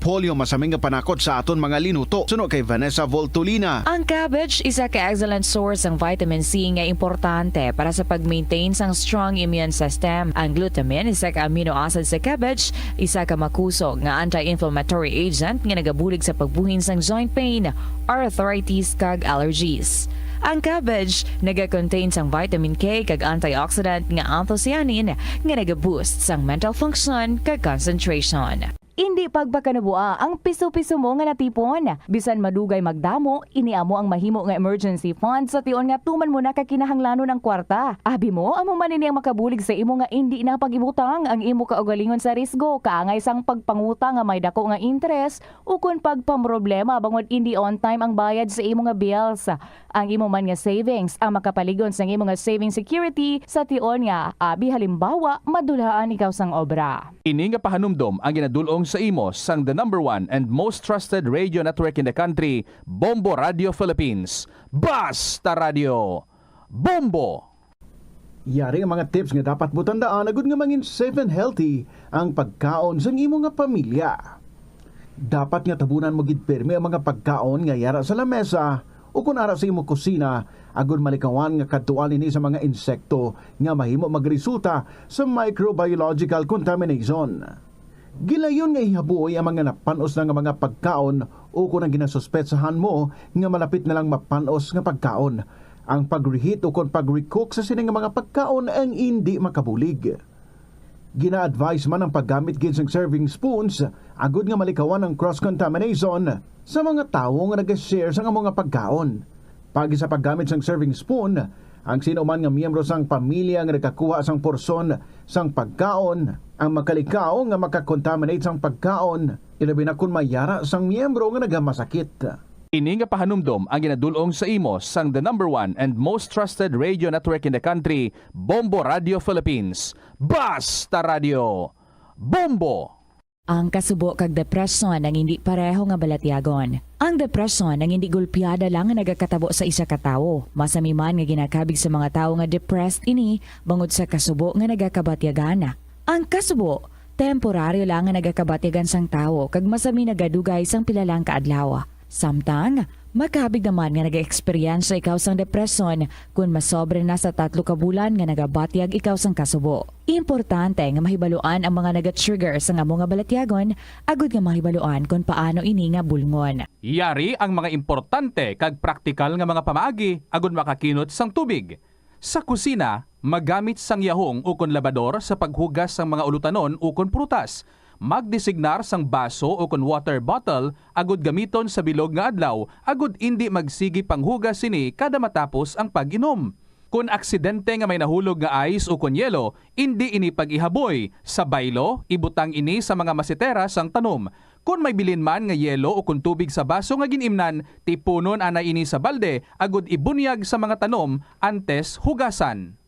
Polio, masami nga panakot sa aton mga linuto. Suno kay Vanessa Voltolina. Ang cabbage isa ka excellent source sang vitamin C nga importante para sa pag-maintain sang strong immune system. Ang glutamine, isa ka amino acid sa cabbage, isa ka makusog nga anti-inflammatory agent nga nagabulig sa pagbuhin sang joint pain, arthritis, kag allergies. Ang cabbage nagakontain sang vitamin K kag antioxidant nga anthocyanin nga nagaboost sang mental function kag concentration. Indi pagpakanabuha ang piso-piso mo nga natipon. Bisan madugay magdamo, ini amo ang mahimo nga emergency fund sa tion nga tuman mo na ka kinahanglanon ang kwarta. Abi mo, amo man ini ang makabulig sa imo nga indi na pag-ibutang ang imo kaugalingon sa risgo, kaangay sang pagpangutang nga may dako nga interes, ukon pagpamroblema bangod indi on time ang bayad sa imo nga bills. Ang imo man nga savings ang makapalig-on sang imo nga saving security sa tion nga, abi halimbawa, madulhaan ikaw sang obra. Ini nga pahanumdom ang ginadul-ong sa imo sang the number one and most trusted radio network in the country, Bombo Radio Philippines. Basta Radio, Bombo! Yari ang mga tips nga dapat mo tandaan agud nga mangin safe and healthy ang pagkaon sang imo nga pamilya. Dapat nga tabunan mo gid pirmi ang mga pagkaon nga yara sa lamesa o kon ara sa imo kusina, agud malikawan nga kadtuan ini sa mga insekto nga mahimo magresulta sa microbiological contamination. Gilayon nga ihaboy ang mga napan-os na nga mga pagkaon o kon ang ginasuspetsahan mo nga malapit na lang mapan-os nga pagkaon. Ang pag-reheat o kon pag-recook sa sini nga mga pagkaon ang indi makabulig. Gina-advise man ang paggamit gid sang serving spoons agud nga malikawan ang cross-contamination sa mga tawo nga nag-share sang amo nga pagkaon. Paagi sa paggamit sang serving spoon, ang sino man nga miyembro sang pamilya nga nagakuha sang porsyon sang pagkaon ang makalikaw nga makakontaminate sang pagkaon, ilabi na kon may yara sang miyembro nga nagamasakit. Ini nga pahanumdom ang ginadul-ong sa imo sang the number one and most trusted radio network in the country, Bombo Radio Philippines. Basta Radio, Bombo! Ang kasubo kag depresyon ang indi pareho nga balatyagon. Ang depresyon ang indi gulpiada lang nga nagakatabo sa isa ka tawo. Masami man nga ginakabig sa mga tawo nga depressed ini bangod sa kasubo nga nagakabatyagan. Ang kasubo, temporaryo lang nga nagakabatyagan sang tawo kag masami nagadugay sang pila lang ka adlaw. Samtang, makabig naman nga nag-eksperyensya ikaw sang depresyon kon masobra na sa tatlo ka bulan nga nagabatyag ikaw sang kasubo. Importante nga mahibaluan ang mga naga-trigger sang amo nga balatyagon agud nga mahibaluan kon paano ini nga bulngon. Yari ang mga importante kag praktikal nga mga pamaagi agud makakinot sang tubig. Sa kusina, magamit sang yahong ukon labador sa paghugas sang mga ulutanon ukon prutas. Magdesignar sang baso ukon water bottle agud gamiton sa bilog nga adlaw agud indi magsigi panghugas sini kada matapos ang pag-inom. Kon aksidente nga may nahulog nga ice ukon yelo, indi ini pag-ihaboy. Sa baylo, ibutang ini sa mga masitera sang tanom. Kon may bilin man nga yelo ukon tubig sa baso nga gin-imnan, tipunon anay ini sa balde agud ibunyag sa mga tanom antes hugasan.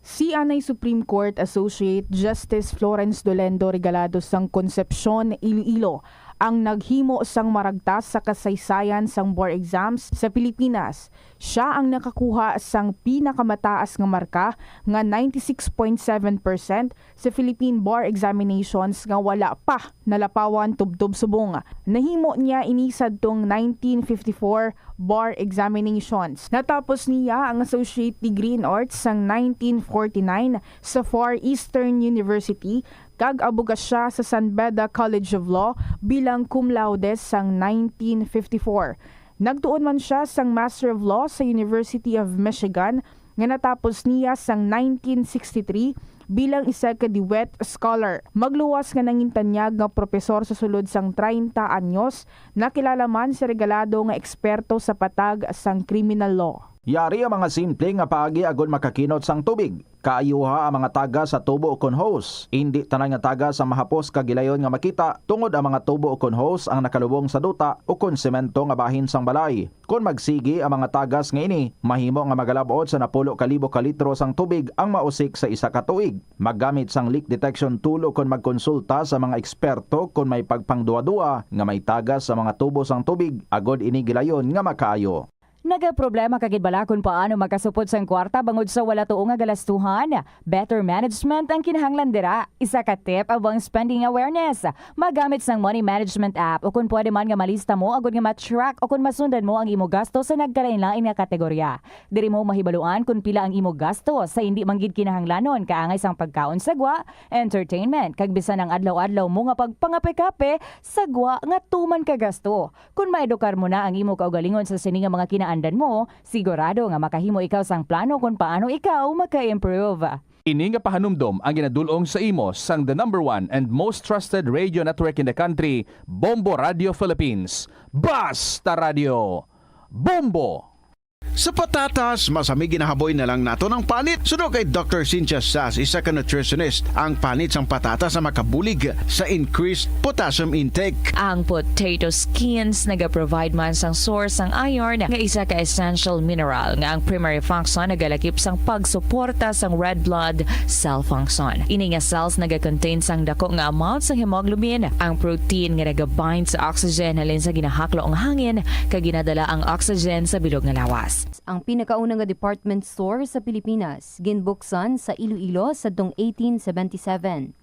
Si anay Supreme Court Associate Justice Florence Dolendo Regalado sang Concepcion, Iloilo, ang naghimo sang maragtas sa kasaysayan sang bar exams sa Pilipinas. Siya ang nakakuha sang pinakamataas nga marka nga ninety-six point seven percent sa Philippine Bar Examinations nga wala pa nalapawan tubtob subong. Nahimo niya ini sadtong nineteen fifty-four bar examinations. Natapos niya ang associate degree in arts sang nineteen forty-nine sa Far Eastern University kag abogasya sa San Beda College of Law bilang cum laude sang nineteen fifty-four. Nagtuon man sia sang Master of Law sa University of Michigan nga natapos niya sang nineteen sixty-three bilang isa ka DeWitt Scholar. Magluwas nga nangintanyag nga propesor sa sulod sang treinta anyos, nakilala man si Regalado nga eksperto sa patag sang criminal law. Yari ang mga simple nga paagi agod makakinot sang tubig. Kaayuha ang mga tagas sa tubo ukon hose. Indi tanan nga tagas ang mahapos kag gilayon nga makita, tungod ang mga tubo ukon hose ang nakalubong sa duta ukon semento nga bahin sang balay. Kon magsigi ang mga tagas nga ini, mahimo nga magalab-ot sa napulo ka libo ka litro sang tubig ang mausik sa isa ka tuig. Maggamit sang leak detection tool ukon magkonsulta sa mga eksperto kon may pagpangduwa-duwa nga may tagas sa mga tubo sang tubig, agod ini gilayon nga makaayo. Nagaproblema ka gid bala kon paano makasupot sang kwarta bangod sa wala tuo nga galastuhan? Better management ang kinahanglan dira. Isa ka tip amo ang spending awareness. Magamit sang money management app o kon pwede man nga malista mo agud nga ma-track o kon masundan mo ang imo gasto sa nagkalain-lain nga kategorya. Diri mo mahibaluan kon pila ang imo gasto sa indi man gid kinahanglanon, kaangay sang pagkaon sa gwa, entertainment, kag bisan ang adlaw-adlaw mo nga pagpangape-kape sa gwa nga tuman ka gasto. Kon maedukar mo na ang imo kaugalingon sa sini nga mga kinaandan mo, sigurado nga makahimo ikaw sang plano kon paano ikaw maka-improve. Ini nga pahanumdom ang ginadul-ong sa imo sang the number one and most trusted radio network in the country, Bombo Radio Philippines. Basta Radio, Bombo! Sa patatas, masami ginahaboy na lang naton ang panit. Suno kay Doctor Cynthia Sass, isa ka nutritionist, ang panit sang patatas ang makabulig sa increased potassium intake. Ang potato skins nagaprovide man sang source sang iron, nga isa ka essential mineral nga ang primary function nagalakip sang pagsuporta sang red blood cell function. Ini nga cells nagakontain sang dako nga amount sang hemoglobin. Ang protein nga nagabind sa oxygen halin sa ginahaklo nga hangin kag ginadala ang oxygen sa bilog nga lawas. Ang pinakauna nga department store sa Pilipinas, ginbuksan sa Iloilo sadtong eighteen seventy-seven.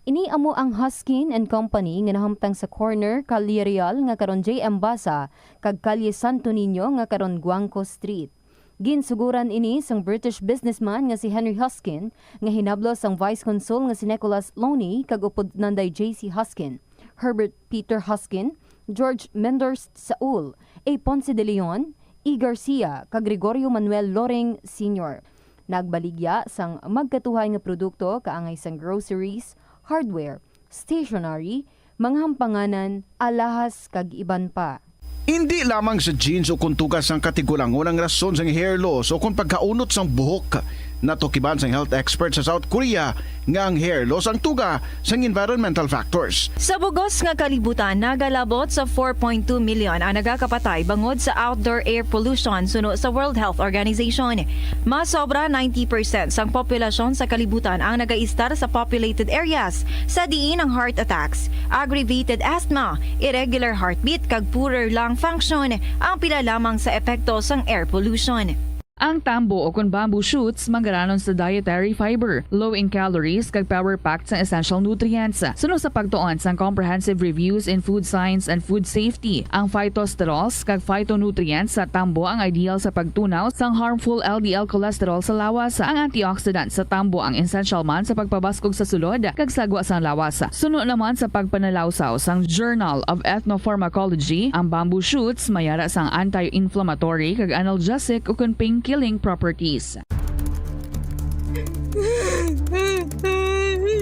Ini amo ang Hoskin and Company nga nahamtang sa corner Calle Real nga karon J M Basa kag Calle Santo Niño nga karon Guangco Street. Ginsuguran ini sang British businessman nga si Henry Hoskin, nga hinablo sang Vice Consul nga si Nicholas Loney kag upod Nanday J C Hoskin, Herbert Peter Hoskin, George Menders Saul, A. Ponce de Leon, E. Garcia, kag Gregorio Manuel Loring Senior. Nagbaligya sang magkatuhay nga produkto kaangay sang groceries, hardware, stationery, mga hampanganan, alahas, kag iban pa. Indi lamang sa jeans o kon tuga sang katigulangon ang rason sang hair loss o kon pagkaunot sang buhok. Natukiban sang health expert sa South Korea nga ang hair loss ang tuga sang environmental factors. Sa bugos nga kalibutan, nagalabot sa four point two million ang nagakapatay bangod sa outdoor air pollution, suno sa World Health Organization. Mas sobra ninety percent sang populasyon sa kalibutan ang nagaistar sa populated areas, sa diin ang heart attacks, aggravated asthma, irregular heartbeat, kag poorer lung function ang pila lamang sa epekto sang air pollution. Ang tambo, o kon bamboo shoots, manggaranon sa dietary fiber, low in calories, kag power-packed sang essential nutrients. Suno sa pagtuon sang Comprehensive Reviews in Food Science and Food Safety, ang phytosterols kag phytonutrients sa tambo ang ideal sa pagtunaw sang harmful L D L cholesterol sa lawas. Ang antioxidant sa tambo ang essential man sa pagpabaskog sa sulod kag sagwa sang lawas. Suno naman sa pagpanalawsaw sang Journal of Ethnopharmacology, ang bamboo shoots mayara sang anti-inflammatory kag analgesic ukon pain-killing properties.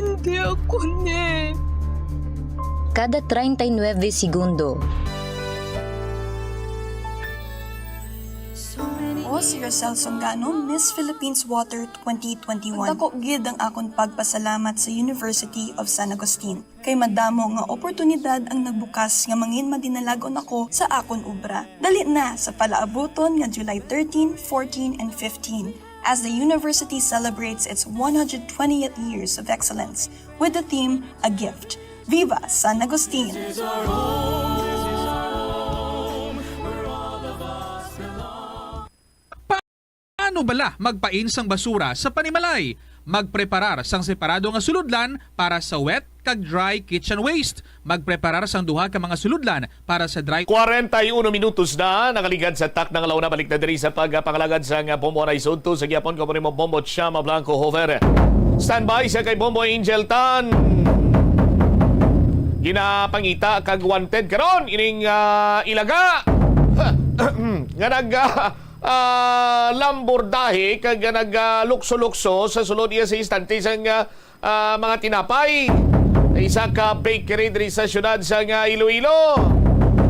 Hindi ako ni. Kada treinta y nueve segundo. Ako si Rosel Songano, Miss Philippines Water twenty twenty-one. Dako gid ang akon pagpasalamat sa University of San Agustin, kay madamo nga oportunidad ang nagbukas nga mangin madinalagon ako sa akon obra. Dali na sa palaabuton nga July thirteen, fourteen, and fifteen, as the university celebrates its one hundred twentieth years of excellence with the theme A Gift. Viva San Agustin! Paano bala magpain sang basura sa panimalay? Magpreparar sang separado nga sulodlan para sa wet kag dry kitchen waste. Magpreparar sang duha ka mga sulodlan para sa dry. Kwarenta y uno minutos na nakaligad sa takna nga una. Balik na diri sa pagpangalagad sang Bombo Anay Sudto sa gihapon. Kamo nimo Bombo Chama Blanco Hover. Standby sa kay Bombo Angel Tan. Ginapangita kag wanted karon ining, ah, ilaga nga nag, ah, ah, lambordahe kag nag, ah, lukso-lukso sa sulod iya sa istante sang, ah, ah, mga tinapay. Isa ka bakery diri sa siyudad sang Iloilo.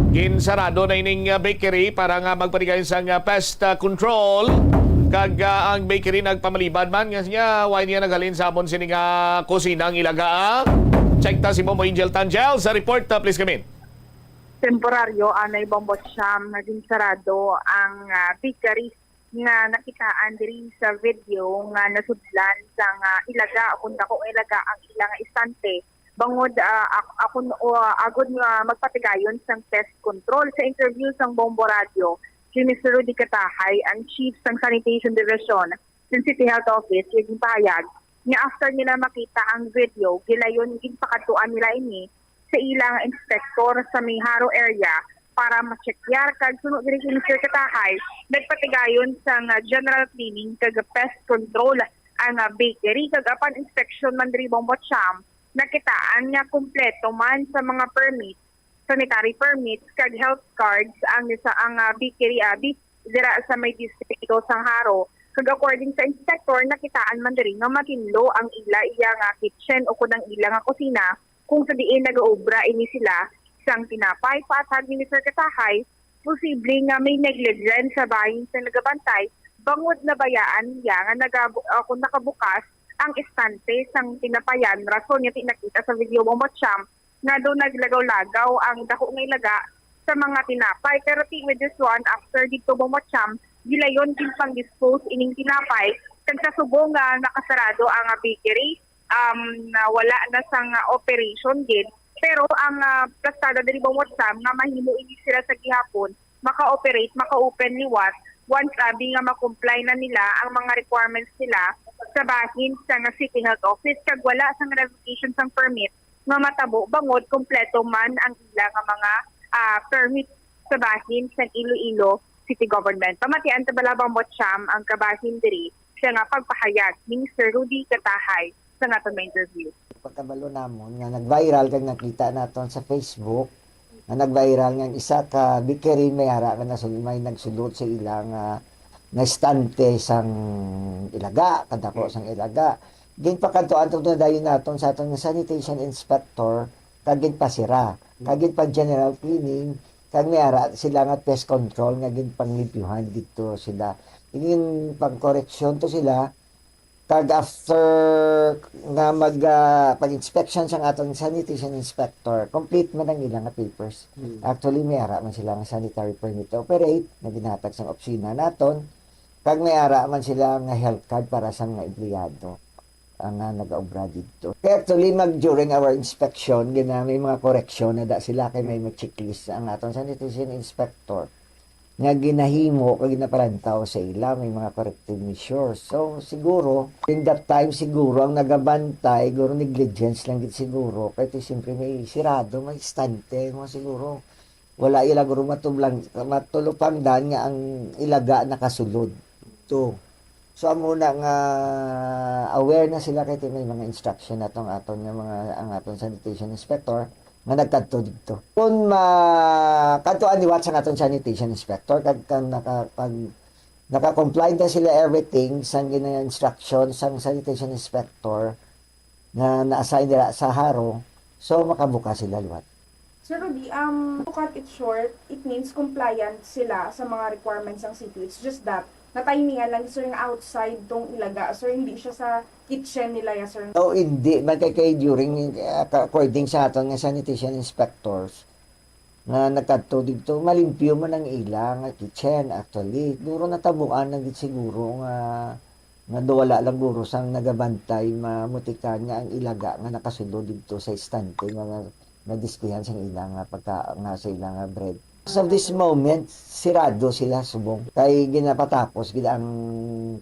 Ginsarado na ining, ah, bakery para nga magpanigayon sang, ah, pest, ah, control. Kag, ah, ang bakery nagpamalibad man nga niya, why niya naghalin sa amon sini nga kusina ang ilaga, ah? Check ta si Bombo Angel Tangel sa report, ah, please come in. Temporaryo anay Bombo Cham nga ginsarado ang, ah, bakery nga nakitaan diri sa video nga nasudlan sang, ah, ilaga, kung dako nga ilaga ang ila nga istante, bangod, ah, ak-, akon, ah, agod nga magpatigayon sang pest control. Sa interview sang Bombo Radio, Si Mister Rudy Katahay, ang chief sang Sanitation Division sa City Health Office, nga ginpahayag nga after nila makita ang video, gilayon ginpakadtuan nila ini sa ilang inspektor sa may Jaro area para ma-check-yar, kag suno diri kay Mister Katahay, nagpatigayon sang, ah, general cleaning kag pest control ang, ah, bakery, kag apan inspection man diri, Bombo Cham, nakitaan nga kompleto man sa mga permit, sanitary permits kag health cards ang isa ang, ah, bakery, ah, bi-, dira sa may distrito sang Jaro. Kag according sa inspector, nakitaan man diri nga makinlo ang ila iya nga kitchen o kun ang ila nga kusina kung sa diin nagaobra ini sila sang tinapay. Paathag ni Mister Katahay, posible nga may negligence sa bahin sa nagabantay bangod nabayaan niya nga nagabu-, ah, kung nakabukas ang estante sang tinapayan, rason nga ti-, nakita sa video, Bombo Cham, nga daw naglagaw-lagaw ang dako nga ilaga sa mga tinapay. Pero ti-, with this one, after dito, Bombo Cham, gilayon ginpang-dispose ining tinapay, kag sa subong nga nakasarado ang, ah, bakery, um, na wala na sang, ah, operation gid. Pero ang, ah, plastada diri, Bombo Cham, nga mahimo ini sila sa gihapon, maka-operate, maka-open liwat, once abi nga ma-comply na nila ang mga requirements nila sa bahin sang City Health Office, kag wala sang revocation sang permit nga matabo bangod kompleto man ang ila nga mga, ah, permit sa bahin sang Iloilo City Government. Pamatian ta bala, Bombo Cham, ang kabahin diri sa nga pagpahayag ni Mister Rudy Katahay sa nga aton nga interview. Pagkabalo namon nga nag-viral kag nakita naton sa Facebook, nga nag-viral nga ang isa ka bakery may ara nga nasul-, may nagsulod sa ila nga, nga estante sang ilaga, kadako sang ilaga. Ginpakadtuan to na dayon naton sa aton nga sanitation inspector, kag ginpasira, kag ginpa-general cleaning, kag may ara sila nga pest control nga ginpanglimpyuhan didto sila. Ginpangkoreksyon to sila, kag after nga mag, ah, pag-inspection sang aton sanitation inspector, complete man ang ila nga papers. Hmm. Actually, may ara man sila nga sanitary permit to operate nga ginhatag sang opisina naton, kag may ara man sila nga health card para sa mga empleyado, ah, nga nagaobra didto. Kay actually, mag, during our inspection, gina-, may mga koreksyon na da sila kay may, may checklist ang aton sanitation inspector nga ginahimo kag ginapalantaw sa ila, may mga corrective measures. So, siguro, in that time, siguro, ang nagabantay, siguro negligence lang gid siguro, kay ti, siyempre, may sirado, may estante, mga siguro, wala ila guro matublang, matulupangdan nga ang ilaga nakasulod. To. So, amo na nga aware na sila kay ti may mga instruction natong aton nga mga, ang aton sanitation inspector nga nagkadto didto. Kung ma-, kadtuan liwat sang aton sanitation inspector, kag, kag naka-, pag naka-comply na sila everything sang gina-instruction sang sanitation inspector, nga na-assign dira sa Jaro, so makabuka sila liwat. Sir Rudy, um, to cut it short, it means compliant sila sa mga requirements ng city. It's just that, na-timingan lang, sir, nga outside tong ilaga. Sir, hindi siya sa kitchen nila, ya, sir. Oh, hindi. Man kay, kay during, uh, according sa aton nga sanitation inspectors, nga nagkadto didto, malimpyo man ang ila nga kitchen, actually. Siguro natabuan lang gid siguro nga, nga daw wala lang guro sang nagabantay, mamutikan nga ang ilaga nga nakasulod didto sa estante nga, nga, nga dispihan sang ila nga pagka-, nga sa ila nga bread. As of this moment, sirado sila subong. Kay ginapatapos gid ang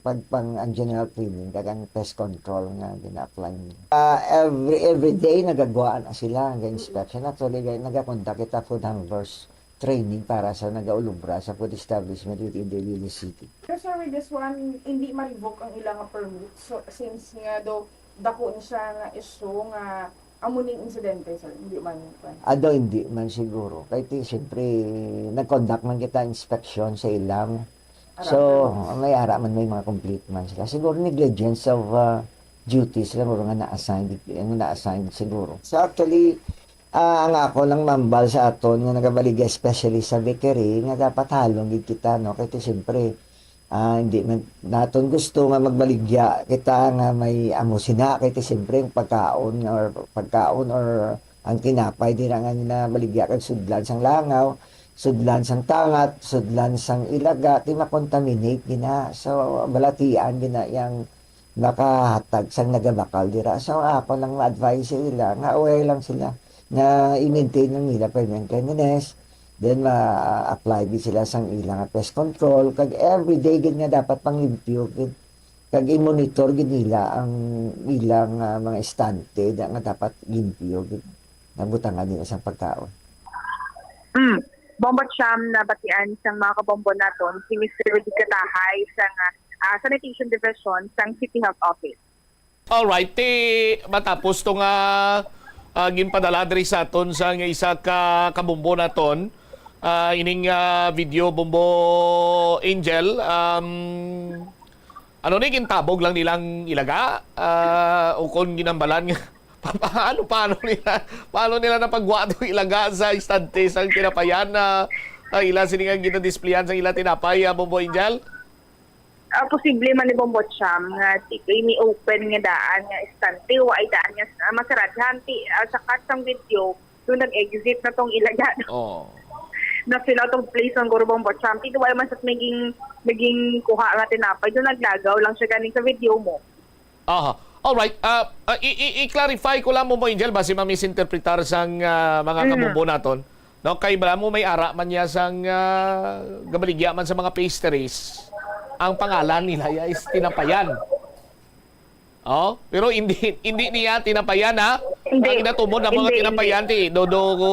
pagpang-, ang general cleaning kag ang pest control nga gina-apply nila. Ah, every, every day nagagwa na sila nga inspection. Actually, gay-, nagakondak kita food handlers training para sa nagaulubra sa food establishment within the Iloilo City. Pero, sir, with this one, hindi ma-revoke ang ilang permit. So, since nga daw dako ni siya nga issue nga amo ning insidente, sir, hindi man, kuwan. Ado, hindi man siguro. Kay ti, siyempre, nag-conduct man kita inspection sa ilang. So, may ara man, may mga complete man sila. Siguro negligence of, uh, duties lang, siguro nga na-assign, nga na-assign siguro. So, actually, ah, ang ako lang mambal sa aton nga nagabaligya, especially sa bakery, nga dapat halong gid kita, no? Kay ti, siyempre, ah, hindi man naton gusto nga magbaligya kita nga may amo sina, kay ti, siyempre, ang pagkaon or pagkaon or ang tinapay dira nga ginabaligya kag sudlan sang langaw, sudlan sang tangat, sudlan sang ilaga, ti makontaminate gina. So, balatian gina yang nakahatag sang nagabakal dira. So, ako lang ma-advise sa ila nga aware lang sila nga i-maintain lang nila pa yung cleanliness, Then ma-apply gid sila sang ilang pest control, kag everyday gid nga dapat panglimpyo gid. Kag i-monitor gid nila ang ilang, ah, mga estante da-, nga dapat limpyo gid. Nabutangan nila sang pagkaon. Mm. Bombo Cham, nabatian sang mga kabombo naton si Mister Rudy Katahay sang, ah, Sanitation Division sang City Health Office. Alright, ti matapos to nga ah, ginpadala diri sa aton sang isa ka kabombo naton, ah, ining ah, video, Bombo Angel, um, ano ni, gintabog lang nilang ilaga? Ah, o kon ginambalan nga, pa-, paano, paano nila, paano nila napagwa to ilaga sa istante sang tinapayan na, ah, ila sini nga ginadispleyan sang ila tinapay, ah, Bombo Angel? Ah, posible man ni Bombo Cham nga ti-, ini open nga daan nga estante, wa ay daan nga s-, ah, masaradihan ti, ah, sa cut sang video, do nag-exit na tong ilaga. Oh. Na sila tong place ng Gurubong Bocham. Ti, wa man sa naging, naging kuha nga tinapay. Do naglagaw lang siya ganing sa video mo. Aha. Alright. Ah, ah, i- i- i-clarify ko lang mo, Angel, basi mamisinterpretar sang ah, mga Mm. kabombo naton. No, kay bala mo may ara man niya sang ah, gabaligya man sa mga pastries ang pangalan nila ya is tinapayan. Oh, pero hindi hindi niya tinapayan ha. Hindi. Ang natumod ang mga Hindi, tinapayan ti do do ko,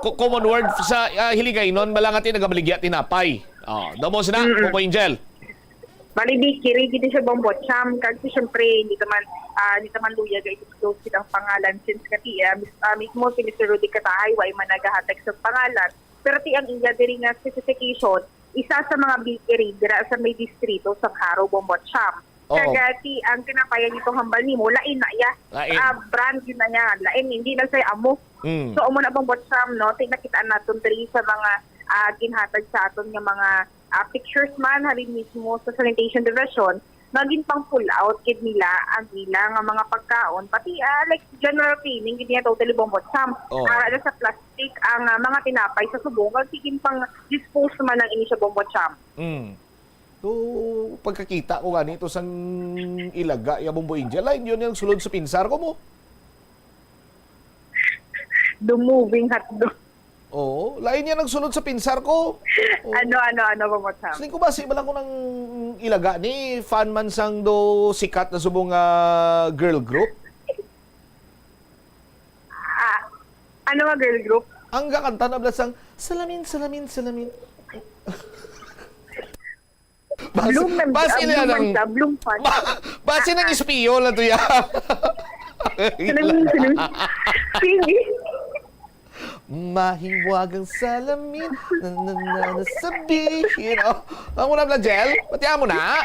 ko- common word sa ah, Hiligaynon bala nga ti nagabaligya tinapay. Oh, damos na, Mm-mm. Popo Angel. Bali, bakery gid siya, Bombo Cham. Kag siyempre, hindi naman, ah, hindi naman luya ga i-disclose ang pangalan since nga ti, ah, mis- ah, mismo si Mister Rudy Katahay, wa man nagahatag sa pangalan. Pero ti ang iya diri nga specification, isa sa mga bakery dira sa may distrito sa Caro, Bombo Cham. Oo. Kag ti ang kinapayan nitong hambal nimo, lain na iya. Lain. Ah, brand yun na niya. Lain, hindi lang sa amo. Mm. So, amo na, Bombo Cham, no? Ti nakita naton diri sa mga ah, ginhatag sa aton nga mga ah, pictures man halin mismo sa sanitation division nga ginpang-pull out gid nila ang ila nga mga pagkaon, pati ah, like general cleaning gid niya totally, Bombo Cham. Oh. Ah, sa plastic ang ah, mga tinapay sa subong kag ginpang-dispose man ang ini siya, Bombo Cham. Mm. So, pagkakita ko gani to sang ilaga ya, Bombo Angel, lain yun yung sulod sa pinsar ko mo. The moving hotdog. Oo, lain yan ang sulod sa pinsar ko. Oo. Ano, ano, ano, Bombo Cham? Siling ko ba, si bala ko ng ilaga ni fan man sang do sikat na subong nga girl group? Ah, ano nga girl group? Ang gakanta na bala sang salamin, salamin, salamin. Bloom na, Bas ah, ila bloom lang. man siya, bloom fan. Basi nang ispiyo na to ya. Salamin, salamin. Sige. Mahiwagang salamin na, na, na, na sabihin. Oh, ang una bala, Jel? Pati amo na?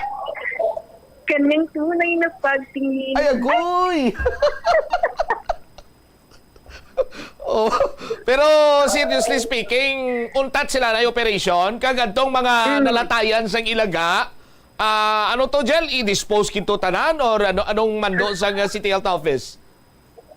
Kaning tunay na pagtingin. Ay, agoy! Oh, pero seriously speaking, untat sila na operation kag adtong mga Mm. nalatayan sang ilaga, ah, ano to, Jel, i-dispose kito tanan or ano, anong mando sa nga City Health Office?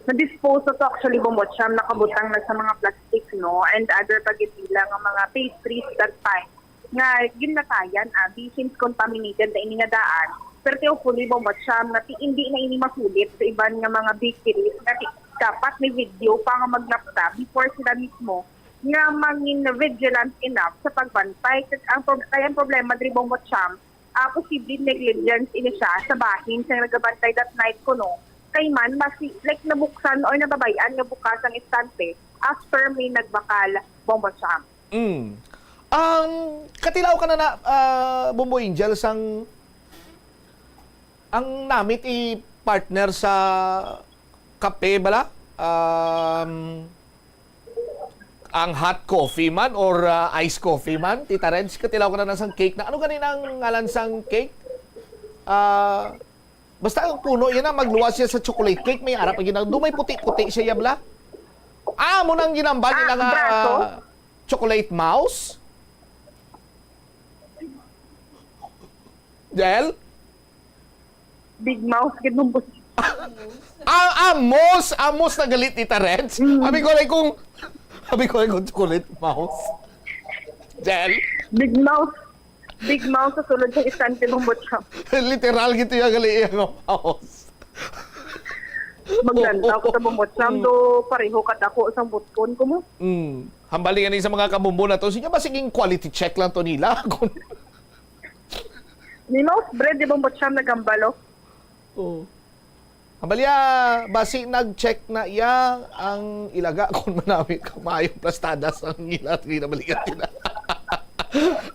Na-dispose of actually, Bombo Cham, nakabutang na sa mga plastic, no? And other pa gid nila nga mga pastries that time nga ginlatayan, abi, since contaminated na ini nga daan. Pero hopefully, Bombo Cham, nga ti-, hindi na ini masulit sa iban nga mga bakeries nga ti-, dapat may video pa nga maglapta before sila mismo nga mangin vigilant enough sa pagbantay. Kag ang prob-, kaya ang problema diri, Bombo Cham, ah, posible negligence ini siya sa bahin sa nagabantay that night kuno. Kay man, mas, like, nabuksan or nababayan nga bukas ang estante after may nagbakal, Bombo Cham. Mm. Ang katilaw ka na na, ah, Bombo Angel, sang ang namit i-partner sa kape bala? Um, ang hot coffee man or ah, iced coffee man? Tita Reds, katilaw ka na na sang cake na. Ano gani ang ngalan sang cake? Ah, basta ang puno yan na magluwas siya sa chocolate cake, may arap ang ginag-, do may puti-puti siya, yabla? Ah, mo nang ginambal Ah, nila nga braso? ah, chocolate mouse? Jel? Big mouth, gid, Bombo. Ah, amos! Amos na galit ni Tarets. Mm. Abi ko lang kung, abi ko lang kung chocolate mouse. Jel? Big mouth. Big mouth sa sulod sa istante, Bombo Cham. Literal gito yung gali yung mouse. Maglantaw ko sa Bombo Cham, do pareho kadako sa butkon ko mo. Mm. Hambal ni sa mga kabumbo naton, sige, ba, siging quality check lang to nila. Kung Ni Mouse Bread, di ba, Butcham, nagambalo? Oo. Hambal ya, basi nag-check na iya ang ilaga kung manami ka maayong plastadas ang ila, ginabalikan nila.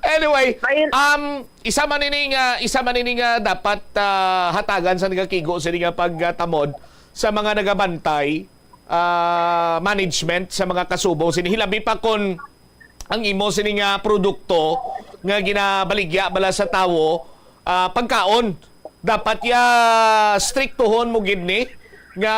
Anyway, Ayun. um, isa man ini nga, isa man ini nga dapat, ah, hatagan sa nagakigo sa nga pagtamod sa mga nagabantay, ah, management sa mga kasubong sini, hilabi pa kon ang imo sini nga produkto nga ginabaligya bala sa tawo, ah, pagkaon. Dapat ya striktuhon mo gid ni nga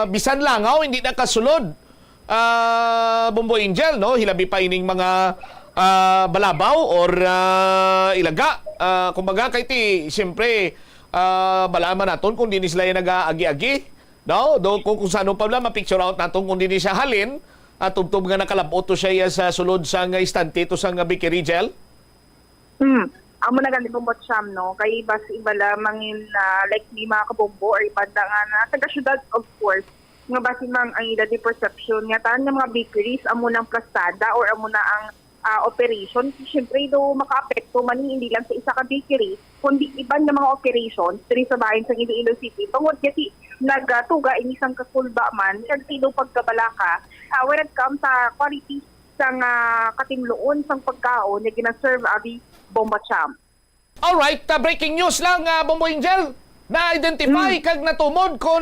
bisan langaw hindi nakasulod, ah, Bombo Angel, no? Hilabi pa ining mga, ah, balabaw or, ah, ilaga. Ah, kumbaga, kay ti, siyempre, ah, balaan man naton kung di ni sila yung nag-aagi-agi, no? Do, kung, kung saan pa bala, ma-picture out naton kung di ni siya halin, at tubtob nga nakalabot to siya iya sa sulod sa nga istante to sa nga bakery, Jel. Hmm. Amo na gani, Bombo Cham, no? Kay basi iba lamang in, ah, like, may mga kabombo or iba da nga na taga syudad, of course, nga basi mang ang ila di perception nga tanan nga mga bakeries amo nang plastada or amo na ang, ah, operation. Siyempre, do makaapekto man ni hindi lang sa isa ka bakery, kundi iban nga mga operations diri sa bahin sa Iloilo City. Tungod kasi nagatuga ini sang kakulba man, kag tino pagkabalaka, ah, when it comes sa quality sang, ah, katinluon sang pagkaon nga gina-serve abi, Bombo Cham. Alright, ah, breaking news lang, ah, Bombo Angel. Na-identify Mm. kag natumod kon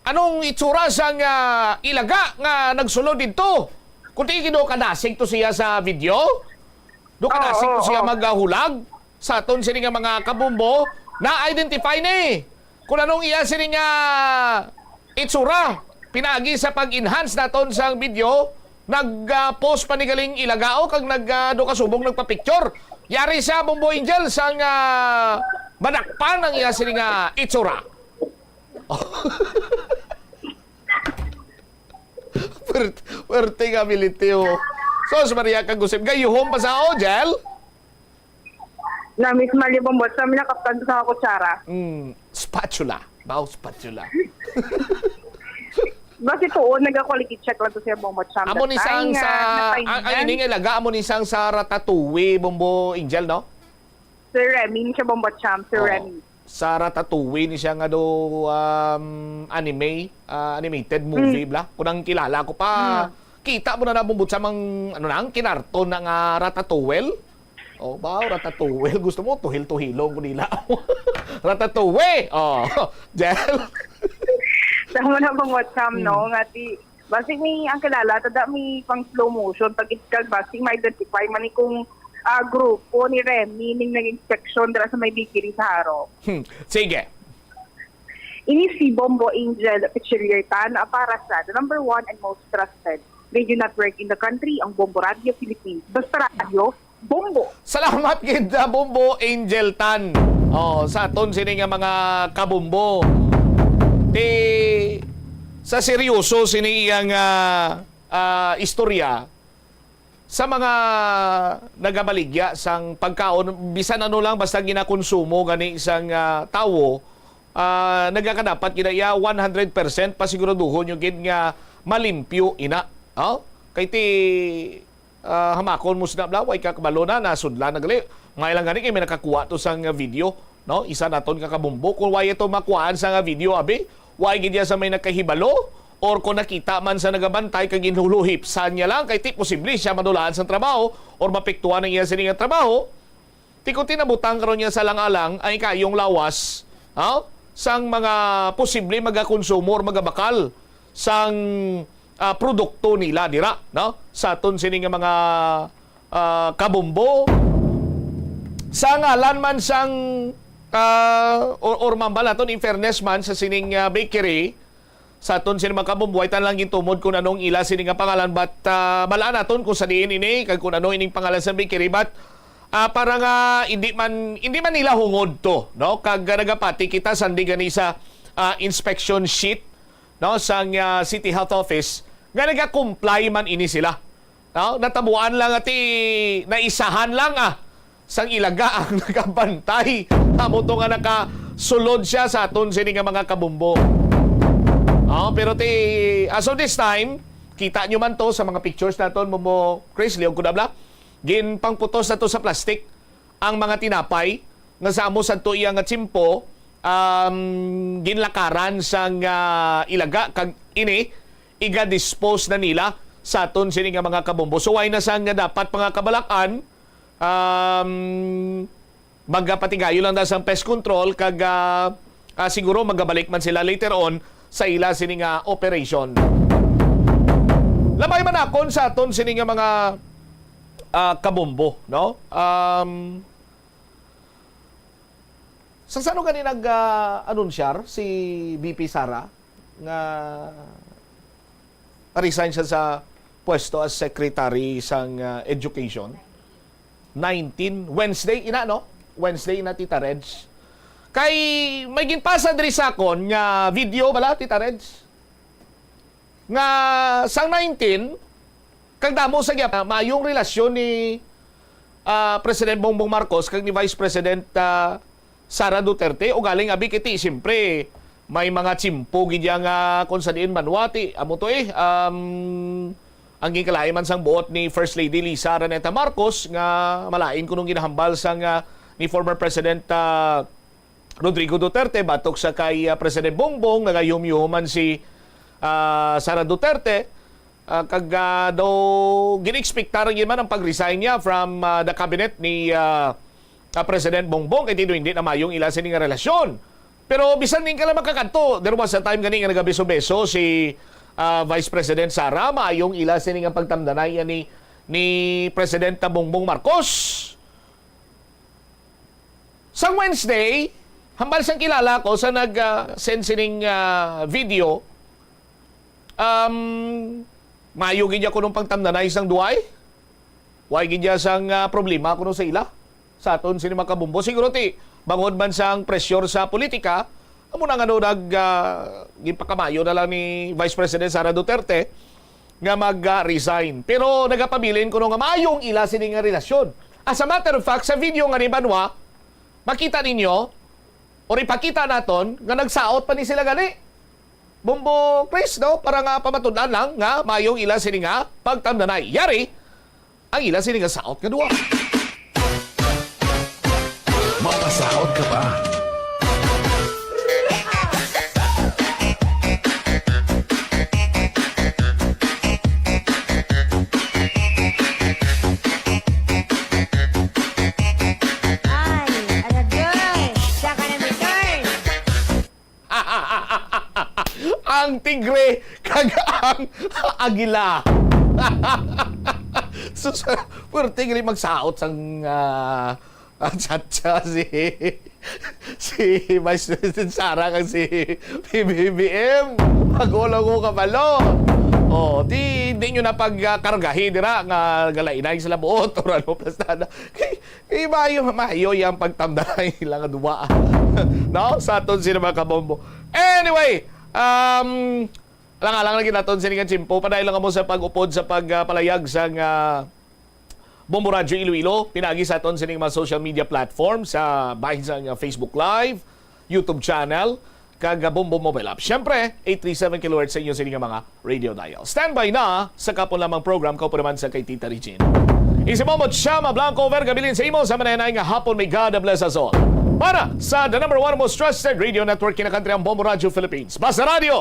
anong itsura sang, ah, ilaga nga nagsulod didto. Kung tingin do kadasig to siya sa video? Do Oo, kadasig to oo, siya oo. maghulag sa aton sini nga mga kabombo? Na-identify ni. Kung anong iya sini nga itsura, pinaagi sa pag-enhance naton sang video, nag, ah, post pa ni galing ilagao kag nag, ah, do kasubong nagpa-picture. Yari siya, Bombo Angel, sang, ah, madakpan ang iya sini nga itsura. Pwerte, pwerte nga militiw. Sos, Maria, kag usip. Gayuhom pa sa o, Jel? Na, Miss Malia Bombot, sa amin nakaptan sa mga kutsara. Mm, spatula. Bao spatula. Basi tuon, naga-quality check lang to siya, Bombot, sa Amo ni sang sa, ang, ang ining ilaga, amo ni sang sa Ratatouille, Bombo Angel, no? Sir Remy, ni siya, Bombot Cham, Sir Oo. Remy. Sa Ratatouille ni siya nga do, um, anime, ah, animated movie, Mm. bla? Kung ang kilala ko pa, Mm. kita mo na na, Bombot Cham, ang, ano na, ang kinarton na nga Ratatouille? Oh, ba, Ratatouille. Gusto mo, tuhil-tuhilong ko nila. Ratatouille! Oh, Jel? Tama na bang what's up, no? Hmm. Nga ti, basig may ang kilala, tada may pang slow motion, pag itkag, basig ma-identify man ni kung, ah, grupo ni Remy, ning nag-inspeksyon dira sa may bakery sa Haro. Hmm. Sige. Ini si Bombo Angel Pichiliertan para sa the number one and most trusted radio network in the country, ang Bombo Radio Philippines. Basta radyo, Bombo. Salamat gid, ah, Bombo Angel Tan. Oh, sa aton sini nga mga kabombo. Ti, sa seryoso sini iyang, ah, ah, istorya, sa mga nagabaligya sang pagkaon, bisan ano lang, basta ginakonsumo gani sang, ah, tawo, ah, nagakadapat gid iya one hundred percent pasiguraduhon nyo gid nga malimpyo ina. Oh? Kay ti, ah, hamakon mo sina bla, way ka kabalo na, nasudla na gali. May lang gani kay may nakakuha to sang video, no? Isa naton ka kabumbo. Kung way ito makuhaan sa nga video, abi, way gid iya sa may nakahibalo, or kung nakita man sa nagabantay kag ginhuluhipsan niya lang, kay ti posible siya madulaan sa trabaho or mapiktuhan ang iya sini nga trabaho. Ti kung tinabutang karon niya sa lang-alang ang ikayong lawas, ha? Sang mga posible magakonsumo or magabakal sang, ah, produkto nila dira, no? Sa aton sini nga mga, ah, kabumbo. Sa ngalan man sang, ah, or, or mambal naton, in fairness man sa sining, ah, bakery, sa aton sini mga kabumbo, way ta lang gintumod kung anong ila sini nga pangalan, but, ah, balaan naton kung sa diin ini, kag kung ano ining pangalan sa bakery, but, ah, para nga hindi man, hindi man nila hungod to, no? Kag, ah, nagapati kita sandi gani sa, ah, inspection sheet, no, sang, ah, City Health Office, nga naga-comply man ini sila. No? Natabuan lang ati, naisahan lang, ah, sang ilaga ang nagabantay. Amo to nga nakasulod siya sa aton sini nga mga kabumbo. Oh, pero ti, as of this time, Kita nyo man to sa mga pictures naton, Bombo Chris, liog ko na bala. Ginpangputos na to sa plastic ang mga tinapay nga sa amo sadto iya nga tiyempo, um, ginlakaran sang, ah, ilaga, kag ini iga-dispose na nila sa aton sini nga mga kabombo. So, why na sang dapat mga kabalak-an, um, magapatigayon lang na sang pest control kag, ah, ah, siguro magabalik man sila later on sa ila sini nga operation. Labay man akon sa aton sini nga mga, ah, kabombo, no? Um, sa sano gani nag, ah, anunsyar si V P Sara nga resign siya sa pwesto as secretary sang, ah, education? Nineteen, Wednesday ina, no? Wednesday ina, Tita Reg. Kay may ginpasa diri sa akon nga video bala, Tita Reg, nga sang nineteen, kag damo sa gyap-, mayong relasyon ni, ah, President Bongbong Marcos kag ni Vice President, ah, Sara Duterte, ugaling abi kiti, siyempre, may mga tiyempo gid ya nga kung sa diin man wati. Amo to eh, um, ang ginkalain man sang buot ni First Lady Liza Araneta Marcos nga malain kunong ginahambal sang, ah, ni former President, ah, Rodrigo Duterte batok sa kay, ah, President Bongbong, nagayumyuman si, ah, Sara Duterte, ah, kag, ah, daw gin-expectar gyud man ang pag-resign niya from, ah, the cabinet ni, ah, ah, President Bongbong, kay tino hindi na mayong ila sini nga relasyon. Pero bisan din ka lang makakadto, there was a time gani nga nagabeso-beso si, ah, Vice President Sara, maayong ila sini nga pagtamdanay ni, ni Presidenta Bongbong Marcos. Sang Wednesday, hambal sang kilala ko sa nag, ah, send sining, ah, video, um, mayo gid ya kunong pagtamdanay sang duway. Way gid ya sang, ah, problema kuno sa ila. Sa aton sini mga kabombo, siguro ti bangod man sang pressure sa politika, amo na nga daw nag, ah, ginpakamayo na lang ni Vice President Sara Duterte nga mag, ah, resign. Pero nagapabilin kuno nga maayong ila sini nga relasyon. As a matter of fact, sa video nga ni Banwa, makita ninyo, or ipakita naton, nga nagsaot pa ni sila gani. Bombo Chris, no? Para nga pamatud-an lang nga maayong ila sini nga pagtamdanay. Yari, ang ila sini nga saot nga duwa. Mapasaot ka pa. Ay, aray, Diyos! Siya ka na, Mister! Ang tigre kag ang agila. Sus, puwerte gali magsaot sang, ah, ah, chat-chat si, si Vice President Sara kag si P B B M. Magulo ko kabalo. Oh, di, di nyo na pag, ah, kargahi dira nga galainay sila buot or ano, plastada. Kay, kay maayo, maayo yang pagtamdanay nila nga duwa. No? Sa aton sila mga kabombo. Anyway, um, alang-alang lagi naton sini nga tiyempo. Padayon lang kamo sa pag-upod sa pag, ah, palayag sa nga Bombo Radyo Iloilo, pinaagi sa aton sining mga social media platform, sa bahin sa nga Facebook Live, YouTube channel, kag Bombo Mobile App. Siyempre, eight three seven kilohertz sa inyo sini nga mga radio dial. Standby na sa kapon lamang program, kaupo naman sa kay Tita Regine. Isi mo mo, Chama Blanco, overgabilin sa imo sa mananay nga hapon. May God bless us all. Para sa the number one most trusted radio network, kinakantri ang Bombo Radyo Philippines. Basta Radyo,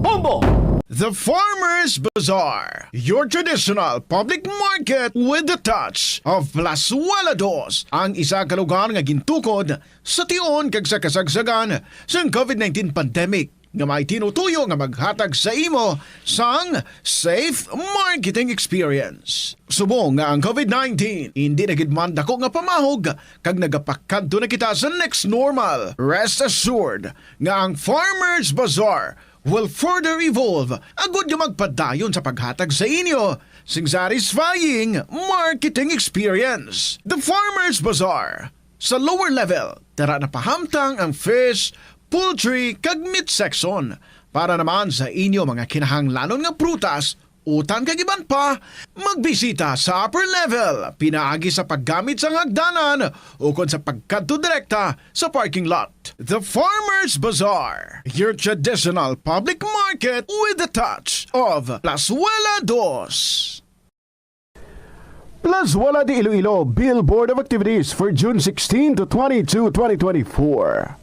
Bombo! The Farmers Bazaar, your traditional public market with the touch of Plazuela Dos, ang isa ka lugar nga gintukod sa tion kag sa kasagsagan sang COVID nineteen pandemic, nga may tinutuyo nga maghatag sa imo sang safe marketing experience. Subong nga ang COVID nineteen hindi na gid man dako nga pamahog kag nagapakadto na kita sa next normal, rest assured nga ang Farmers Bazaar will further evolve agud nga magpadayon sa paghatag sa inyo sing satisfying marketing experience. The Farmers Bazaar. Sa lower level, tara na pahamtang ang fish, poultry, kag meat section. Para naman sa inyo mga kinahanglanon nga prutas, utang kag iban pa, magbisita sa upper level pinaagi sa paggamit sang hagdanan ukon sa pagkadto direkta sa parking lot. The Farmers Bazaar, your traditional public market with a touch of Plazuela Dos. Plazuela de Iloilo, Billboard of Activities for June sixteen to twenty-two, twenty twenty-four.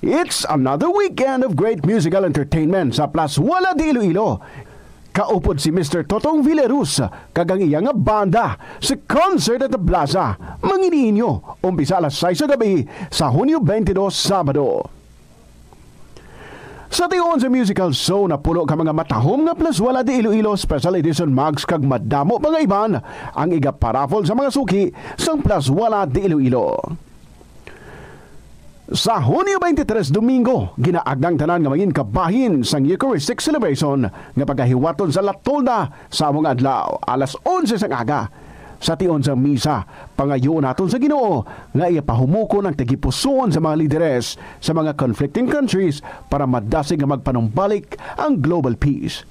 It's another weekend of great musical entertainment sa Plazuela de Iloilo. Kaupod si Mister Totong Villarus kag ang iya nga banda sa Concert at the Plaza, mangin-inyo, umpisa alas sais sa gabi sa Hunyo twenty-two, Sabado. Sa tion sa musical show, napuno ka mga matahom nga Plazuela de Iloilo Special Edition mugs kag madamo pa nga iban ang igaparaffle sa mga suki sang Plazuela de Iloilo. Sa Hunyo twenty-three, Domingo, ginaagang tanan nga mangin kabahin sang Eucharistic Celebration nga pagahiwaton sa La Tolda sa amo nga adlaw, alas onse sang aga. Sa tion sang misa, pangayoon naton sa Ginoo nga iya pahumukon ang tagipusoon sa mga lideres sa mga conflicting countries para madasig nga magpanumbalik ang global peace.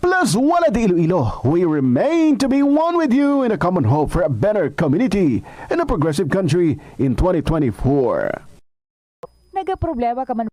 Plazuela de Iloilo, we remain to be one with you in a common hope for a better community and a progressive country in twenty twenty-four. Nagaproblema ka man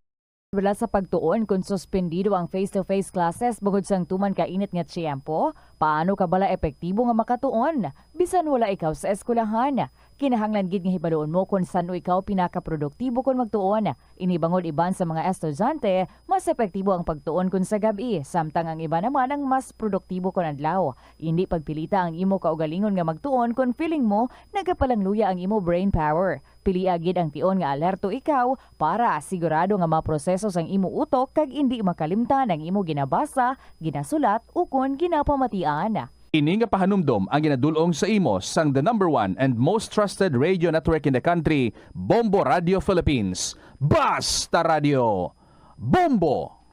bala sa pagtuon kon suspendido ang face-to-face classes bangod sang tuman ka init nga tiyempo? Paano ka bala epektibo nga makatuon bisan wala ikaw sa eskwelahan? Kinahanglan gid nga hibaluon mo kon san-o ikaw pinakaproduktibo kon magtuon. Ini bangod iban sa mga estudyante, mas epektibo ang pagtuon kon sa gab-i, samtang ang iban naman ang mas produktibo kon adlaw. Indi pagpilita ang imo kaugalingon nga magtuon kon feeling mo nagapalangluya ang imo brain power. Pilia gid ang tion nga alerto ikaw para sigurado nga maproseso sang imo utok kag indi makalimtan ang imo ginabasa, ginasulat, ukon ginapamatian. Ini nga pahanumdom ang ginadul-ong sa imo sang the number one and most trusted radio network in the country, Bombo Radio Philippines. Basta Radio! Bombo!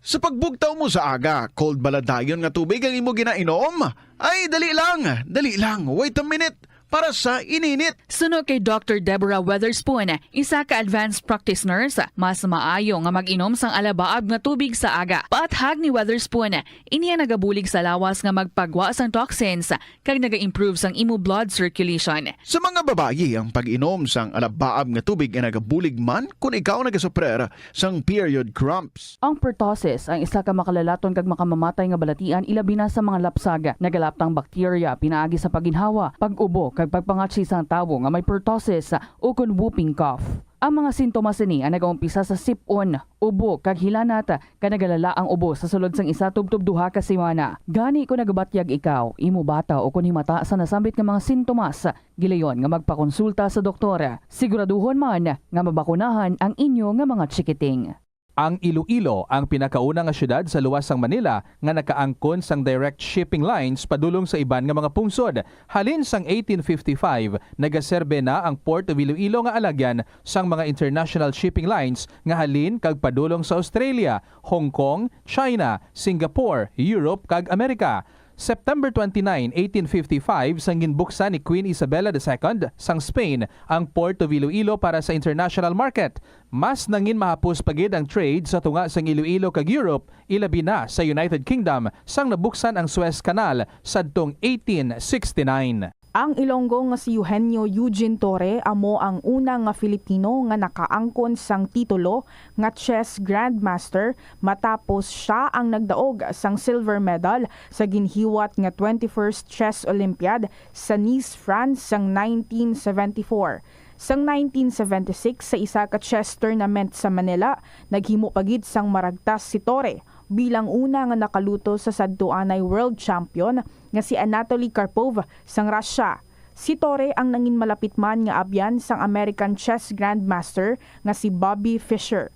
Sa pagbugtaw mo sa aga, cold bala dayon nga tubig ang imo ginainom? Ay, dali lang, dali lang, wait a minute, para sa ininit. Suno kay Doctor Deborah Weatherspoon, isa ka advanced practice nurse, mas maayo nga mag-inom sang alabaab nga tubig sa aga. Paathag ni Weatherspoon, ini ang nagabulig sa lawas nga magpagwa sang toxins kag naga-improve sang imo blood circulation. Sa mga babayi, ang pag-inom sang alabaab nga tubig ay nagabulig man kon ikaw nagasuprer sang period cramps. Ang pertussis ang isa ka makalalaton kag makamamatay nga balatian, ilabi na sa mga lapsag. Nagalaptang bakterya pinaagi sa pagginhawa, pag-ubo, kag pagpangatsi sang tawo nga may pertussis ukon whooping cough. Ang mga sintomas sini ang nagaumpisa sa sip-on, ubo, kag hilanat, kag nagalala ang ubo sa sulod sang isa tubtob duha ka semana. Gani, kon nagabatyag ikaw, imo bata, ukon himata sa nasambit nga mga sintomas, gilayon nga magpakonsulta sa doktor. Siguraduhon man nga mabakunahan ang inyo nga mga chikiting. Ang Iloilo ang pinakauna nga siyudad sa luwas sang Manila nga nakaangkon sang direct shipping lines padulong sa iban nga mga pungsod. Halin sang eighteen fifty-five, nagaserbe na ang Port of Iloilo nga alagyan sang mga international shipping lines nga halin kag padulong sa Australia, Hong Kong, China, Singapore, Europe, kag Amerika. September twenty-nine, eighteen fifty-five, sang ginbuksan ni Queen Isabella the Second sang Spain ang Port of Iloilo para sa international market. Mas nangin mahapos pa gid ang trade sa tunga sang Iloilo kag Europe, ilabi na sa United Kingdom, sang nabuksan ang Suez Canal sadtong eighteen sixty-nine. Ang Ilonggo nga si Eugenio Eugene Torre amo ang una nga Filipino nga nakaangkon sang titulo nga chess grandmaster, matapos sia ang nagdaog sang silver medal sa ginhiwat nga twenty-first Chess Olympiad sa Nice, France sang nineteen seventy-four. Sang nineteen seventy-six, sa isa ka chess tournament sa Manila, naghimo pa gid sang maragtas si Torre bilang una nga nakaluto sa sadtuanay world champion nga si Anatoly Karpov sang Russia. Si Torre ang nangin malapit man nga abyan sang American chess grandmaster nga si Bobby Fischer.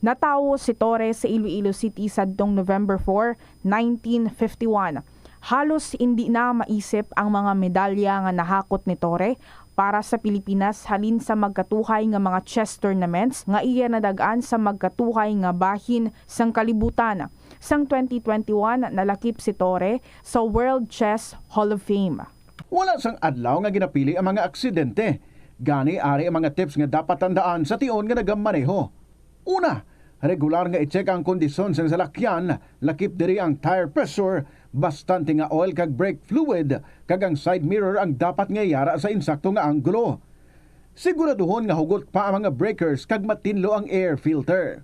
Natawo si Torre sa Iloilo City sadtong November four, nineteen fifty-one. Halos indi na maisip ang mga medalya nga nahakot ni Torre para sa Pilipinas halin sa magkatuhay nga mga chess tournaments nga iya nadag-an sa magkatuhay nga bahin sang kalibutan. Sang twenty twenty-one, nalakip si Torre sa World Chess Hall of Fame. Wala sang adlaw nga ginapili ang mga aksidente. Gani, ari ang mga tips nga dapat tandaan sa tion nga nagamaneho. Una, Regular nga i-check ang kondisyon sang salakyan, lakip diri ang tire pressure, bastante nga oil kag brake fluid, kag ang side mirror ang dapat nga yara sa insakto nga anggulo. Siguraduhon nga hugot pa ang mga breakers kag matinlo ang air filter.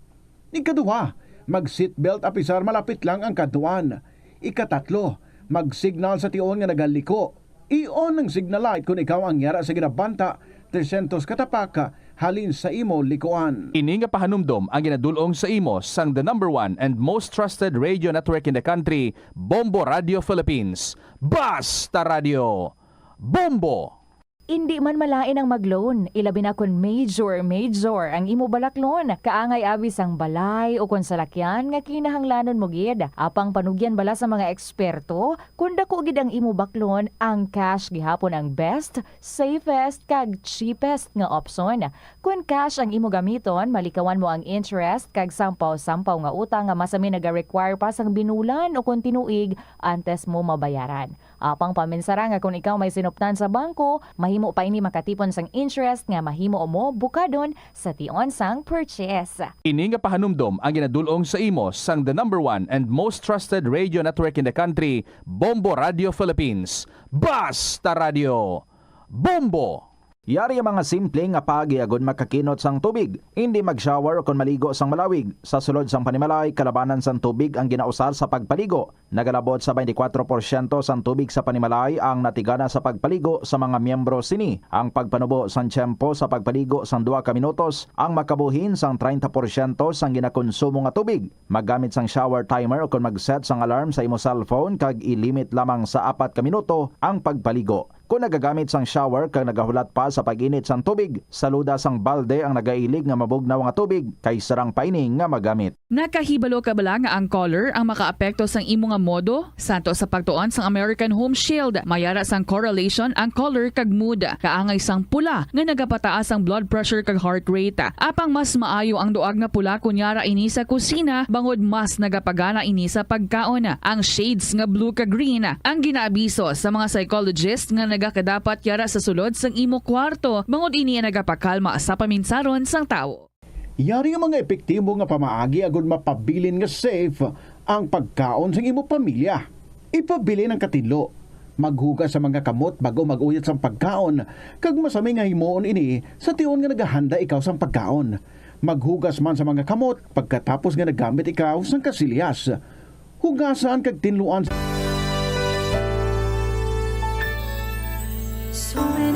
Ikaduha, mag-seatbelt apisar malapit lang ang kadtuan. Ikatatlo, mag-signal sa tion nga nagaliko. I-on ang signal light kon ikaw ang yara sa ginabanta tresyentos ka tapak halin sa imo likuan. Ini nga pahanumdom ang ginadul-ong sa imo sang the number one and most trusted radio network in the country, Bombo Radio Philippines. Basta Radio, Bombo! Indi man malain ang mag-loan, ilabi na kon major, major ang imo balaklon. Kaangay abi sang balay o kon salakyan nga kinahanglanon mo gid. Apang panugyan bala sa mga eksperto, kon dako gid ang imo baklon, ang cash gihapon ang best, safest, kag cheapest nga opsyon. Kon cash ang imo gamiton, malikawan mo ang interest kag sampaw-sampaw nga utang nga masami naga-require pa sang binulan o kon tinuig antes mo mabayaran. Apang paminsara nga kon ikaw may sinuptan sa bangko, mahimo pa ini makatipon sang interest nga mahimo mo bukadon sa tion sang purchase. Ini nga pahanumdom ang ginadul-ong sa imo sang the number one and most trusted radio network in the country, Bombo Radio Philippines. Basta Radio, Bombo! Yari ang mga simple nga paagi agud makakinot sang tubig. Indi mag-shower kon maligo sang malawig. Sa sulod sang panimalay, kalabanan sang tubig ang ginausar sa pagpaligo. Nagalabot sa twenty-four porsyento sang tubig sa panimalay ang natigana sa pagpaligo sa mga miyembro sini. Ang pagpanubo sang tiyempo sa pagpaligo sang duha ka minutos ang makabuhin sang treinta porsyento sang ginakonsumo nga tubig. Maggamit sang shower timer ukon mag-set sang alarm sa imo cellphone kag i-limit lamang sa apat ka minuto ang pagpaligo. Kon nagagamit sang shower kag nagahulat pa sa pag-init sang tubig, saluda sang balde ang nagailig nga mabugnaw nga tubig kay sarang pa ini nga magamit. Nakahibalo ka bala nga ang color ang makaapekto sang imo nga modo? Santo sa pagtuon sang American Home Shield, mayara sang correlation ang color kag mood. Kaangay sang pula nga nagapataas ang blood pressure kag heart rate. Apang mas maayo ang duag nga pula kon yara ini sa kusina, bangod mas nagapagana ini sa pagkaon. Ang shades nga blue kag green ang ginaabiso sa mga psychologist nga nagakadapat yara sa sulod sang imo kwarto, bangod ini ang nagapakalma sa paminsaron sang tawo. Yari nga mga epektibo nga pamaagi agud mapabilin nga safe ang pagkaon sang imo pamilya. Ipabilin ang katinlo. Maghugas sa mga kamot bag-o mag-uyat sang pagkaon, kag masami nga himuon ini sa tion nga nagahanda ikaw sang pagkaon. Maghugas man sa mga kamot pagkatapos nga nagamit ikaw sang kasilyas. Hugasan kag tinluan.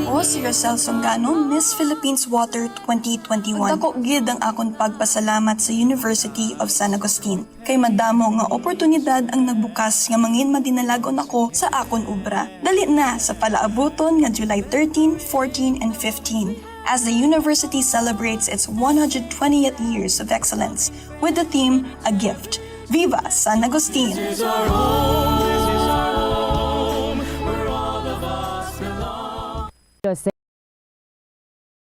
Ako si Rosel Songano, Miss Philippines Water twenty twenty-one. Dako gid ang akon pagpasalamat sa University of San Agustin, kay madamo nga oportunidad ang nagbukas nga mangin madinalagon ako sa akon obra. Dali na sa palaabuton nga July thirteen, fourteen, and fifteen, as the university celebrates its one hundred twentieth years of excellence with the theme A Gift. Viva San Agustin!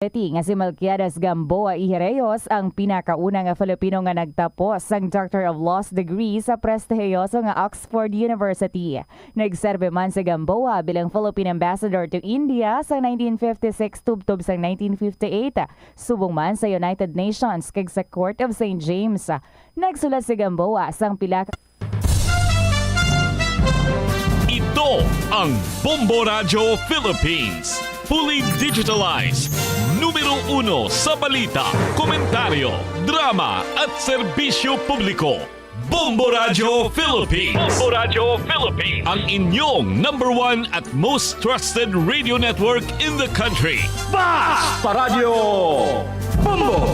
City nga si Melquiades Gamboa Ijereyos ang pinakauna nga Filipino nga nagtapos sang Doctor of Laws degree sa prestihiyoso nga Oxford University. Nagserbi man si Gamboa bilang Philippine Ambassador to India sa nineteen fifty-six tubtob sa nineteen fifty-eight, subong man sa United Nations kag sa Court of Saint James. Nagsulat si Gamboa sang pila ka Ito ang Bombo Radyo Philippines. Fully digitalized. Numero uno sa balita, komentaryo, drama, at serbisyo publiko. Bombo Radyo Philippines. Bombo Radyo Philippines. Ang inyong number one at most trusted radio network in the country. Basta Radyo Bombo!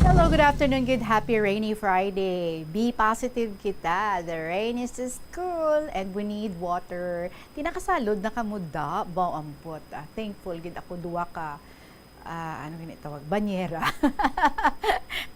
Hello, good afternoon, good happy rainy Friday. Be positive kita. The rain is just cool and we need water. Tinakasalod na kamo da, baw ambot. Ah, thankful gid ako, duwa ka, ah, ano gani tawag, banyera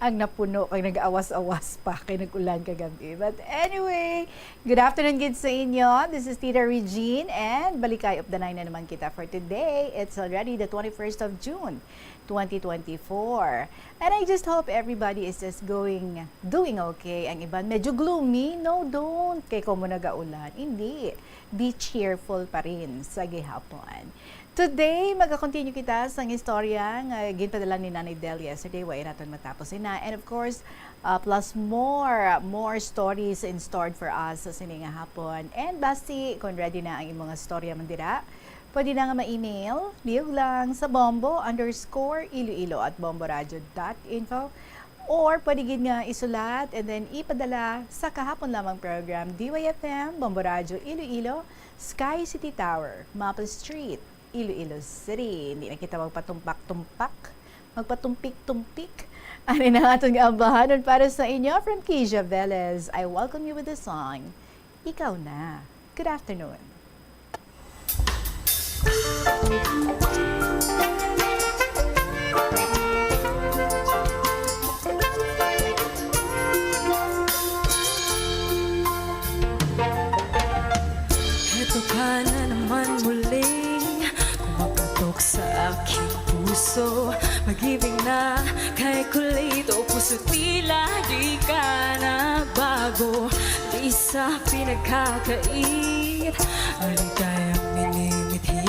ang napuno kay nag-awas-awas pa kay nag-ulan kagabi. But anyway, good afternoon gid sa inyo. This is Tita Regine and Balikay of the Nine na naman kita for today. It's already the twenty-first of June, twenty twenty-four. And I just hope everybody is just going, doing okay. Ang iban medyo gloomy. No, don't. Kay kamo nag-aulan. Hindi. be cheerful pa rin sa gihapon. Today, magakontinue kita sang istorya nga ginpadala ni Nanay Del yesterday, wa naton matapos ina. And of course, uh, plus more, more stories in stored for us sa sini nga hapon. And basi, kung ready na ang imong istorya man dira, pwede na nga ma-email, liyog lang sa bombo underscore iloilo at bomboradio dot info. Or pwede gid nga isulat and then ipadala sa kahapon lamang program, D Y F M, Bombo Radyo Iloilo, Sky City Tower, Maple Street, Iloilo City. Hindi na kita magpatumpak-tumpak, magpatumpik-tumpik. Ano na ang aton nga ambahanon para sa inyo? From Kija Velez, I welcome you with the song, Ikaw Na. Good afternoon. Ito ka na naman muli, kumaputok sa aking puso. Mag-ibig na kay kulit o puso't tila di ka na bago. Di sa pinagkakait, maligayang minimithi.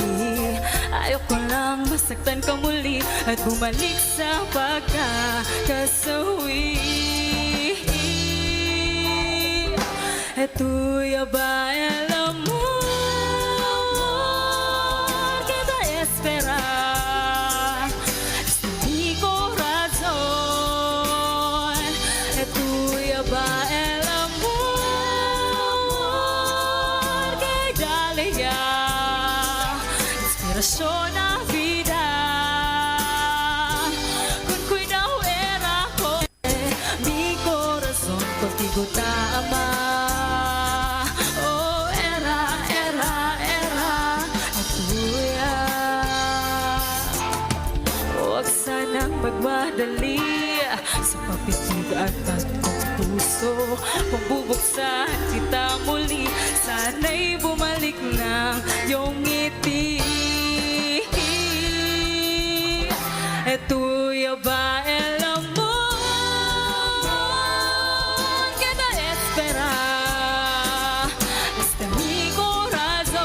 Ayoko lang masaktan ka muli at bumalik sa pagkakasawi. Es tuya ba el amor que te espera? Este mi corazón, es tuya ba el amor que dale ya inspiración a vida? Con cuidado era con mi corazón contigo ta ama. Oh, era, era, era, es tuya. Huwag sanang magmadali sa papitig at tatlong puso. Pagbubuksan kita muli, sana'y bumalik ng iyong ngiti. Es tuya ba el amor que te espera? Este mi corazón,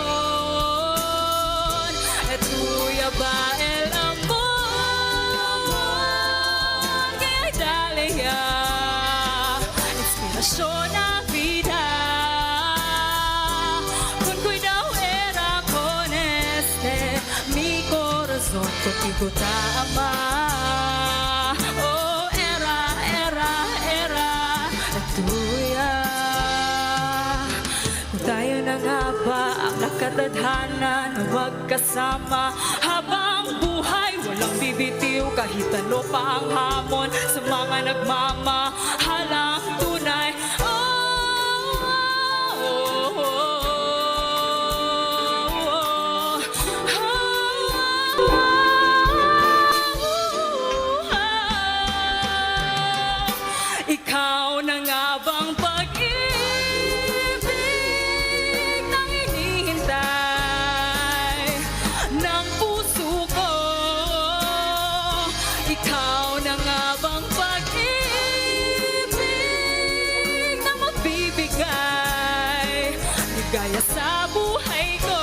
es tuya ba el amor que dale ya inspiración a vida? Con cuidado era con este mi corazón, contigo ta ama. Oh, era, era, era, es tuya. Kung tayo na nga ba ang nakatadhana na magkasama habang buhay, walang bibitiw kahit ano pa ang hamon sa mga nagmamahalang tunay. Oh, oh, oh, oh, oh. Ikaw na nga bang pag-ibig nang hinihintay ng puso ko? Ikaw na nga bang pag-ibig na magbibigay ligaya sa buhay ko?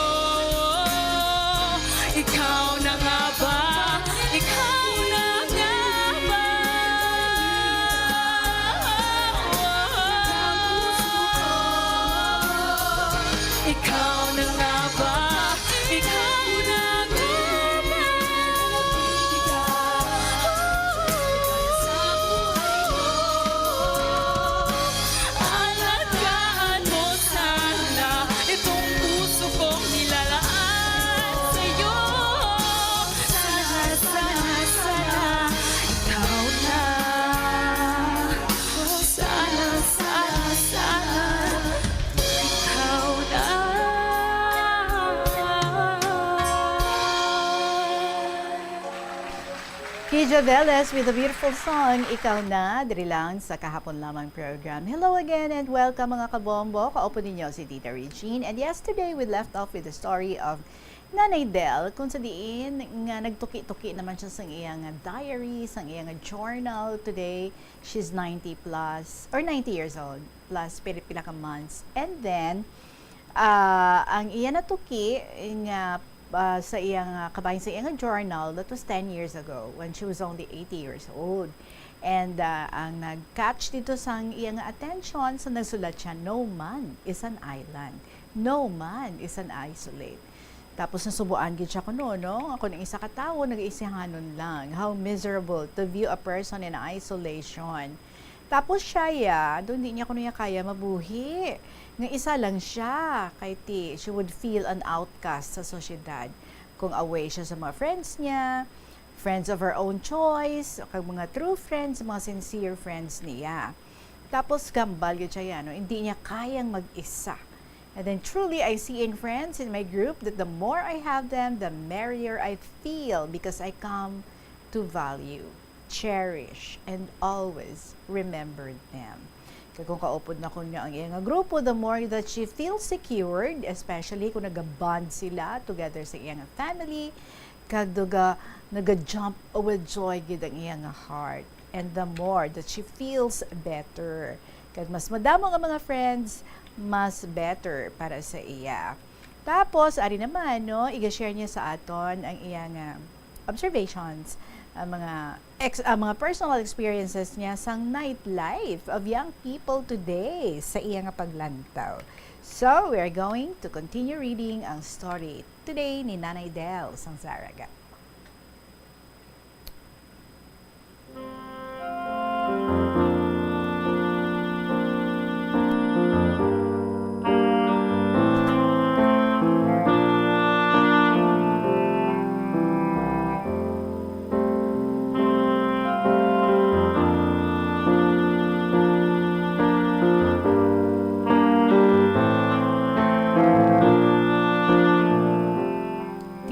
Ikaw na nga ba? Ikaw na nga ba? Ikaw na nga ba? Ikaw na nga ba? Alagaan mo sana itong puso kong nilalaan sa'yo. Sana, sana, sana, ikaw na. Sana, sana, sana, ikaw na. Kija Velez with a beautiful song, Ikaw Na, diri lang sa kahapon lamang program. Hello again and welcome, mga kabombo. Kaupo ninyo si Tita Regine. And yesterday, we left off with the story of Nanay Del, kung sa diin nga nagtuki-tuki naman siya sang iya nga diary, sang iya nga journal. Today, she's ninety plus, or ninety years old, plus pila, pila ka months. And then, Ah, ang iya natuki nga, ah, sa iyang, ah, kabahin sa iyang journal, that was ten years ago when she was only eighty years old. And, ah, ang nag-catch dito sang iyang attention, so nagsulat siya, "No man is an island. No man is an isolate." Tapos nasubuan gid siya kuno, no? Ako nang isa ka tawo, nag-isihanon lang. How miserable to view a person in isolation. Tapos siya, ya, doon di niya kuno ya kaya mabuhi. Nga isa lang siya, kay ti, she would feel an outcast sa sosyedad. Kung away siya sa mga friends niya, friends of her own choice, kag mga true friends, mga sincere friends niya. Tapos gambal gyud siya, ya, no? Hindi niya kayang mag-isa. And then truly, I see in friends in my group that the more I have them, the merrier I feel because I come to value, cherish, and always remember them. Kag kung kaupod na kuno ang iya nga grupo, the more that she feels secured, especially kung nagabond sila together sa iya nga family, kag duga, naga-jump with joy gid ang iya nga heart. And the more that she feels better, kag mas madamo nga mga friends, mas better para sa iya. Tapos, ari naman, no, iga-share niya sa aton ang iya nga observations, ang mga ex-, ang mga personal experiences niya sang nightlife of young people today sa iya nga paglantaw. So, we are going to continue reading ang story today ni Nanay Del sang Zarraga.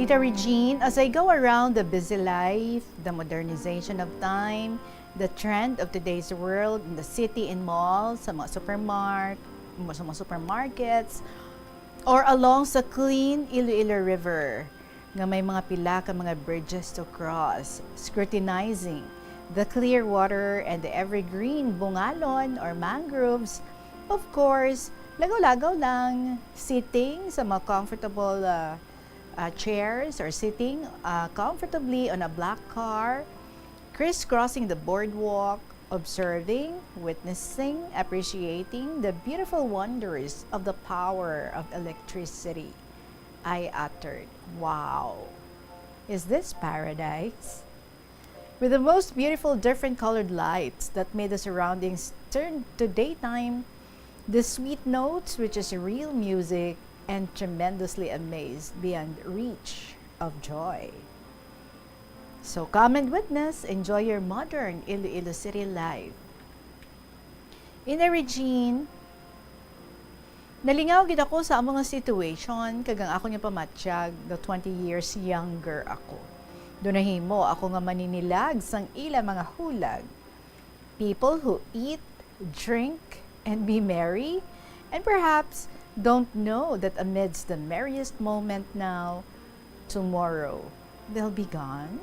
Tita Regine, as I go around the busy life, the modernization of time, the trend of today's world in the city, in malls, sa mga supermart-, sa mga supermarkets, or along sa clean Iloilo River nga may mga pila ka mga bridges to cross, scrutinizing the clear water and the evergreen bungalon or mangroves. Of course, lagaw-lagaw lang, sitting sa mga comfortable, ah, ah, chairs or sitting, ah, comfortably on a black car, crisscrossing the boardwalk, observing, witnessing, appreciating the beautiful wonders of the power of electricity. I uttered, "Wow! Is this paradise?" With the most beautiful different colored lights that made the surroundings turn to daytime, the sweet notes, which is real music, and tremendously amazed beyond reach of joy. So come and witness, enjoy your modern Iloilo City life. Ina Regine, nalingaw gid ako sa amo nga situation, kag ang akon nga pamatyag, daw twenty years younger ako. Do nahimo ako nga maninilag sang ila mga hulag. People who eat, drink, and be merry, and perhaps don't know that amidst the merriest moment now, tomorrow they'll be gone.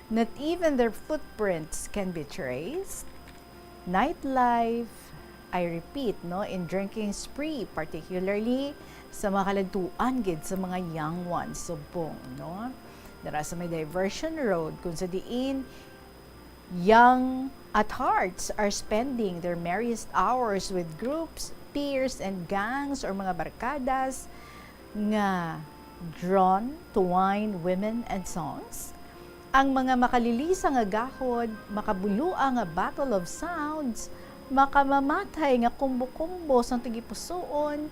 Not even their footprints can be traced. Nightlife, I repeat, no, in drinking spree, particularly sa mga kaladtuan gid sa mga young ones, subong, no? Dara sa may diversion road, kung sa diin young at hearts are spending their merriest hours with groups, peers, and gangs or mga barkadas nga drawn to wine, women, and songs. Ang mga makalilisa nga gahod, makabulua nga battle of sounds, makamamatay nga kumbo-kumbo sang tagipusoon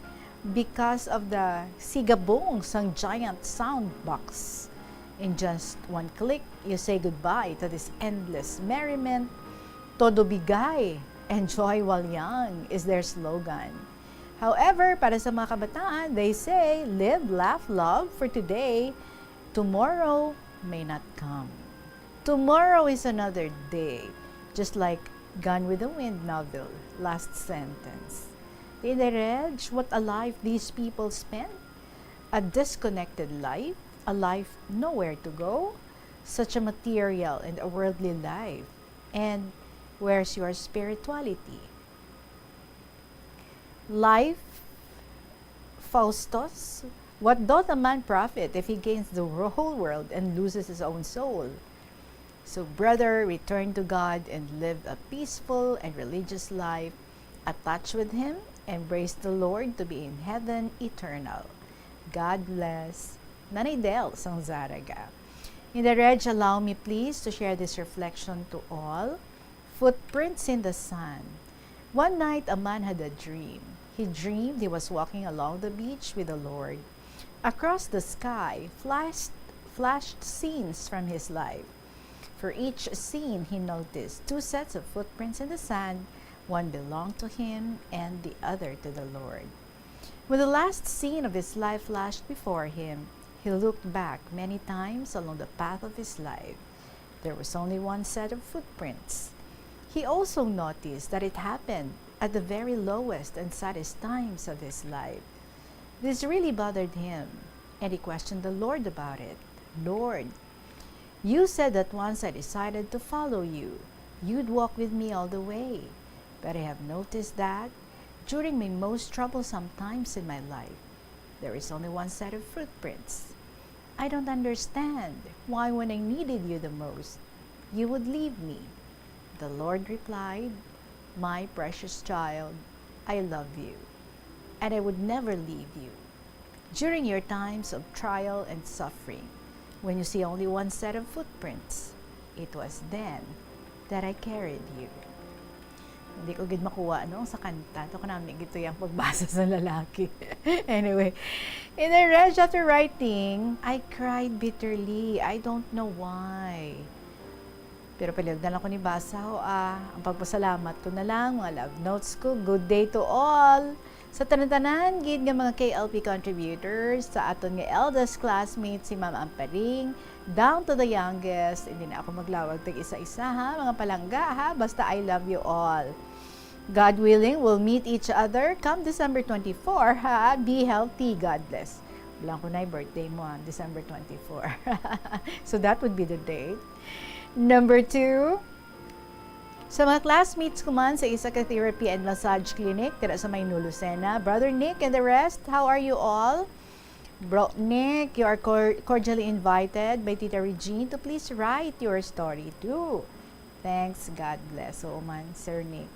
because of the sigabong sang giant sound box. In just one click, you say goodbye to this endless merriment. "Todo bigay, enjoy while young" is their slogan. However, para sa mga kabataan, they say, "Live, laugh, love for today. Tomorrow may not come." Tomorrow is another day, just like Gone with the Wind novel, last sentence. Tina Reg, what a life these people spend. A disconnected life, a life nowhere to go, such a material and a worldly life. And where's your spirituality? Life Faustus, "What doth a man profit if he gains the whole world and loses his own soul?" So, brother, return to God and live a peaceful and religious life. Attach with Him, embrace the Lord to be in heaven eternal. God bless. Nanay Del sang Zarraga. In the Reg, allow me please to share this reflection to all. Footprints in the sand. One night, a man had a dream. He dreamed he was walking along the beach with the Lord. Across the sky flashed, flashed scenes from his life. For each scene, he noticed two sets of footprints in the sand. One belonged to him and the other to the Lord. When the last scene of his life flashed before him, he looked back many times along the path of his life. There was only one set of footprints. He also noticed that it happened at the very lowest and saddest times of his life. This really bothered him, and he questioned the Lord about it. "Lord, you said that once I decided to follow you, you'd walk with me all the way. But I have noticed that during my most troublesome times in my life, there is only one set of footprints. I don't understand why, when I needed you the most, you would leave me." The Lord replied, "My precious child, I love you, and I would never leave you. During your times of trial and suffering, when you see only one set of footprints, it was then that I carried you." Hindi ko gid makuha, no, sa kanta. To kanami gid to yung pagbasa sa lalaki. Anyway, in the Reg, after writing, "I cried bitterly. I don't know why." Pero palihog na lang ko ni basa, ho, ah. Ang pagpasalamat ko na lang, mga love notes ko. Good day to all. Sa tanan-tanan gid nga mga K L P contributors, sa aton nga eldest classmate, si Ma'am Amparing, down to the youngest, hindi na ako maglawag tag isa-isa, ha, mga palangga, ha, basta I love you all. God willing, we'll meet each other come December twenty-four, ha. Be healthy. God bless. Wala ko na birthday mo, ha, December twenty-four. So that would be the date. Number two, sa mga classmates ko man sa isa ka therapy and massage clinic dira sa may New Lucena, Brother Nick and the rest, how are you all? Bro Nick, you are cor-, cordially invited by Tita Regine to please write your story too. Thanks, God bless. Oo man, Sir Nick.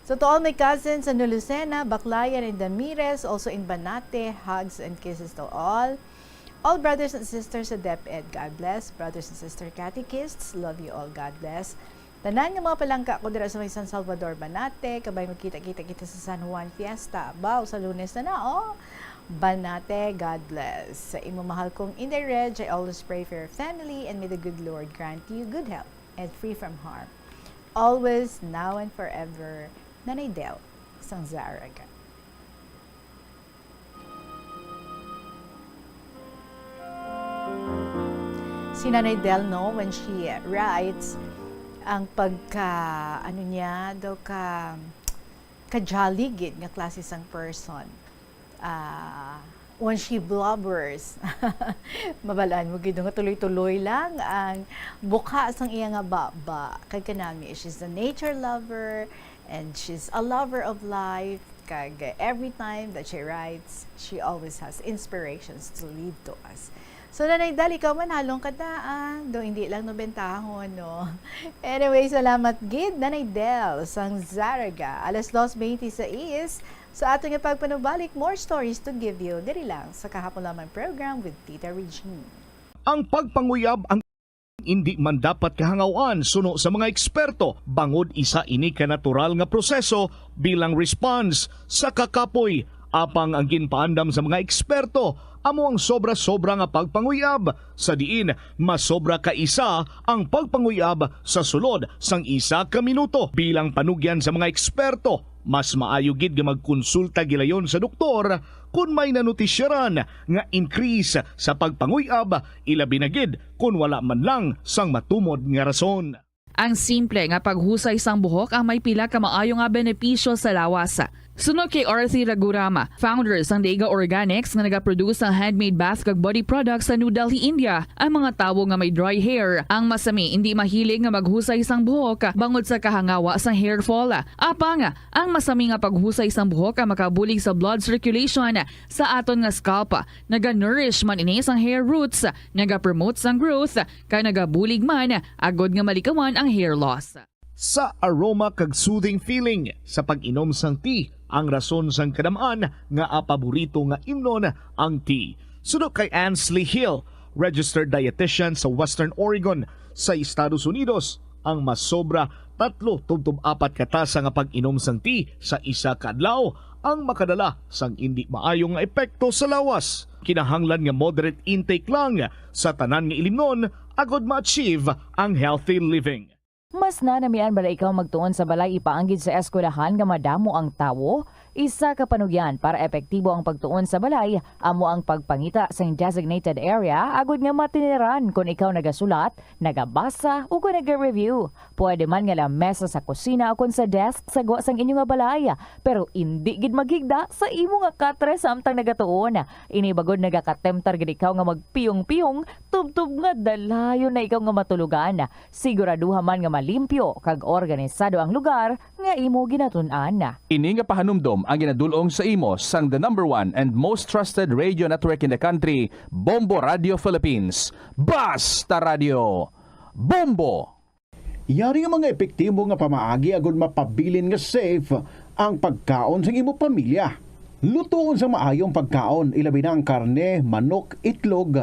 So to all my cousins sa New Lucena, Baclayan, and Damires, also in Banate, hugs and kisses to all. All brothers and sisters sa DepEd, God bless. Brothers and sister catechists, love you all, God bless. Tanan nga mga palangga ko dira sa may San Salvador, Banate, kabay magkita-kita kita sa San Juan Fiesta. Baw, sa Lunes na na, oh. Banate, God bless. Sa imo mahal kong Inday Reg, I always pray for your family and may the good Lord grant you good health and free from harm. Always, now and forever, Nanay Del, sang Zarraga. Si Nanay Del, no, when she writes, ang pagka, ano niya, daw ka, ka-jolly gid nga klase sang person. Ah, when she blubbers, mabalaan mo gid nga tuloy-tuloy lang ang bukha sang iya nga baba. Kay kanami, she's a nature lover, and she's a lover of life. Kag every time that she writes, she always has inspirations to leave to us. So, Nanay Del, ikaw man, halong ka daan. Do, hindi lang no bentahon, no? Anyway, salamat gid, Nanay Del, sang Zarraga. Alas dos bente sais, sa aton nga pagpanubalik, more stories to give you, diri lang sa Kahapon Lamang program with Tita Regine. Ang pagpanguyab ang indi man dapat kahangaw-an suno sa mga eksperto, bangod isa ini ka natural nga proseso bilang response sa kakapoy. Apang ang ginpaandam sa mga eksperto amo ang sobra-sobra nga pagpanguyab, sa diin masobra ka isa ang pagpanguyab sa sulod sang isa ka minuto. Bilang panugyan sa mga eksperto, mas maayo gid nga magkonsulta gilayon sa doktor kon may nanotisyaran nga increase sa pagpanguyab, ilabi na gid kon wala man lang sang matumod nga rason. Ang simple nga paghusay sang buhok ang may pila ka maayo nga benepisyo sa lawas. Suno kay Arthi Raghuram, founder sang Dega Organics nga nagaproduce sang handmade bath kag body products sa New Delhi, India, ang mga tawo nga may dry hair ang masami indi mahilig nga maghusay sang buhok bangod sa kahangawa sang hair fall. Apang ang masami nga paghusay sang buhok ang makabulig sa blood circulation sa aton nga scalp. Naga-nourish man ini sang hair roots, nagapromote sang growth, kag nagabulig man agod nga malikawan ang hair loss. Sa aroma kag soothing feeling sa pag-inom sang tea ang rason sang kadam-an nga paborito nga imnon ang tea. Suno kay Ansley Hill, registered dietitian sa Western Oregon sa Estados Unidos, ang masobra tatlo tubtob apat ka tasa nga pag-inom sang tea sa isa ka adlaw ang makadala sang indi maayo nga epekto sa lawas. Kinahanglan nga moderate intake lang sa tanan nga ilimnon agod ma-achieve ang healthy living. Mas nanamian bala ikaw magtuon sa balay ipaanggid sa eskwelahan nga madamo ang tawo? Isa ka panugyan para epektibo ang pagtuon sa balay amo ang pagpangita sing designated area agud nga matiniran kon ikaw nagasulat, nagabasa, o kon naga-review. Pwede man nga lamesa sa kusina o kon sa desk sa gwa sang inyo nga balay, pero indi gid maghigda sa imo nga katre samtang nagatuon. Ini bagod nagakatemtar gid ikaw nga magpiyong-piyong tubtob nga dalayon na ikaw nga matulogan. Siguraduha man nga malimpyo kag organisado ang lugar nga imo ginatun-an. Ini nga pahanumdom ang ginadul-ong sa imo sang the number one and most trusted radio network in the country, Bombo Radio Philippines. Basta Radio, Bombo! Yari ang mga epektibo nga pamaagi agud mapabilin nga safe ang pagkaon sang imo pamilya. Lutoon sa maayong pagkaon, ilabi na ang karne, manok, itlog,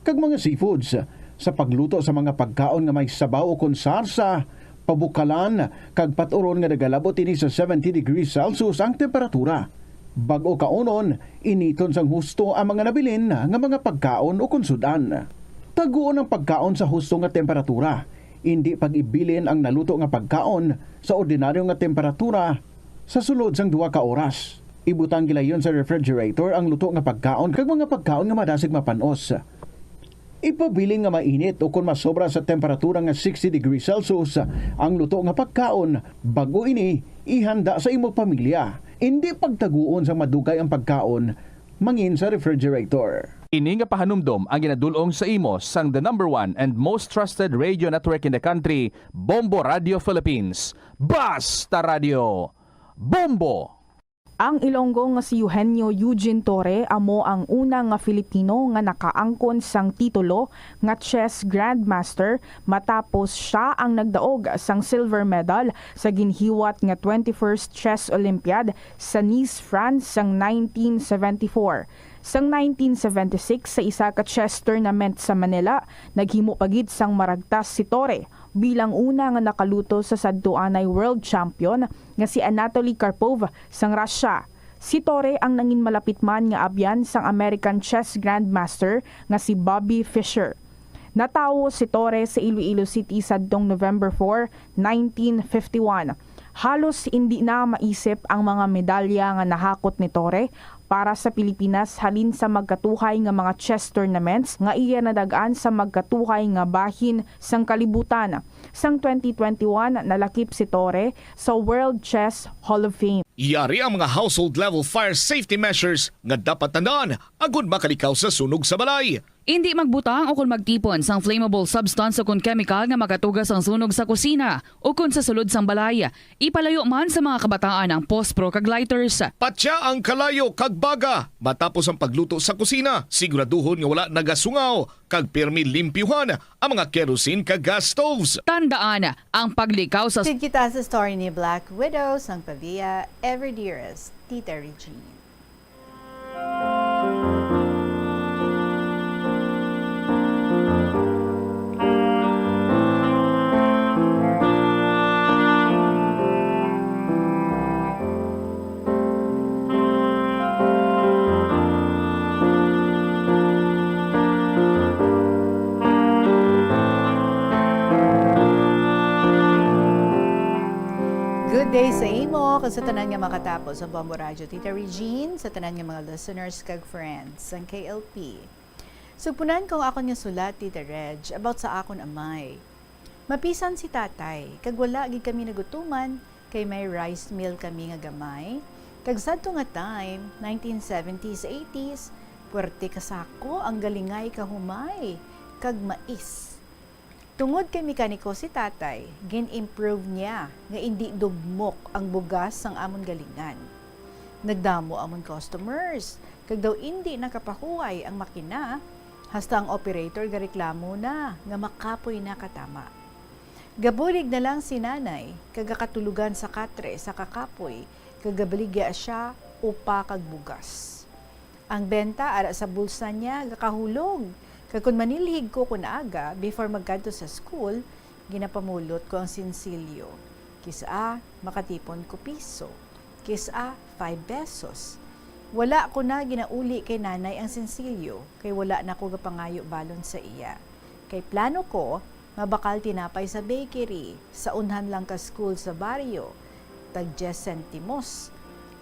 kag mga seafoods. Sa pagluto sa mga pagkaon nga may sabaw ukon sarsa, pabukalan, kag pat-uron nga nagalabot ini sa seventy degrees Celsius ang temperatura. Bag-o kaunon, initon sang husto ang mga nabilin nga mga pagkaon ukon sud-an. Taguon ang pagkaon sa husto nga temperatura. Indi pag-ibilin ang naluto nga pagkaon sa ordinaryo nga temperatura sa sulod sang duha ka oras. Ibutang gilayon sa refrigerator ang luto nga pagkaon kag mga pagkaon nga madasig mapan-os. Ipabilin nga mainit o kon masobra sa temperatura nga sixty degrees Celsius ang luto nga pagkaon, bag-o ini ihanda sa imo pamilya. Indi pagtaguon sang madugay ang pagkaon mangin sa refrigerator. Ini nga pahanumdom ang ginadul-ong sa imo sang the number one and most trusted radio network in the country, Bombo Radio Philippines. Basta Radio, Bombo! Ang Ilonggo nga si Eugenio Eugene Torre amo ang una nga Filipino nga nakaangkon sang titulo nga chess grandmaster matapos sia ang nagdaog sang silver medal sa ginhiwat nga twenty-first Chess Olympiad sa Nice, France sang nineteen seventy-four. Sang nineteen seventy-six, sa isa ka chess tournament sa Manila, naghimo pa gid sang maragtas si Torre bilang una nga nakaluto sa sadtuanay world champion nga si Anatoly Karpov sang Russia. Si Torre ang nangin malapit man nga abyan sang American chess grandmaster nga si Bobby Fischer. Natawo si Torre sa Iloilo City sadtong November four, nineteen fifty-one. Halos indi na maisip ang mga medalya nga nahakot ni Torre para sa Pilipinas halin sa magkatuhay nga mga chess tournaments nga iya nadag-an sa magkatuhay nga bahin sang kalibutan. Sang twenty twenty-one, nalakip si Torre sa World Chess Hall of Fame. Yari ang mga household level fire safety measures nga dapat tandaan agud makalikaw sa sunog sa balay. Indi magbutang o kon magtipon sang flammable substance o kon chemical nga makatuga sang sunog sa kusina o kon sa sulod sang balay. Ipalayo man sa mga kabataan ang pospro kag lighters. Patya ang kalayo kag baga matapos ang pagluto sa kusina. Siguraduhon nga wala nagasungaw kag pirmi limpyuhan ang mga kerosene kag gas stoves. Tandaan ang paglikaw sa Sid kita sa story ni Black Widow sang Pavia, Ever Dearest, Tita Regine. Good day sa imo, kag sa tanan nga makatapos sa Bombo Radyo, Tita Regine, sa tanan nga mga listeners kag friends sang K L P. Sugpunan ko ang akon nga sulat, Tita Reg, about sa akon amay. Mapisan si tatay, kag wala gid kami nagutuman, kay may rice mill kami nga gamay, Kag sadto nga time, nineteen seventies, eighties, puwerte kasako ang galingay kahumay kag mais. Tungod kay mekaniko si tatay, gin-improve niya nga indi dugmok ang bugas sang amon galingan. Nagdamo amon customers, kag daw indi nakapahuway ang makina, hasta ang operator gareklamo na nga makapoy na katama. Gabulig na lang si nanay, kag gakatulogan sa katre sa kakapoy, kag gabaligya siya upa kag bugas. Ang benta ara sa bulsa niya gakahulog, kag kon manilhig ko kon aga, before magkadto sa school, ginapamulot ko ang sinsilyo. Kis-a, makatipon ko piso. Kis-a, five pesos. Wala ko na ginauli kay nanay ang sinsilyo, kay wala na ko gapangayo balon sa iya. Kay plano ko, mabakal tinapay sa bakery, sa unhan lang ka school sa baryo, tag diyes sentimos.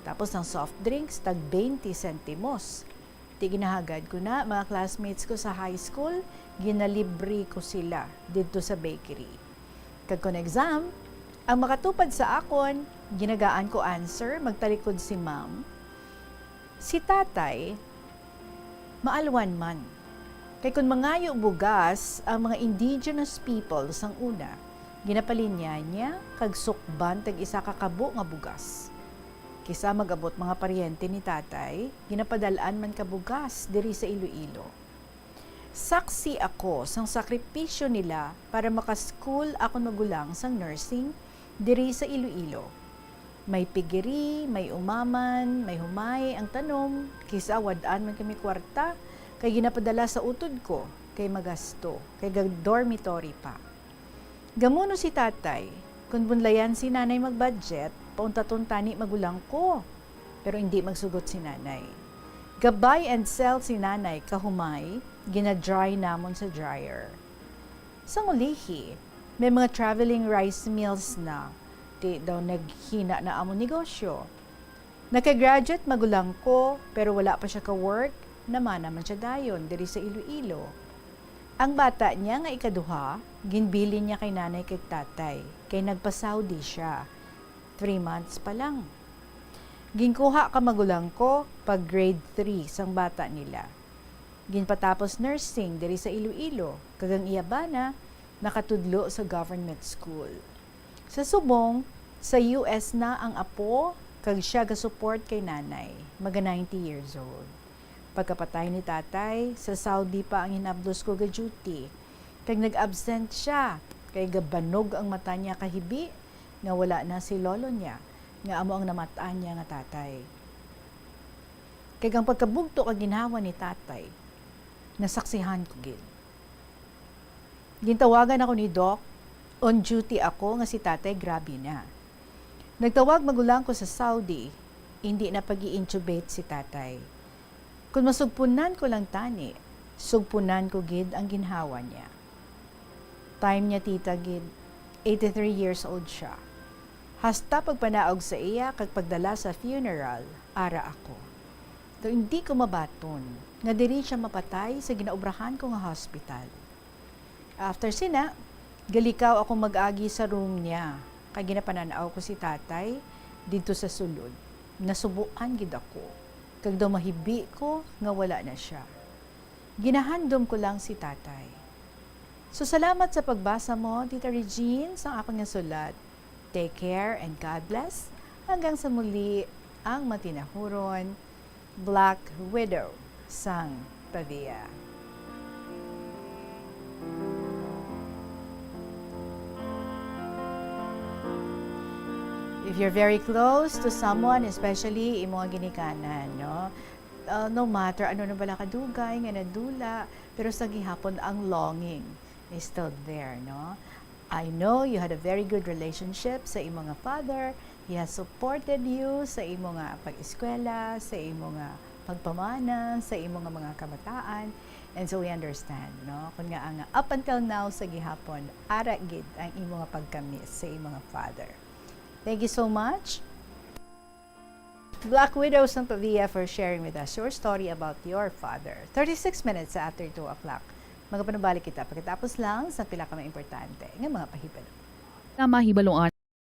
Tapos ang soft drinks, tag twenty sentimos. Ti ginahagad ko na, mga classmates ko sa high school, ginalibre ko sila didto sa bakery. Kag kon exam, ang makatupad sa akon, ginagaan ko answer, magtalikod si ma'am. Si tatay, maalwan man. Kay kon mangayo bugas ang mga indigenous people sang una, ginapalinya niya kag sukban tag isa ka kabo nga bugas. Kis-a mag-abot mga paryente ni tatay, ginapadal-an man ka bugas diri sa Iloilo. Saksi ako sang sakripisyo nila para maka-school akon magulang sang nursing diri sa Iloilo. May piggery, may umaman, may humay ang tanom, kis-a wad-an man kami kwarta, kay ginapadala sa utod ko, kay magasto, kay gag-dormitory pa. Gamuno si tatay, kon bunlayan si nanay mag-budget, pauntaton tani magulang ko. Pero indi magsugot si nanay. Ga-buy and sell si nanay kahumay, gina-dry namon sa dryer. Sang ulihi, may mga traveling rice mills na, ti daw naghina na amon negosyo. Naka-graduate magulang ko, pero wala pa siya ka-work, namana man siya dayon diri sa Iloilo. Ang bata niya nga ikaduha, ginbilin niya kay nanay kag tatay, kay nagpa-Saudi siya. Three months pa lang. Ginkuha ka magulang ko pag grade three sang bata nila. Ginpatapos nursing diri sa Iloilo, kag ang iya bana nakatudlo sa government school. Sa subong, sa U S na ang apo, kag siya ga-support kay nanay, maga ninety years old. Pagkapatay ni tatay, sa Saudi pa ang hinablos ko ga-duty, kag nag-absent siya, kay gabanog ang mata niya kahibi nga wala na si lolo niya, nga amo ang namat-an niya nga tatay. Kag ang pagkabugto kag ginhawa ni tatay, nasaksihan ko gid. Gintawagan ako ni Doc, on duty ako nga si tatay grabe na. Nagtawag magulang ko sa Saudi, indi na pag-i-intubate si tatay. Kon masugpunan ko lang tani, sugpunan ko gid ang ginhawa niya. Time niya, tita, gid, eighty-three years old siya. Hasta pagpanaog sa iya kag pagdala sa funeral, ara ako. Daw indi ko mabaton nga diri siya mapatay sa ginaobrahan ko nga hospital. After sina, galikaw ako mag-agi sa room niya, kay ginapanan-aw ko si tatay didto sa sulod. Nasubuan gid ako, kag daw mahibi ko nga wala na siya. Ginahandom ko lang si tatay. So, salamat sa pagbasa mo, Tita Regine, sa akon nga sulat. Take care and God bless. Hanggang sa muli, ang matinahuron, Black Widow sang Pavia. If you're very close to someone, especially imo nga ginikanan, no? Uh, no matter ano na bala kadugay nga nadula, pero sa gihapon ang longing is still there, no? I know you had a very good relationship sa imo nga father. He has supported you sa imo nga pag-eskwela, sa imo nga pagpamana, sa imo nga mga kabataan. And so we understand, no? Kung nga ang up until now sa gihapon, ara gid ang imo nga pagka-miss sa imo nga father. Thank you so much, Black Widow sang Pavia, for sharing with us your story about your father. Thirty-six minutes after two o'clock. Magapanubalik kita pagkatapos lang sa pila ka mga importante nga mga pahibalo. Nga mahibaluan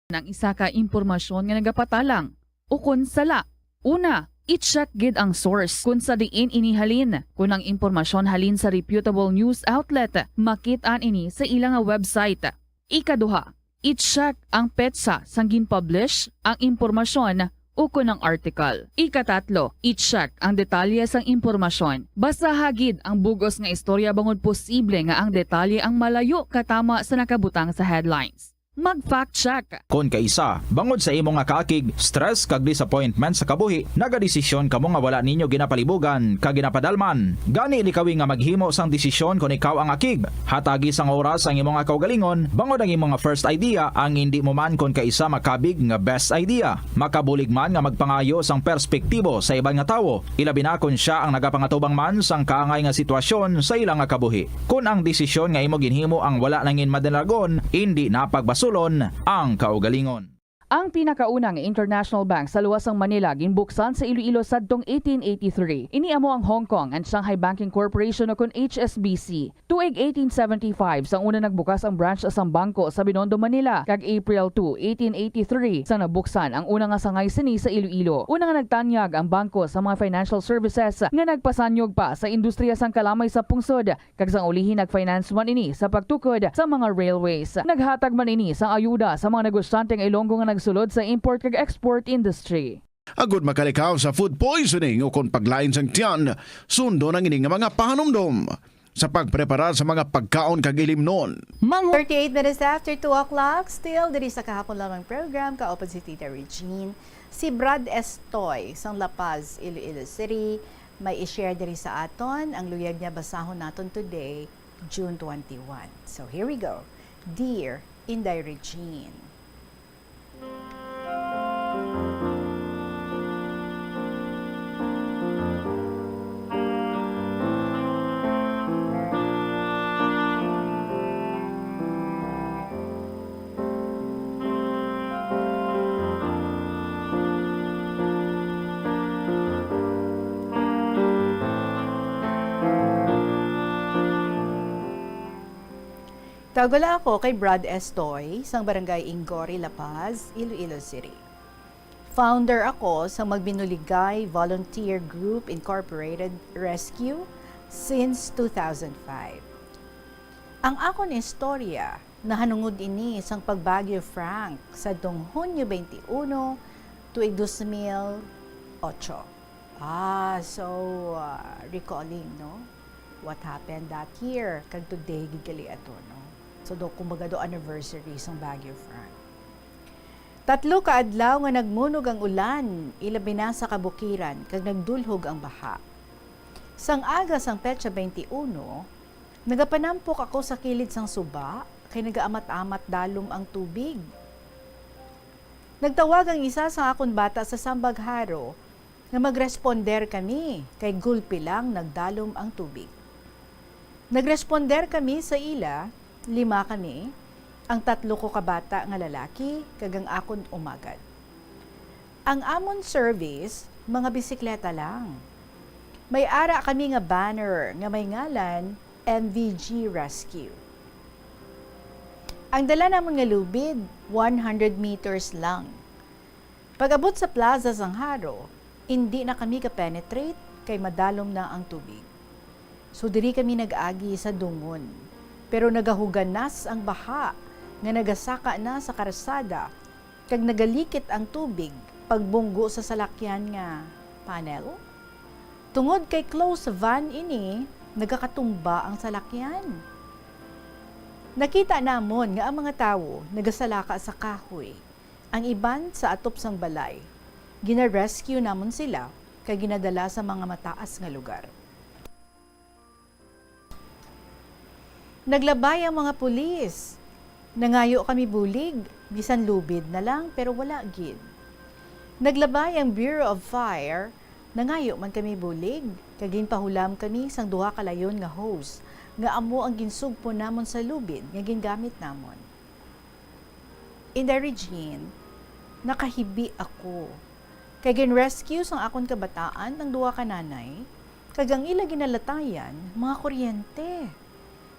ang isa ka impormasyon nga nagapatalang ukon sala Una, i-check gid ang source kon sa diin ini halin. Kon ang impormasyon halin sa reputable news outlet, makit-an ini sa ila nga website. Ikaduha, i-check ang petsa sang gin-publish ang impormasyon ukon ang article. Ikatatlo, i-check ang detalye sang impormasyon. Basaha gid ang bug-os nga istorya bangod posible nga ang detalye ang malayo katama sa nakabutang sa headlines. Mag-fact check. Kon kaisa, bangod sa imo nga kaakig, stress kag disappointment sa kabuhi, nagadesisyon kamo nga wala ninyo ginapalibugan kag ginapadalman. Gani, likawi nga maghimo sang desisyon kon ikaw ang akig. Hatagi sang oras ang imo nga kaugalingon, bangod ang imo nga first idea ang indi mo man kon kaisa makabig nga best idea. Makabulig man nga magpangayo sang perspektibo sa iban nga tawo, ilabi na kon sia ang nagapangatubang man sang kaangay nga sitwasyon sa ila nga kabuhi. Kon ang desisyon nga imo ginhimo ang wala nangin madalagon, indi na pagbasulon ang kaugalingon. Ang pinakauna nga international bank sa luwas sang Manila ginbuksan sa Iloilo sadtong eighteen eighty-three. Ini amo ang Hong Kong and Shanghai Banking Corporation, o kon H S B C. Tuig eighteen seventy-five, sang una nagbukas ang branch sang bangko sa Binondo, Manila, kag April two, eighteen eighty-three, sang nabuksan ang una nga sangay sini sa Iloilo. Una nga nagtanyag ang bangko sa mga financial services nga nagpasanyog pa sa industriya sang kalamay sa pungsod, kag sang ulihi nag-finance man ini sa pagtukod sa mga railways. Naghatag man ini sang ayuda sa mga negosyante nga Ilonggo nga nagsulod sa import kag export industry. Agud makalikaw sa food poisoning ukon paglain sang tiyan, sundon ang ini nga mga pahanumdom sa pagpreparar sa mga pagkaon kag ilimnon. Mangu- Thirty-eight minutes after two o'clock, still diri sa Kahapon Lamang program, kaupod si Tita Regine. Si Brad Estoy sang La Paz, Iloilo City, may i-share diri sa aton. Ang luyag niya basahon naton today, June twenty-one. So here we go. Dear Inday Regine. Tawag la ako kay Brad Estoy, sang Barangay Inggori, La Paz, Iloilo City. Founder ako sang Magbinuligay Volunteer Group Incorporated Rescue since two thousand five. Ang akon istorya nahanungod ini sang pag-Bagyo Frank sadtong Hunyo twenty-one, tuig dos mil ocho. Ah, so, ah, recalling, no? What happened that year, kag today gid gali ato, no? So, do, kumbaga, do anniversary sang Bagyo Frank. Tatlo ka adlaw nga nagmunog ang ulan, ilabi na sa kabukiran, kag nagdulhog ang baha. Sang aga sang petsa twenty-one, nagapanampok ako sa kilid sang suba, kay nagaamat-amat dalom ang tubig. Nagtawag ang isa sa akon bata sa Sambag Haro nga magresponder kami, kay gulpi lang nagdalom ang tubig. Nagresponder kami sa ila, lima kami, ang tatlo ko ka bata nga lalaki, kag ang akon umagad. Ang amon service, mga bisikleta lang. May ara kami nga banner nga may ngalan, M V G Rescue. Ang dala namon nga lubid, one hundred meters lang. Pag-abot sa plaza sang Haro, indi na kami ka-penetrate kay madalom na ang tubig. So diri kami nag-agi sa dungon, pero nagahuganas ang baha nga nagasaka na sa karsada, kag nagalikit ang tubig pagbunggo sa salakyan nga panel. Tungod kay closed van ini, nagakatumba ang salakyan. Nakita namon nga ang mga tawo nagasalaka sa kahoy. Ang iban sa atop sang balay. Gina-rescue namon sila kag ginadala sa mga mataas nga lugar. Naglabay ang mga pulis. Nangayo kami bulig, bisan lubid na lang, pero wala gid. Naglabay ang Bureau of Fire. Nangayo man kami bulig, kag ginpahulam kami sang duha ka layon nga hose, nga amo ang ginsugpo namon sa lubid nga gingamit namon. Inday Regine, nakahibi ako. Kay gin-rescue sang akon kabataan ang duha ka nanay, kag ang ila ginalatayan, mga kuryente.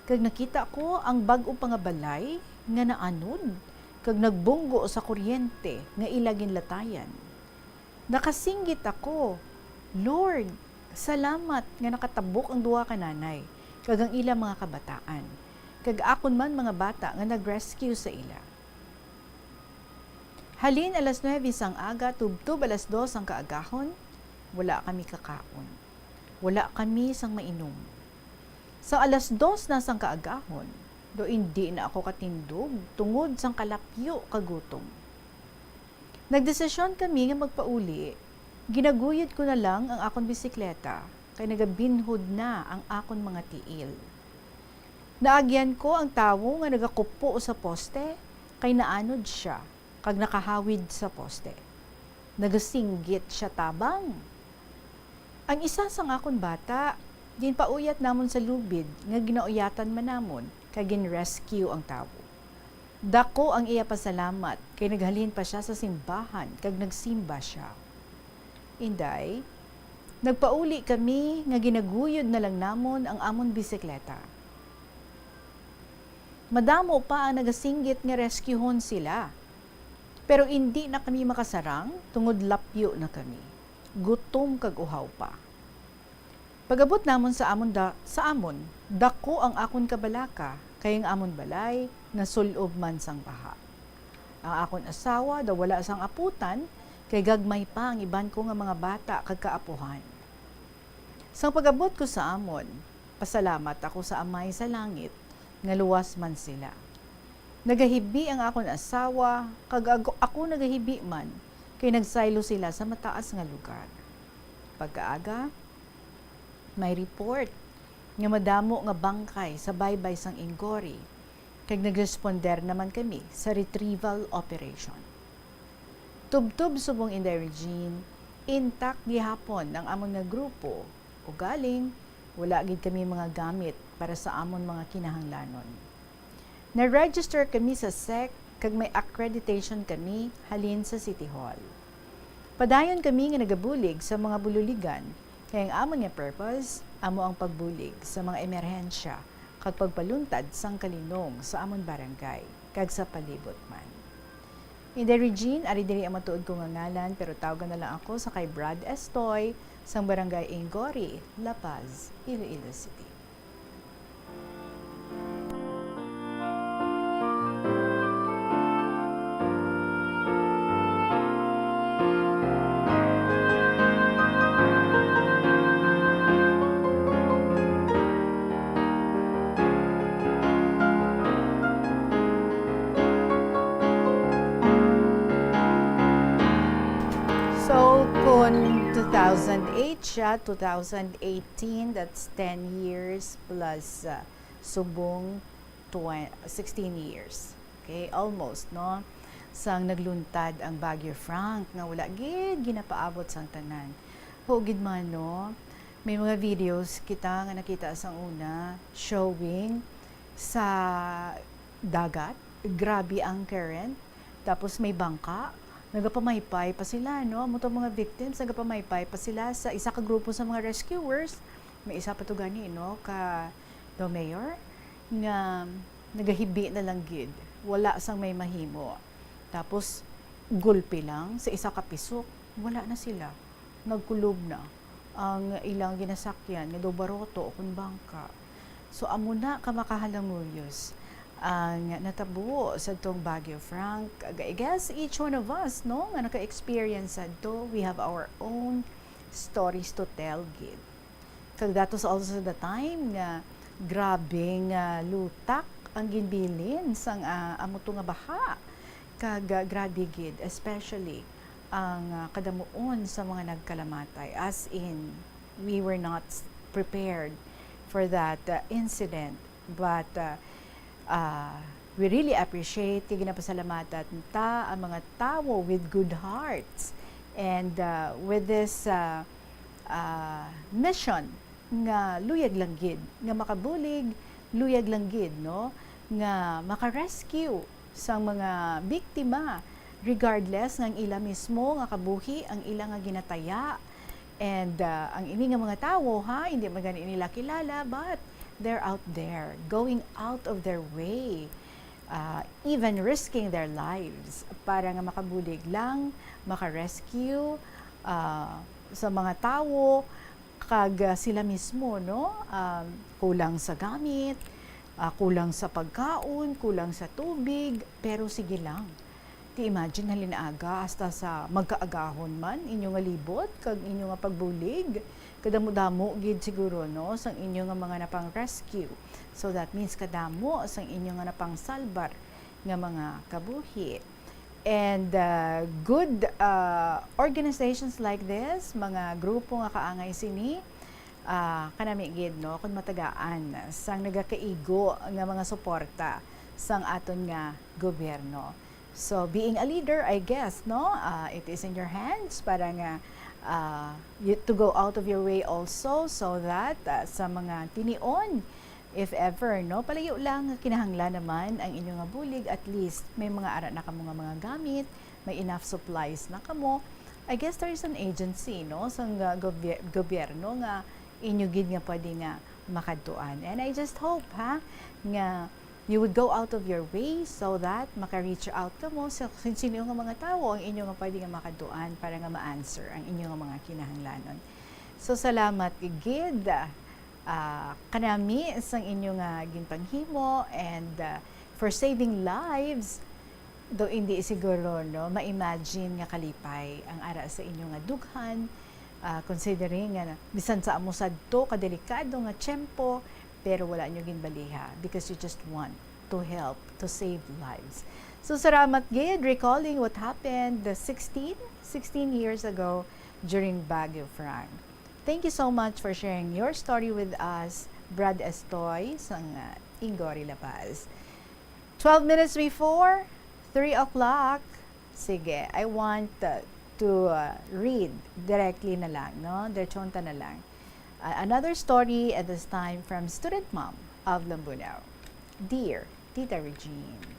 Kag nakita ko ang bag-o pa nga balay nga naanod, kag nagbunggo sa kuryente nga ila ginlatayan. Nakasinggit ako, "Lord, salamat nga nakatabok ang duha ka nanay kag ang ila mga kabataan, kag akon man mga bata nga nag-rescue sa ila." Halin alas nuebe sang aga tubtob alas dos sang kaagahon, wala kami kakaon. Wala kami sang mainom. Sa alas dos na sang kaagahon, do indi na ako katindog tungod sang kalapyo kag gutom. Nagdesisyon kami nga magpauli. Ginaguyod ko na lang ang akon bisikleta kay nagabinhod na ang akon mga tiil. Naagyan ko ang tawo nga nagakupo sa poste kay naanod sia kag nakahawid sa poste. Nagasinggit sia tabang. Ang isa sang akon bata, ginpauyat namon sa lubid nga ginauyatan man namon kag gin-rescue ang tawo. Daku ang iya pasalamat kay naghalin pa sia sa simbahan kag nagsimba sia. Inday, nagpauli kami nga ginaguyod na lang namon ang amon bisikleta. Madamo pa ang nagasinggit nga rescuehon sila. Pero indi na kami makasarang tungod lapyo na kami. Gutom kag uhaw pa. Pag-abot namon sa amon da-, sa amon, daku ang akon kabalaka, kay ang amon balay nasul-ob man sang baha. Ang akon asawa daw wala sang aputan, kay gagmay pa ang iban ko nga mga bata kag kaapuhan. Sang pag-abot ko sa amon, pasalamat ako sa Amay sa langit nga luwas man sila. Nagahibi ang akon asawa, kag ako, ako nagahibi man, kay nagsaylo sila sa mataas nga lugar. Pagkaaga, may report nga madamo nga bangkay sa baybay sang Ingory, kag nagresponder naman kami sa retrieval operation. Tubtob subong, Inday Regine, intact gihapon ang amon nga grupo, ugaling wala gid kami mga gamit para sa amon mga kinahanglanon. Na-register kami sa sec kag may accreditation kami halin sa City Hall. Padayon kami nga nagabulig sa mga bululigan, kay ang amon nga purpose amo ang pagbulig sa mga emerhensya kag pagpaluntad sang kalinong sa amon barangay kag sa palibot man. Inday Regine, ari diri ang matuod ko nga ngalan, pero tawgan na lang ako sa kay Brad Estoy, sang Barangay Ingory, La Paz, Iloilo City. So, kung two thousand eight siya, two thousand eighteen, that's ten years plus, uh, subong twen-, sixteen years. Okay, almost, no? Sang nagluntad ang Bagyo Frank, nga wala gid ginapaabot sang tanan. Huwag gid man, no? May mga videos kita nga nakita sang una showing sa dagat. Grabe ang current. Tapos may bangka. Nagapamaypay pa sila, no? Amo tong mga victims, nagapamaypay pa sila sa isa ka grupo sa mga rescuers. May isa pa to gani, no? Ka, the mayor, nga nagahibi na lang gid. Wala sang may mahimo. Tapos, gulpi lang sa isa ka pisok, wala na sila. Nagkulob na ang ilang ginasakyan nga daw baroto o kon bangka. So, amo na ka makahalanguyos ang natabo sa tong Bagyo Frank. I guess each one of us, no, nga naka-experience sadto, we have our own stories to tell gid. Kag that was also the time nga grabe nga lutak ang ginbilin sang, ah, amo to nga baha. Kag, ah, grabe gid, especially ang, ah, kadamuon sa mga nagkalamatay. As in, we were not s-, prepared for that, uh, incident. But, uh, uh, we really appreciate kay ginapasalamatan ta ang mga tawo with good hearts. And, uh, with this, uh, uh, mission nga luyag lang gid nga makabulig, luyag lang gid, no, nga maka-rescue sang mga biktima, regardless nga ang ila mismo nga kabuhi ang ila nga ginataya. And, uh, ang ini nga mga tawo, ha, hindi man gani nila kilala, but they're out there, going out of their way, uh, even risking their lives para nga makabulig lang, maka-rescue, ah, sa mga tawo, kag, ah, sila mismo, no? Um, kulang sa gamit, ah, kulang sa pagkaon, kulang sa tubig, pero sige lang. Ti imagine, halin aga, hasta sa magkaagahon man inyo nga libot kag inyo nga pagbulig, kadamo-damo gid siguro, no, sang inyo nga mga napang-rescue. So that means kadamo sang inyo nga napangsalbar nga mga kabuhi. And, uh, good, uh, organizations like this, mga grupo nga kaangay sini, ah, kanami gid, no, kun matagaan sang nagakaigo nga mga suporta sang aton nga gobyerno. So, being a leader, I guess, no, ah, it is in your hands para nga, ah, you, to go out of your way also so that, ah, sa mga tinion, if ever, no, palayo lang nga kinahanglan naman ang inyo nga bulig, at least may mga ara na kamo nga mga gamit, may enough supplies na kamo. I guess there is an agency, no, sang, ah, gobye-, gobyerno nga inyo gid nga pwede nga makadtuan. And I just hope, ha, nga you would go out of your way so that maka-reach out kamo sa sin-, sino nga mga tawo ang inyo nga pwede nga makadtuan para nga ma-answer ang inyo nga mga kinahanglanon. So, salamat gid, ah, kanami sang inyo nga ginpanghimo and, ah, for saving lives. Though hindi siguro, no, ma-imagine nga kalipay ang ara sa inyo nga dughan, ah, considering nga bisan sa amo sadto ka delikado nga tiyempo, pero wala nyo ginbaliha because you just want to help to save lives. So, salamat gid, recalling what happened the sixteen, sixteen years ago during Baguio Frank. Thank you so much for sharing your story with us, Brad Estoy, sang, ah, Ingory, La Paz. Twelve minutes before three o'clock. Sige, I want, uh, to, uh, read directly na lang, no? Diretsonta na lang. Uh, another story, at this time from student mom of Lambunao. Dear Tita Regine.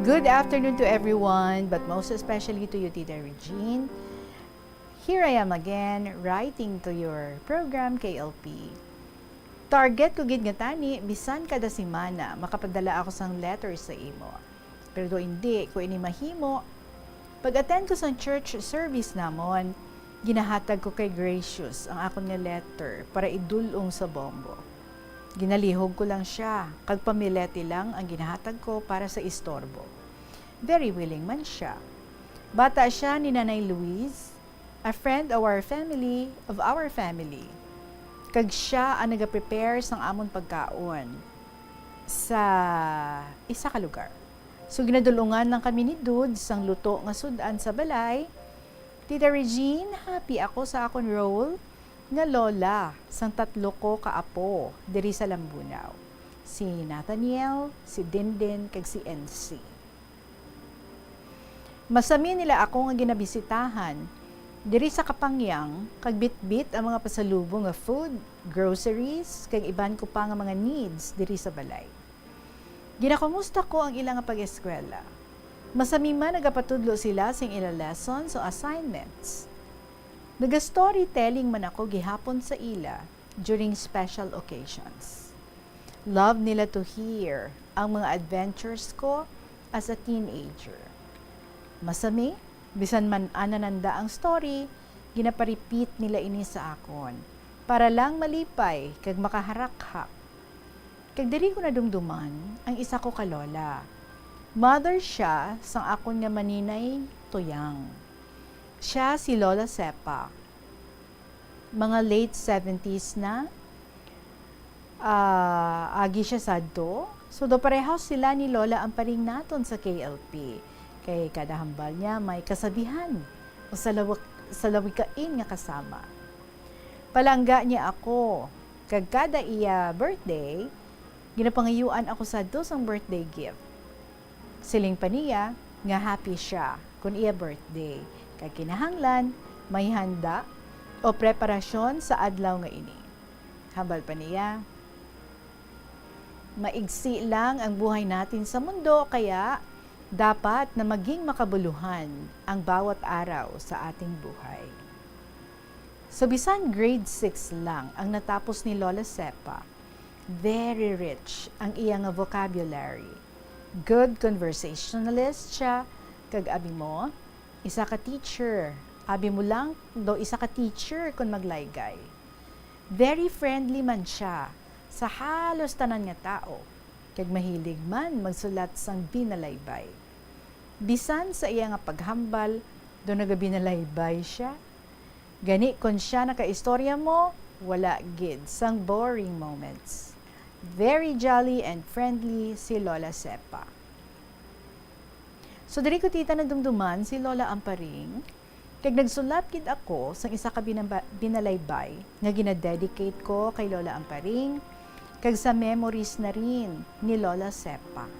Good afternoon to everyone, but most especially to you, Tita Regine. Here I am again, writing to your program, K L P. Target ko gid nga tani, bisan kada semana, makapadala ako sang letter sa imo. Pero do hindi ko ini mahimo, pag-attend ko sang church service namon, ginahatag ko kay Gracious ang akon nga letter para idul-ong sa bombo. Ginalihog ko lang sia, kag pamilete lang ang ginahatag ko para sa istorbo. Very willing man sia. Bata sia ni Nanay Louise, a friend of our family, of our family. Kag sia ang nagaprepare sang amon pagkaon sa isa ka lugar. So, ginadul-ungan lang kami ni Dudes sang luto nga sud-an sa balay. Tita Regine, happy ako sa akon role nga lola sang tatlo ko ka apo diri sa Lambunao, si Nathaniel, si Dindin, kag si N C. Masami nila ako nga ginabisitahan diri sa Kapangyang, kag bitbit ang mga pasalubong nga food, groceries, kag iban ko pa nga mga needs diri sa balay. Ginakumusta ko ang ila nga pag-eskwela. Masami man nagapatudlo sila sing ila lessons o assignments. Naga-storytelling man ako gihapon sa ila during special occasions. Love nila to hear ang mga adventures ko as a teenager. Masami, bisan man anananda ang story, ginapa-repeat nila ini sa akon, para lang malipay kag makaharakhak. Kag diri ko nadumduman ang isa ko ka lola. Mother siya sang akon nga maninay Tuyang. Siya si Lola Sepa. Mga late seventies na, ah, agi siya sadto. So, daw pareho sila ni Lola Amparing naton sa K L P. Kay kada hambal niya may kasabihan o salawak-, salawikain nga kasama. Palangga niya ako, kag kada iya birthday, ginapangayuan ako sadto sang birthday gift. Siling pa niya nga happy siya kon iya birthday, kag kinahanglan may handa o preparasyon sa adlaw nga ini. Hambal pa niya, Maigsi lang ang buhay natin sa mundo, kaya dapat na maging makabuluhan ang bawat araw sa ating buhay. So, bisan grade six lang ang natapos ni Lola Sepa, very rich ang iya nga vocabulary. Good conversationalist siya, kag abi mo, isa ka teacher. Abi mo lang, daw isa ka teacher kon maglaygay. Very friendly man siya sa halos tanan nga tawo, kag mahilig man magsulat sang binalaybay. Bisan sa iya nga paghambal, daw nagabinalaybay siya. Gani, kon siya nakaistorya mo, wala gid sang boring moments. Very jolly and friendly si Lola Sepa. So, diri ko, tita, nadumduman si Lola Amparing, kag nagsulat gid ako sang isa ka binamba-, binalaybay nga ginadedicate ko kay Lola Amparing, kag sa memories na rin ni Lola Sepa.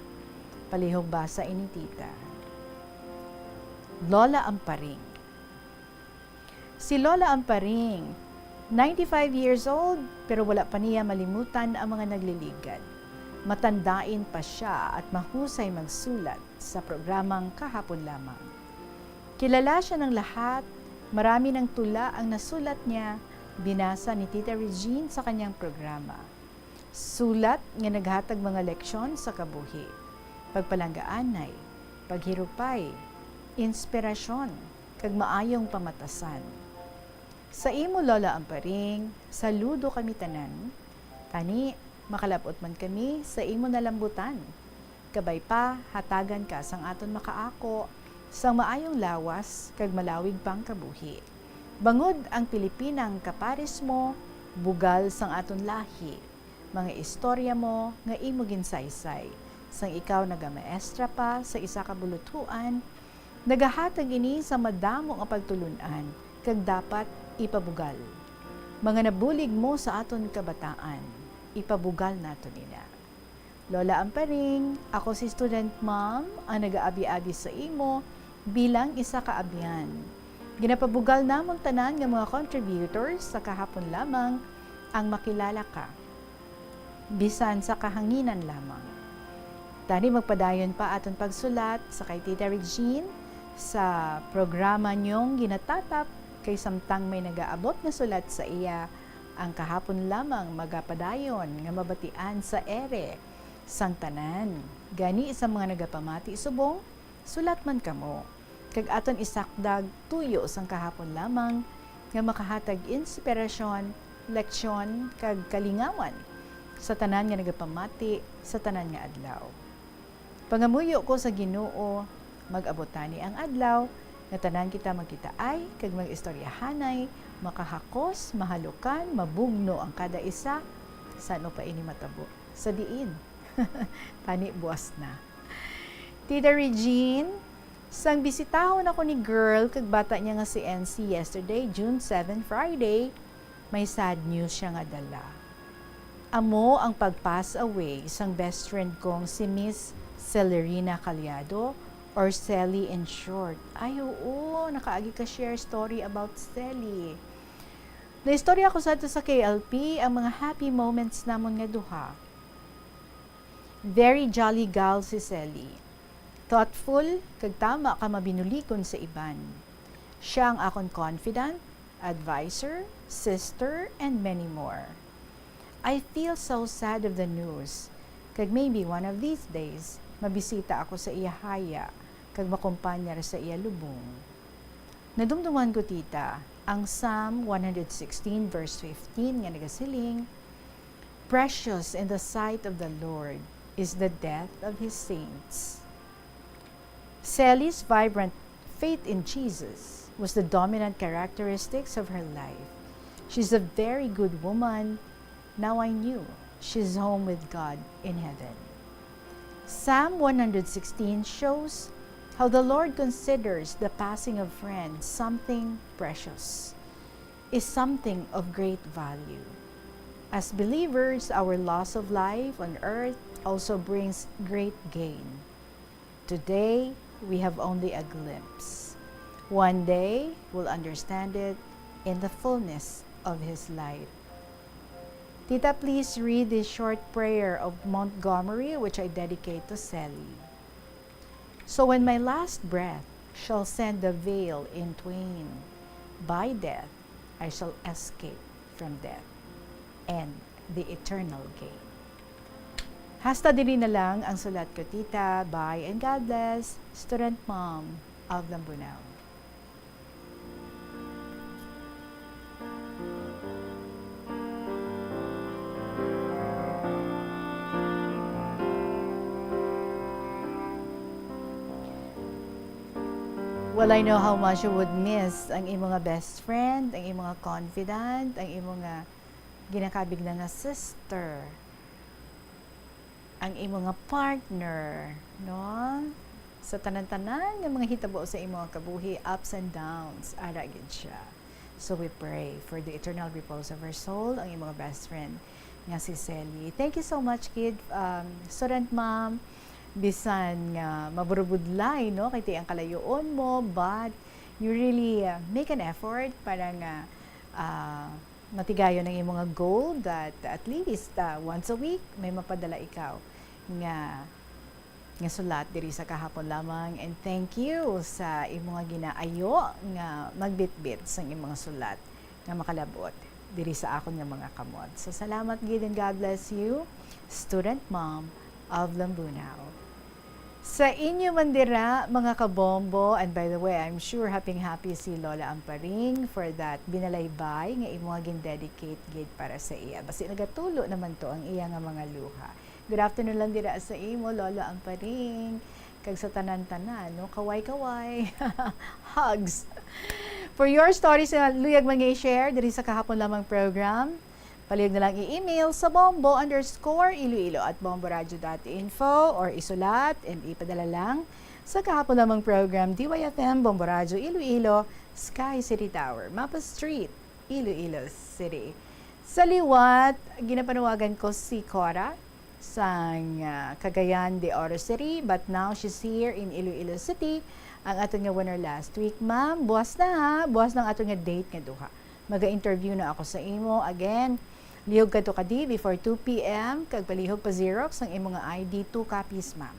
Palihog basa ini, tita. Lola Amparing. Si Lola Amparing, ninety-five years old, pero wala pa niya malimutan ang mga nagliligad. Matandain pa siya at mahusay magsulat sa programang Kahapon Lamang. Kilala siya ng lahat, marami ng tula ang nasulat niya, binasa ni Tita Regine sa kanyang programa. Sulat nga naghatag mga leksyon sa kabuhi, pagpalanggaanay, paghirupay, inspirasyon, kag maayong pamatasan. Sa imo, Lola Amparing, saludo kami tanan. Tani, makalab-ot man kami sa imo nalambutan. Kabay pa, hatagan ka sang aton makaako sang maayong lawas kag malawig pang kabuhi. Bangod ang Pilipinang kapares mo, bugal sang aton lahi, mga istorya mo nga imo ginsaysay, sang ikaw nagamaestra pa sa isa ka buluthuan, nagahatag ini sa madamo nga pagtulon-an kag dapat ipabugal. Mga nabulig mo sa aton kabataan, ipabugal naton ina. Lola Amparing, ako si student mom ang nagaabi-abi sa imo bilang isa ka abyan. Ginapabugal namon tanan nga mga contributors sa Kahapon Lamang ang makilala ka, bisan sa kahanginan lamang. Tani, magpadayon pa aton pagsulat sa kay Tita Regine sa programa niyong ginatatap, kay samtang may nagaabot nga sulat sa iya, ang Kahapon Lamang magapadayon nga mabatian sa ere sang tanan. Gani, sa mga nagapamati subong, sulat man kamo, kag aton isakdag tuyo sang Kahapon Lamang nga makahatag inspirasyon, leksyon, kag kalingawan sa tanan nga nagapamati sa tanan nga adlaw. Pangamuyo ko sa Ginoo, mag-abot tani ang adlaw nga tanan kita magkitaay kag mag-istoryahanay, makahakos, mahalukan, mabugno ang kada isa. San-o pa ini matabo? Sa diin? Tani, buas na. Tita Regine, sang bisitahon ako ni girl kag bata niya nga si N C yesterday, June seven, Friday, may sad news siya nga dala. Amo ang pag-pass away sang best friend kong si Miss Celerina Caliado, or Celly in short. Ay, oo, nakaagi ka share story about Celly. Naistorya ko sadto sa K L P ang mga happy moments namon nga duha. Very jolly gal si Celly. Thoughtful, kag tama ka mabinuligon sa iban. Siya ang akon confidant, adviser, sister, and many more. I feel so sad of the news, kag maybe one of these days, mabisita ako sa iya haya, kag makumpanyar sa iya lubong. Nadumduman ko, tita, ang Psalm one hundred sixteen verse fifteen nga nagasiling, "Precious in the sight of the Lord is the death of his saints." Sally's vibrant faith in Jesus was the dominant characteristics of her life. She's a very good woman. Now I knew she's home with God in heaven. Psalm one hundred sixteen shows how the Lord considers the passing of friends something precious, is something of great value. As believers, our loss of life on earth also brings great gain. Today, we have only a glimpse. One day, we'll understand it in the fullness of His light. Tita, please read this short prayer of Montgomery, which I dedicate to Sally. So when my last breath shall send the veil in twain, by death I shall escape from death and the eternal gain. Hasta diri na lang ang sulat ko, Tita. Bye and God bless. Student Mom of Lambunao. Well, I know how much you would miss ang imo nga best friend, ang imo nga confidant, ang imo nga ginakabig na nga sister, ang imo nga partner, no? Sa tanan-tanan nga mga hitabo sa imo nga kabuhi, ups and downs, ara gid siya. So we pray for the eternal repose of her soul, ang imo nga best friend nga si Sally. Thank you so much, kid, um, Student Mom. Bisan nga maburubudlay, no, kay ti ang kalayoon mo, but you really, uh, make an effort para nga, uh, matigayon ang imong goal that at least, uh, once a week may mapadala ikaw nga, nga sulat diri sa Kahapon Lamang. And thank you sa imong ginaayo nga magbitbit sang imong sulat nga makalabot diri sa akon nga mga kamot. So, salamat gid and God bless you, Student Mom of Lambunao. Sa inyo man dira, mga kabombo, and by the way, I'm sure happy-happy si Lola Amparing for that binalaybay nga imo nga gindedicate gid para sa iya. Basi nagatulo naman to ang iya nga mga luha. Good afternoon lang dira sa imo, Lola Amparing. Kag sa tanan-tanan, no? Kaway-kaway. Hugs. For your stories nga luyag man nga i-share diri sa Kahapon Lamang program, palihog na lang i-email sa bombo underscore iloilo at bomboradio dot info or isulat and ipadala lang sa Kahapon Lamang program, D Y F M, Bombo Radyo Iloilo, Sky City Tower, Mapa Street, Iloilo City. Sa liwat, ginapanawagan ko si Cora sang, ah, Cagayan de Oro City, but now she's here in Iloilo City. Ang aton nga winner last week, ma'am, buwas na ha, buwas na ang aton nga date nga duha. Maga-interview na ako sa imo. Again, lihog kadto kadi before two P M, kag palihog pa Xerox ang imo nga I D, two copies, ma'am,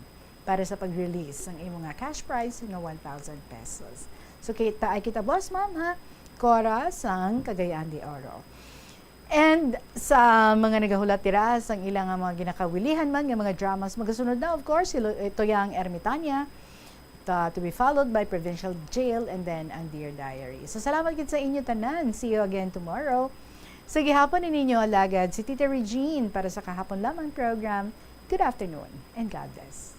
para sa pag-release sang imo nga cash prize nga one thousand pesos. So, kita ay kita, boss, ma'am, ha? Cora sang Cagayan de Oro. And sa mga nagahulat dira sang ila nga mga ginakawilihan man nga mga dramas, magasunod na, of course, si Lo-, eh, Toyang Ermitania, ta-, to be followed by Provincial Jail, and then ang Dear Diary. So, salamat gid sa inyo tanan. See you again tomorrow. Sa gihapon ni ninyo alagad, si Tita Regine para sa Kahapon Lamang program. Good afternoon and God bless.